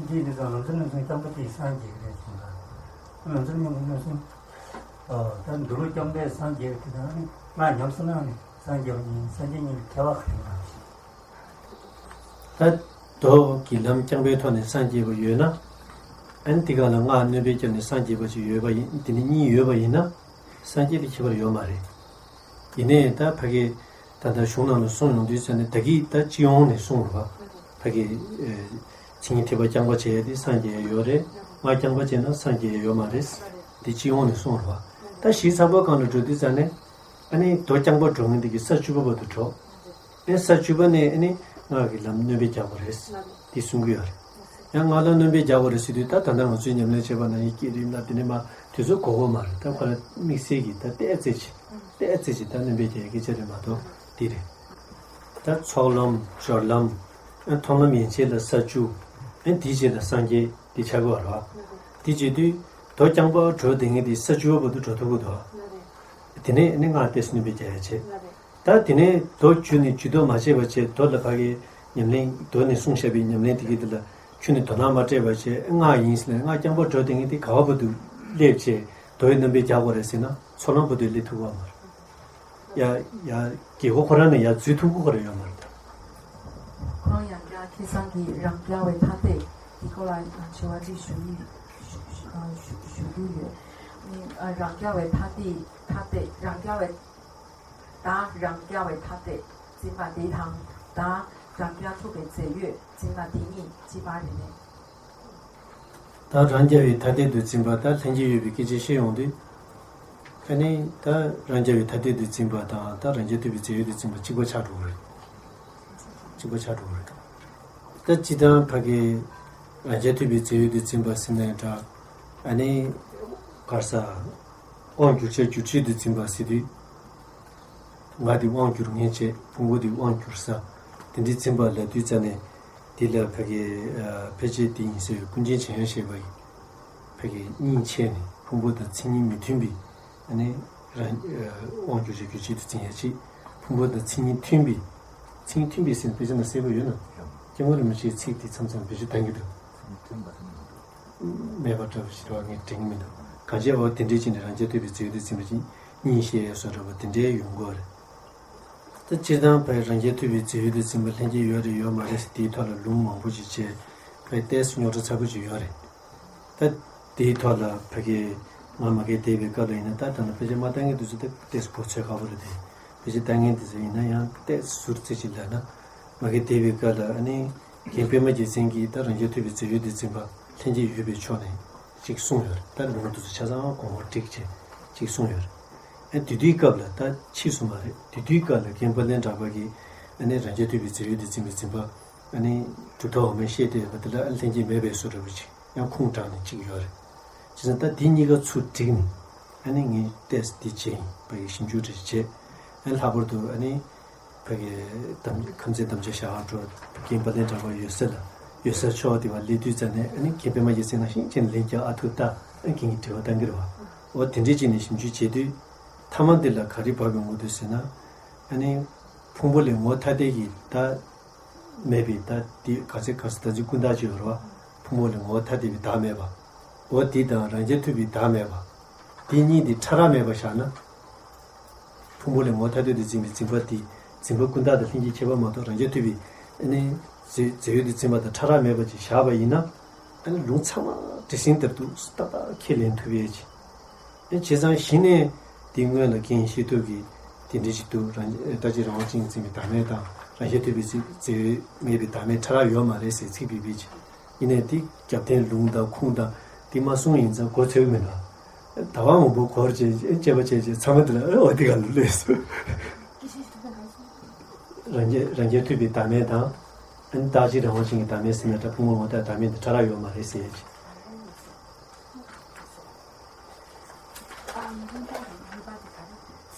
འདིའི་འདི་ཚོ་ལམ་འཛིན་རྣམ་གསུམ་རྐྱང་པ་དེ་སངས་རྒྱས་རེད་གསུངས་ད། ལམ་འཛིན་རྣམ་གསུམ་ད་འདུལ་བ་རྐྱང་པས་སངས་རྒྱས་པ་དེ་དང་ནི་སྔགས་ཉམས་སུ་བླངས་ནས་སངས་རྒྱས་པ་གཉིས་སངས་རྒྱས་གཉིས་ལ་ཁྱད་པར་ག་རེ་ཡོད་ན། ད་མདོ་གི་ལམ་རྐྱང་པའི་ཐོག་ནས་སངས་རྒྱས་པ་ཡོད་ན། ཨ་ནི་དེ་ག་ལ་སྔགས་སྣོན་པས་བརྒྱབ་ནས་སངས་རྒྱས་པ་ཅིག་ཡོད་པ་ཡིན། དེ་ནི་གཉིས་ཡོད་པ་ཡིན་ན། སངས་རྒྱས་དེ་ཁྱད་པར་ཡོད་མ་རེད། ཡིན་ནའི་ད་ཕ་གི་ད་ལྟ་གཞུང་ནང་ལ་གསུངས་ཡོང་དུས་ཙ་ནས་ད་གིན་ད་སྤྱི་ཡོངས་ནས་གསུངས་རེད་བ། ཕ་གི་ཨེ་མཚན་ཉིད་ཐེག་པ་རྐྱང་པ་བྱས་ཏེ་སངས་རྒྱས་ཡོད་རེད། སྔགས་རྐྱང་པ་བྱས་ན་སངས་རྒྱས་ཡོད་མ་རེད། འདི་སྤྱི་ཡོངས་ནས་གསུངས་རེད་བ། ད་གཞི་ཚང་པོ་སྒང་ལ་འགྲོ་དུས་ཙ་ནས་ཨ་ནི་མདོ་རྐྱང་པ་འགྲོ་མཁན་དེ་གིས་ས་བཅུ་པ་བར་དུ་འགྲོ། ཨེ་ས་བཅུ་པ་ནས་ཨ་ནི་སྔགས་ཀྱི་ལམ་སྣོན་པས་རྒྱག་དགོས་རེད། འདི་གསུང་གི་ཡོད་རེད། ཡང་སྔགས་ལ་སྣོན་པས་རྒྱག་དགོས་རེད་ཟེར་དུས་ད་ད་ལྟ་ང་ཚོའི་ཉམས་ལེན་བྱེད་པ་ན་ཡི་གེ་རིམ་ལ་དེ་ནས་མ་དུས་ཚོད་འགོར་གི་མ་རེད། ད་ཁོ་ལ་དམིགས་བསལ་གྱི་ད་ཏོག་ཙམ་ཅིག་ཏོག་ཙམ་ཅིག་ད་སྣོན་པས་རྒྱག་ཡ་སྐད་ཆ་རེད་མ་གཏོགས་འདི་རེད། ད་ཚོགས་ལམ་སྦྱོར་ལམ་མཐོང་ལམ་ཡན་ཆད་ལ་ས་བཅུ། དེའི་རྗེས་ལ་སངས་རྒྱས་འདི་ཆགས་ཀྱི་ཡོད་རེད་བ། དེ་བྱེད་དུས་མདོ་རྐྱང་པ་འགྲོ་བསྡད་མཁན་དེ་ས་བཅུ་པ་བར་དུ་འགྲོ་ཐུབ་ཀྱི་འདུག་དེ་ནས་ནི་སྔགས་ཏོག་ཙམ་སྣོན་པས་རྒྱག་ཡ་བྱེད། ད་དེ་ནས་མདོ་བཅུ་ནས་བཅུ་མདོ་མ་བྱས་པ་བྱས་མདོ་ལ་ཕ་གི་ཉམས་ལེན་མདོ་ནས་གསུངས་བཞག་པའི་ཉམས་ལེན་དེ་གི་དེ་ལ་བཅུ་ནས་དོ་སྣང་མ་སྤྲད་པ་བྱས་སྔགས་ཡིན་ཟེར་ནས་སྔགས་རྐྱང་པ་འགྲོ་དེ་ངས་དེ་ག་བ་བར་དུ་སླེབས་བྱས་མདོའི་རྣམ་པས་རྒྱག་དགོས་རེད་ཟེར་ན་ཚོགས་ལམ་བར་དུ་སླེབས་ཐུབ་པ་མ་རེད། ཡ་ཡ་རྒྱལ་པོ་ཁོ་རང་ནས་ཡ་འཛུལ་ཐུབ་ཀྱི་ཁོ་རང་ཡོད་མ་རེད། ཁོང་ཡང་བསྐྱར་ཁ་སང་གི་རང་རྐྱ་བའི་ཐ་དད་དེ་སྐོར་ལ་དྲི་བ་འདི་ཞུ་ཡི་ཞུ་ཞུ་ཞུ་རྒྱུ་ཡོད། ཨ་རང་རྐྱ་བའི་ཐ་དད་ཐ་དད་རང་རྐྱ་བའི། བདག་རང་རྐྱ་བའི་ཐ་དད་འཛིན་པ་འདི་དང་། བདག་རང་རྐྱ་ཐུབ་པའི་རྫས་ཡོད་འཛིན་པ་འདི་གཉིས་གཅིག་པ་རེད་མེད། བདག་རང་རྐྱ་བའི་ཐ་དད་དུ་འཛིན་པ་དང་ལྷན་སྐྱེས་ཡོད་པའི་སྐད་ཆ་བཤད་ཡོང་དུས། ཨ་ནི་ད་རང་རྐྱ་བའི་ཐ་དད་དུ་འཛིན་པ་དང་ད་རང་རྐྱ་ཐུབ་པའི་རྫས་ཡོད་དུ་འཛིན་པ་གཅིག་པ་ཆགས་འགྲོ་གི་རེད། གཅིག་པ་ཆགས་འགྲོ་གི་རེད། ད་སྤྱིར་བཏང་ཕ་གི་རང་རྐྱ་ཐུབ་པའི་རྫས་ཡོད་དུ་འཛིན་པ་ཟེར་ནའི་འདྲ། ཨ་ནི་ག་རེ་ཟ། དབང་བསྒྱུར་བྱ་སྒྱུར་བྱེད་དུ་འཛིན་པ་ཟེར་དུས། ང་འདི་དབང་བསྒྱུར་མཁན་བྱས། ཕུང་པོ་འདི་དབང་བསྒྱུར་ས། དེ་འདྲའི་འཛིན་པ་ལབ་དུས་ཙ་ནས། འདི་ལ་ཕ་གི་ཨ་ཕལ་ཆེར་འདི་ཡིན་ཟེར་བའི་ཀུན་མཁྱེན་འཇམ་དབྱངས་བཞད་པ་ཡིས། ཕ་གི་གཉིས་ཕྱེ་ནས་ཕུང་པོ་དང་མཚན་ཉིད་མི་མཐུན་པའི། ཨ་ནི་རང་ཨ་དབང་བསྒྱུར་བྱ་སྒྱུར་བྱེད་དུ་འཛིན་ཡ་གཅིག་ཕུང་པོ་དང་མཚན་ཉིད་མཐུན་པའི། མཚན་ཉིད་མཐུན་པའི་ཟེར་ན་དཔེ་ཆ་ནང་གསལ་པོ་ཡོད་ན། སྐྱབས་མགོན་རིན་པོ་ཆེའི་ཚིག་དེ་མཚམས་མཚམས་བེད་སྤྱོད་གཏང་གི་འདུག་མཐུན་པ་མཐུན་པ་འདུག་མེད་པ་འདྲ་བ་ཞིག་རེད་བ། ངས་དྲན་གྱི་མི་འདུག་གང་བྱས་པ་དེ་འདྲའི་ཅིག་ནས་རང་རྐྱ་ཐུབ་པའི་རྫས་ཡོད་དུ་འཛིན་པ་ཅིག་གཉིས་བཤད་ཡས་བཟོ་འདྲ་བ་དེ་འདྲའི་ཡོང་གི་ཡོད་རེད། ད་སྤྱིར་བཏང་བས་རང་རྐྱ་ཐུབ་པའི་རྫས་ཡོད་དུ་འཛིན་པ་ལྷན་སྐྱེས་ཡོད་རེད་ཡོད་མ་རེད་ཟེར་དེའི་ཐོག་ལ་ལུང་མང་པོ་ཅིག་བྱས། བས་ཏོག་ཙམ་རྙོག་དྲ་ཚ་པོ་ཅིག་ཡོད་རེད། ད་དེའི་ཐོག་ལ་ཕ་གི་ང་མ་གིར་བསྡད་པའི་སྐབས་ལ་ཡིན་ན། ད་ད་ལྟ་དཔེ་ཆ་མ་བཏང་མཁན་དེ་ཚོ་ད་ཏོག་ཙམ་གོ་ཚོད་ཁག་པོ་རེད་དེ། དཔེ་ཆ་བཏང་མཁན་དེ་ཚོ་ཡིན་ན་ཡང་ཏོག་ཙམ་ཟུར་ཙམ་ཅིག་ལབ་ན། མ་གིར་བསྡད་པའི་སྐབས་ལ་ཨ་ནི་རྒན་པདྨ་རྒྱལ་མཚན་གྱིས་ད་རང་རྐྱ་ཐུབ་པའི་རྫས་ཡོད་དུ་འཛིན་པ་ལྷན་སྐྱེས་ཡོད་པའི་ཕྱོགས་ནས་ཅིག་གསུངས་ཡོད་རེད། ད་ལུང་དེ་ཚོ་ཆ་ཚང་གོང་མ་བསྒྲིགས་བྱས་ཅིག་གསུངས་ཡོད་རེད། ཨ་དེ་དུས་སྐབས་ལ་ད་ཕྱིས་སུ་མ་རེད། དེ་དུས་སྐབས་ལ་རྒན་དཔལ་ལྡན་གྲགས་པ་གིས་ཨ་ནི་རང་རྐྱ་ཐུབ་པའི་རྫས་ཡོད་དུ་འཛིན་པའི་འཛིན་པ་ཨ་ནི་གྲུབ་མཐའ་འོག་མའི་བཤད་བསྡད་ཡོད་པ་དེ་ལ་ཨ་ལྷན་སྐྱེས་མེད་པའི་བཟོ་འདྲ་པོ་ཅིག་ཡང་ཁུངས་དྲངས་ནས་ཅིག་ཡོད་རེད། བྱས་ཙང་ད་འདི་གཉིས་ཀ་ཚུར་བསྒྲིགས་ནས་ཨ་ནི་ངས་ཏོག་ཙམ་འདི་བྱས་ཡིན་པ་ཡི་ཞིབ་འཇུག་འདྲ་བྱས། ཨ་ནི་ལྷག་པར་དུ་ཨ་ནི་ཕ་གི་དམ་ཁམས་ཚན་དམ་བཅའ་བཞག་འགྲོ་རྒན་དཔལ་ལྡན་གྲགས་པ་ཡོད་ས་ལ་ཡོད་ས་ཕྱོགས་དེ་བ་སླེབས་དུས་ཙ་ནས། ཨ་ནི་རྒན་པདྨ་རྒྱལ་མཚན་ནང་བཞིན་བྱས་ནས་ལན་རྒྱག་ཨ་ཐུར་ལྟ། ཨ་རྒན་གྱིས་དྲི་བ་བཏང་གི་རེད་བ། འོ་དེ་འདྲའི་ཅིག་ནས་ཞིབ་འཇུག་བྱས་དུས། མཐའ་མ་འདི་ལ་ག་རེ་བབས་ཡོང་གི་འདུག་ཟེར་ན། ཨ་ནི་ཕུང་པོ་ལས་ངོ་བོ་ཐ་དད་ཀྱི་བདག་མེད་པའི་བདག་དེ་ག་ཚད་ག་ཚོད་ད་ཅིག་ཀུན་བཏགས་ཅིག་ཡོད་རེད་བ། ཕུང་པོ་ལས་ངོ་བོ་ཐ་དད་པའི་བདག་མེད་པ། འོ་དེ་དང་རང་རྐྱ་ཐུབ་པའི་བདག་མེད་པ། དེ་གཉིས་དེ་ཕྲ་རགས་མེད་པ་བཞག་ན། ཕུང་པོ་ལས་ངོ་བོ་ཐ་དད་དུ་འཛིན་པའི་འཛིན་པ་དེ། འཛིན་པ་ཀུན་བཏགས་དང་ལྷན་སྐྱེས་ཁྱད་པར་མ་གཏོགས་རང་རྐྱ་ཐུབ་པའི་ཨ་ནི་རྫས་རྫས་ཡོད་དུ་འཛིན་པ་དང་ཕྲ་རགས་མེད་པ་ཅིག་བཞག་པ་ཡིན་ན། ཨ་ནི་ལུང་ཚང་མ་འདྲ་ཟིན་ལྟར་དུ་ཏག་ཏག་ཁས་ལེན་ཐུབ་ཡས་ཅིག་ཨ་བྱས་ཙང་གཞི་ནས་དེ་སྔོན་ལ་རྒན་ཤེས་ཐུབ་ཀྱིས་དེ་འདྲ་ཞིག་འདུག་རང་ལྟ་ཅི་རང་དབང་ཅན་གྱིས་འཛིན་པའི་བདག་མེད་དང་། རང་རྐྱ་ཐུབ་པའི་རྫས་རྫས་ཡོད་མེད་པའི་བདག་མེད་ཕྲ་རགས་ཡོད་མ་རེད་ཟེར་ཚིག་ཕིག་ཕིག་ཅིག་ཡིན་ནའི་དེ་རྒྱབ་རྟེན་ལུང་དང་ཁུངས་དང་དེ་མ་གསུངས་ཡིན་ཙང་གོ་ཚོད་མི་འདུག་ཟླ་བ་མང་པོ་འགོར་རྗེས་དཔྱད་པ་བྱས་རྗེས་ཚང་མ་དེ་ལ་ཨ་འོ་དེ་ག་ལ་སླེབས་སོང་། རང་རྐྱ་རང་རྐྱ་ཐུབ་པའི་བདག་མེད་དང་། ཨ་ནི་ལྟ་ཅི་རང་དབང་ཅན་གྱི་བདག་མེད་ཟེར་ན་འདྲ། ཕུང་པོ་ངོ་བོ་ཐ་དད་བདག་མེད་དེ་ཕྲ་རགས་ཡོད་མ་རེད་ཟེར་ཡས་ཅིག་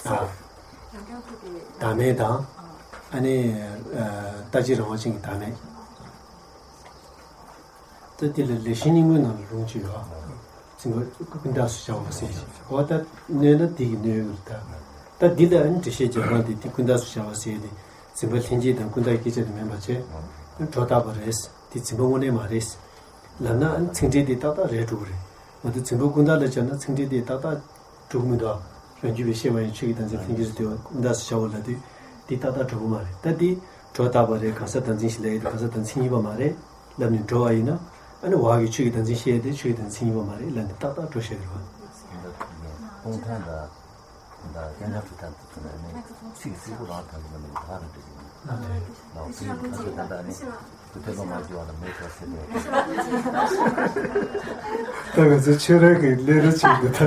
ཨ། བདག་མེད་དང་། ཨ་ནི་ཨ་ལྟ་ཅི་རང་དབང་ཅན་གྱི་བདག་མེད། ད་འདི་ལ་ལེགས་བཤད་སྙིང་པོའི་ནང་ལ་ལུང་ཅིག་ཡོད། འཛིན་པ་ཀུན་བཏགས་སུ་བྱ་བ་ཟེར་ཞིང་། འོ་ད་གནོད་ན་འདི་གིས་གནོད་ཡོད་ད། ད་འདི་ལ་ཨ་ནི་འགྲེལ་བཤད་རྒྱག་སྟངས་དེ་འདི་ཀུན་བཏགས་སུ་བྱ་བ་ཟེར་ཏེ། འཛིན་པ་ལྷན་སྐྱེས་དང་ཀུན་བཏགས་སྐྱེ་ཆ་དེ་མིན་པ་བྱས། སྒྲོ་བཏགས་པ་རེད། དེ་འཛིན་པ་དངོས་གནས་མ་རེད། ལབ་ན་ཨ་ནི་ཚིག་འགྲེལ་དེ་ཏག་ཏག་རེད་འགྲོ་གི་རེད། མ་གཏོགས་འཛིན་པ་ཀུན་བཏགས་ལ་སྦྱར་ན་ཚིག་འགྲེལ་དེ་ཏག་ཏག་འགྲོ་གི་མི་འདུག་རང་རྒྱུད་པའི་ཤེས་པ་ཡང་ཆོས་ཀྱི་བདག་འཛིན་ལྷན་སྐྱེས་སུ་འདོད་པ་ཀུན་བཏགས་སུ་བྱའོ་ལབ་དུས་དེ་ཏག་ཏག་འགྲོ་གི་མ་རེད། ད་དེ་སྒྲོ་བཏགས་པ་རེད། གང་ཟག་བདག་འཛིན་ཞེས་ལབ་ཡས་དེ་གང་ཟག་བདག་འཛིན་མཚན་ཉིད་པ་མ་རེད་ལབ་ནས་འགྲོ་བ་ཡིན་ན། ཨ་ནི་བ་གི་ཆོས་ཀྱི་བདག་འཛིན་བཤད་ཡས་དེ་ཆོས་ཀྱི་བདག་འཛིན་མཚན་ཉིད་པ་མ་རེད་ལབ་ནས་ཏག་ཏག་འགྲོ་བཞག་གི་རེད་བ། སྟོང་ཐུན་དང་། ད་རྐྱང་རྐྱང་ཐུན་དང་དེ་ཚོ་ནི་ཚིག་གསལ་པོ་རང་ཐོན་གྱི་མི་འདུག་ད་ག་རང་འགྲིག་གི་མི་འདུག་ལགས་སོ། ད་ལྟ་ཨ་ནི་ཐུགས་ཐེ་ལོ་མ་བྱེད་པ་ལ་མེ་ཏོག་སེ་ལེ། ད་ང་ཚོ་ཆོས་ར་གི་ལས་ར་བྱེད་འདུག་ད།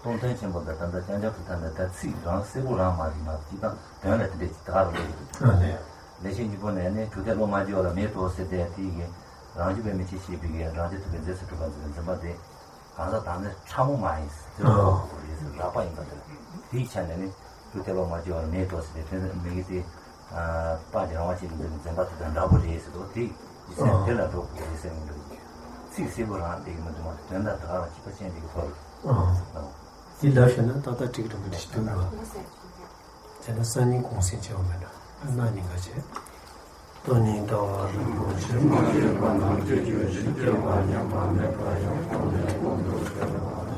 སྟོང་ཐུན་ཆེན་པོ་ལ་སྟོང་ཐུན་ཆེན་པོ་ལ་ད་ལྟ་རྐྱང་རྐྱང་ཐུན་དང་ནི་ད་ཚིག་རང་གསལ་པོ་རང་མ་རེད་མ་གཏོགས་ད་དོན་ལ་དེ་འདྲ་ཅིག་ད་ག་རང་འགྲིག་གི་འདུག་ལེགས་བཤད་སྙིང་པོ་ནས་ནི་ཐུགས་ཐེ་ལོ་མ་བྱེད་པ་ལ་མེ་ཏོག་སེ་ལེ་དེ་ཡི་གེ་རང་རྒྱུད་པའི་མིག་ཆུས་ཤེས་པའི་གི་རང་རྒྱུད་ཐུབ་པའི་རྫས་སུ་གྲུབ་པ་འཛིན་པ་དེ། གང་ཟག་བདག་མེད་ཕྲ་མོ་མ་ཡིན་ཟེར་དེ་ལ་ཨོ། གོ་དགོས་རེད་ཟེར་རགས་པ་ཡིན་པ་དེ་ལ་དེའི་ཆ་ནས་ནི་ཐུགས་ཐེ་ལོ་མ་བྱེད་པར་མེ་ཏོག་ཟེར་ཏེ་དོན་དུ་མི་གི་དེ་སྤང་གི་རང་དབང་ཅན་གྱི་འཛིན་པ་དེ་དང་འདྲ་པོ་རེད་ཟེར་དུས་དེ་ཡིད་སེམས་དེ་ལ་འགྲོ་དགོས་རེད་ཟེར་ནས་འདུག་ཚིག་གསལ་པོ་རང་དེ་གི་མི་འདུག་མ་དོན་དག་ད་ག་རང་གཅིག་པ་ཅན་དེ་གི་ཐོག་ལ་ཨོ། དེ་ལ་བཤད་ན་ཏག་ཏག་འགྲིག་འགྲོ་གི་འདྲ་ཞིག་འདུག་ལ། དེ་ནས་སང་ཉིན་གུང་སེང་བྱེད་པ་མེད་ན་གནངས་ཉིན་ག་བྱེད། སང་ཉིན་ཟླ་བ་རིན་པོ་ཆེ་མ་སྐྱེས་པ་ན་སྐྱེ་རྒྱུ་ཞིག་སྐྱེས་པ་ཉམས་པ་མེད་པ་ཡང་ཐོག་ནས་ཀུན་ཏུ་སྤེལ་བ།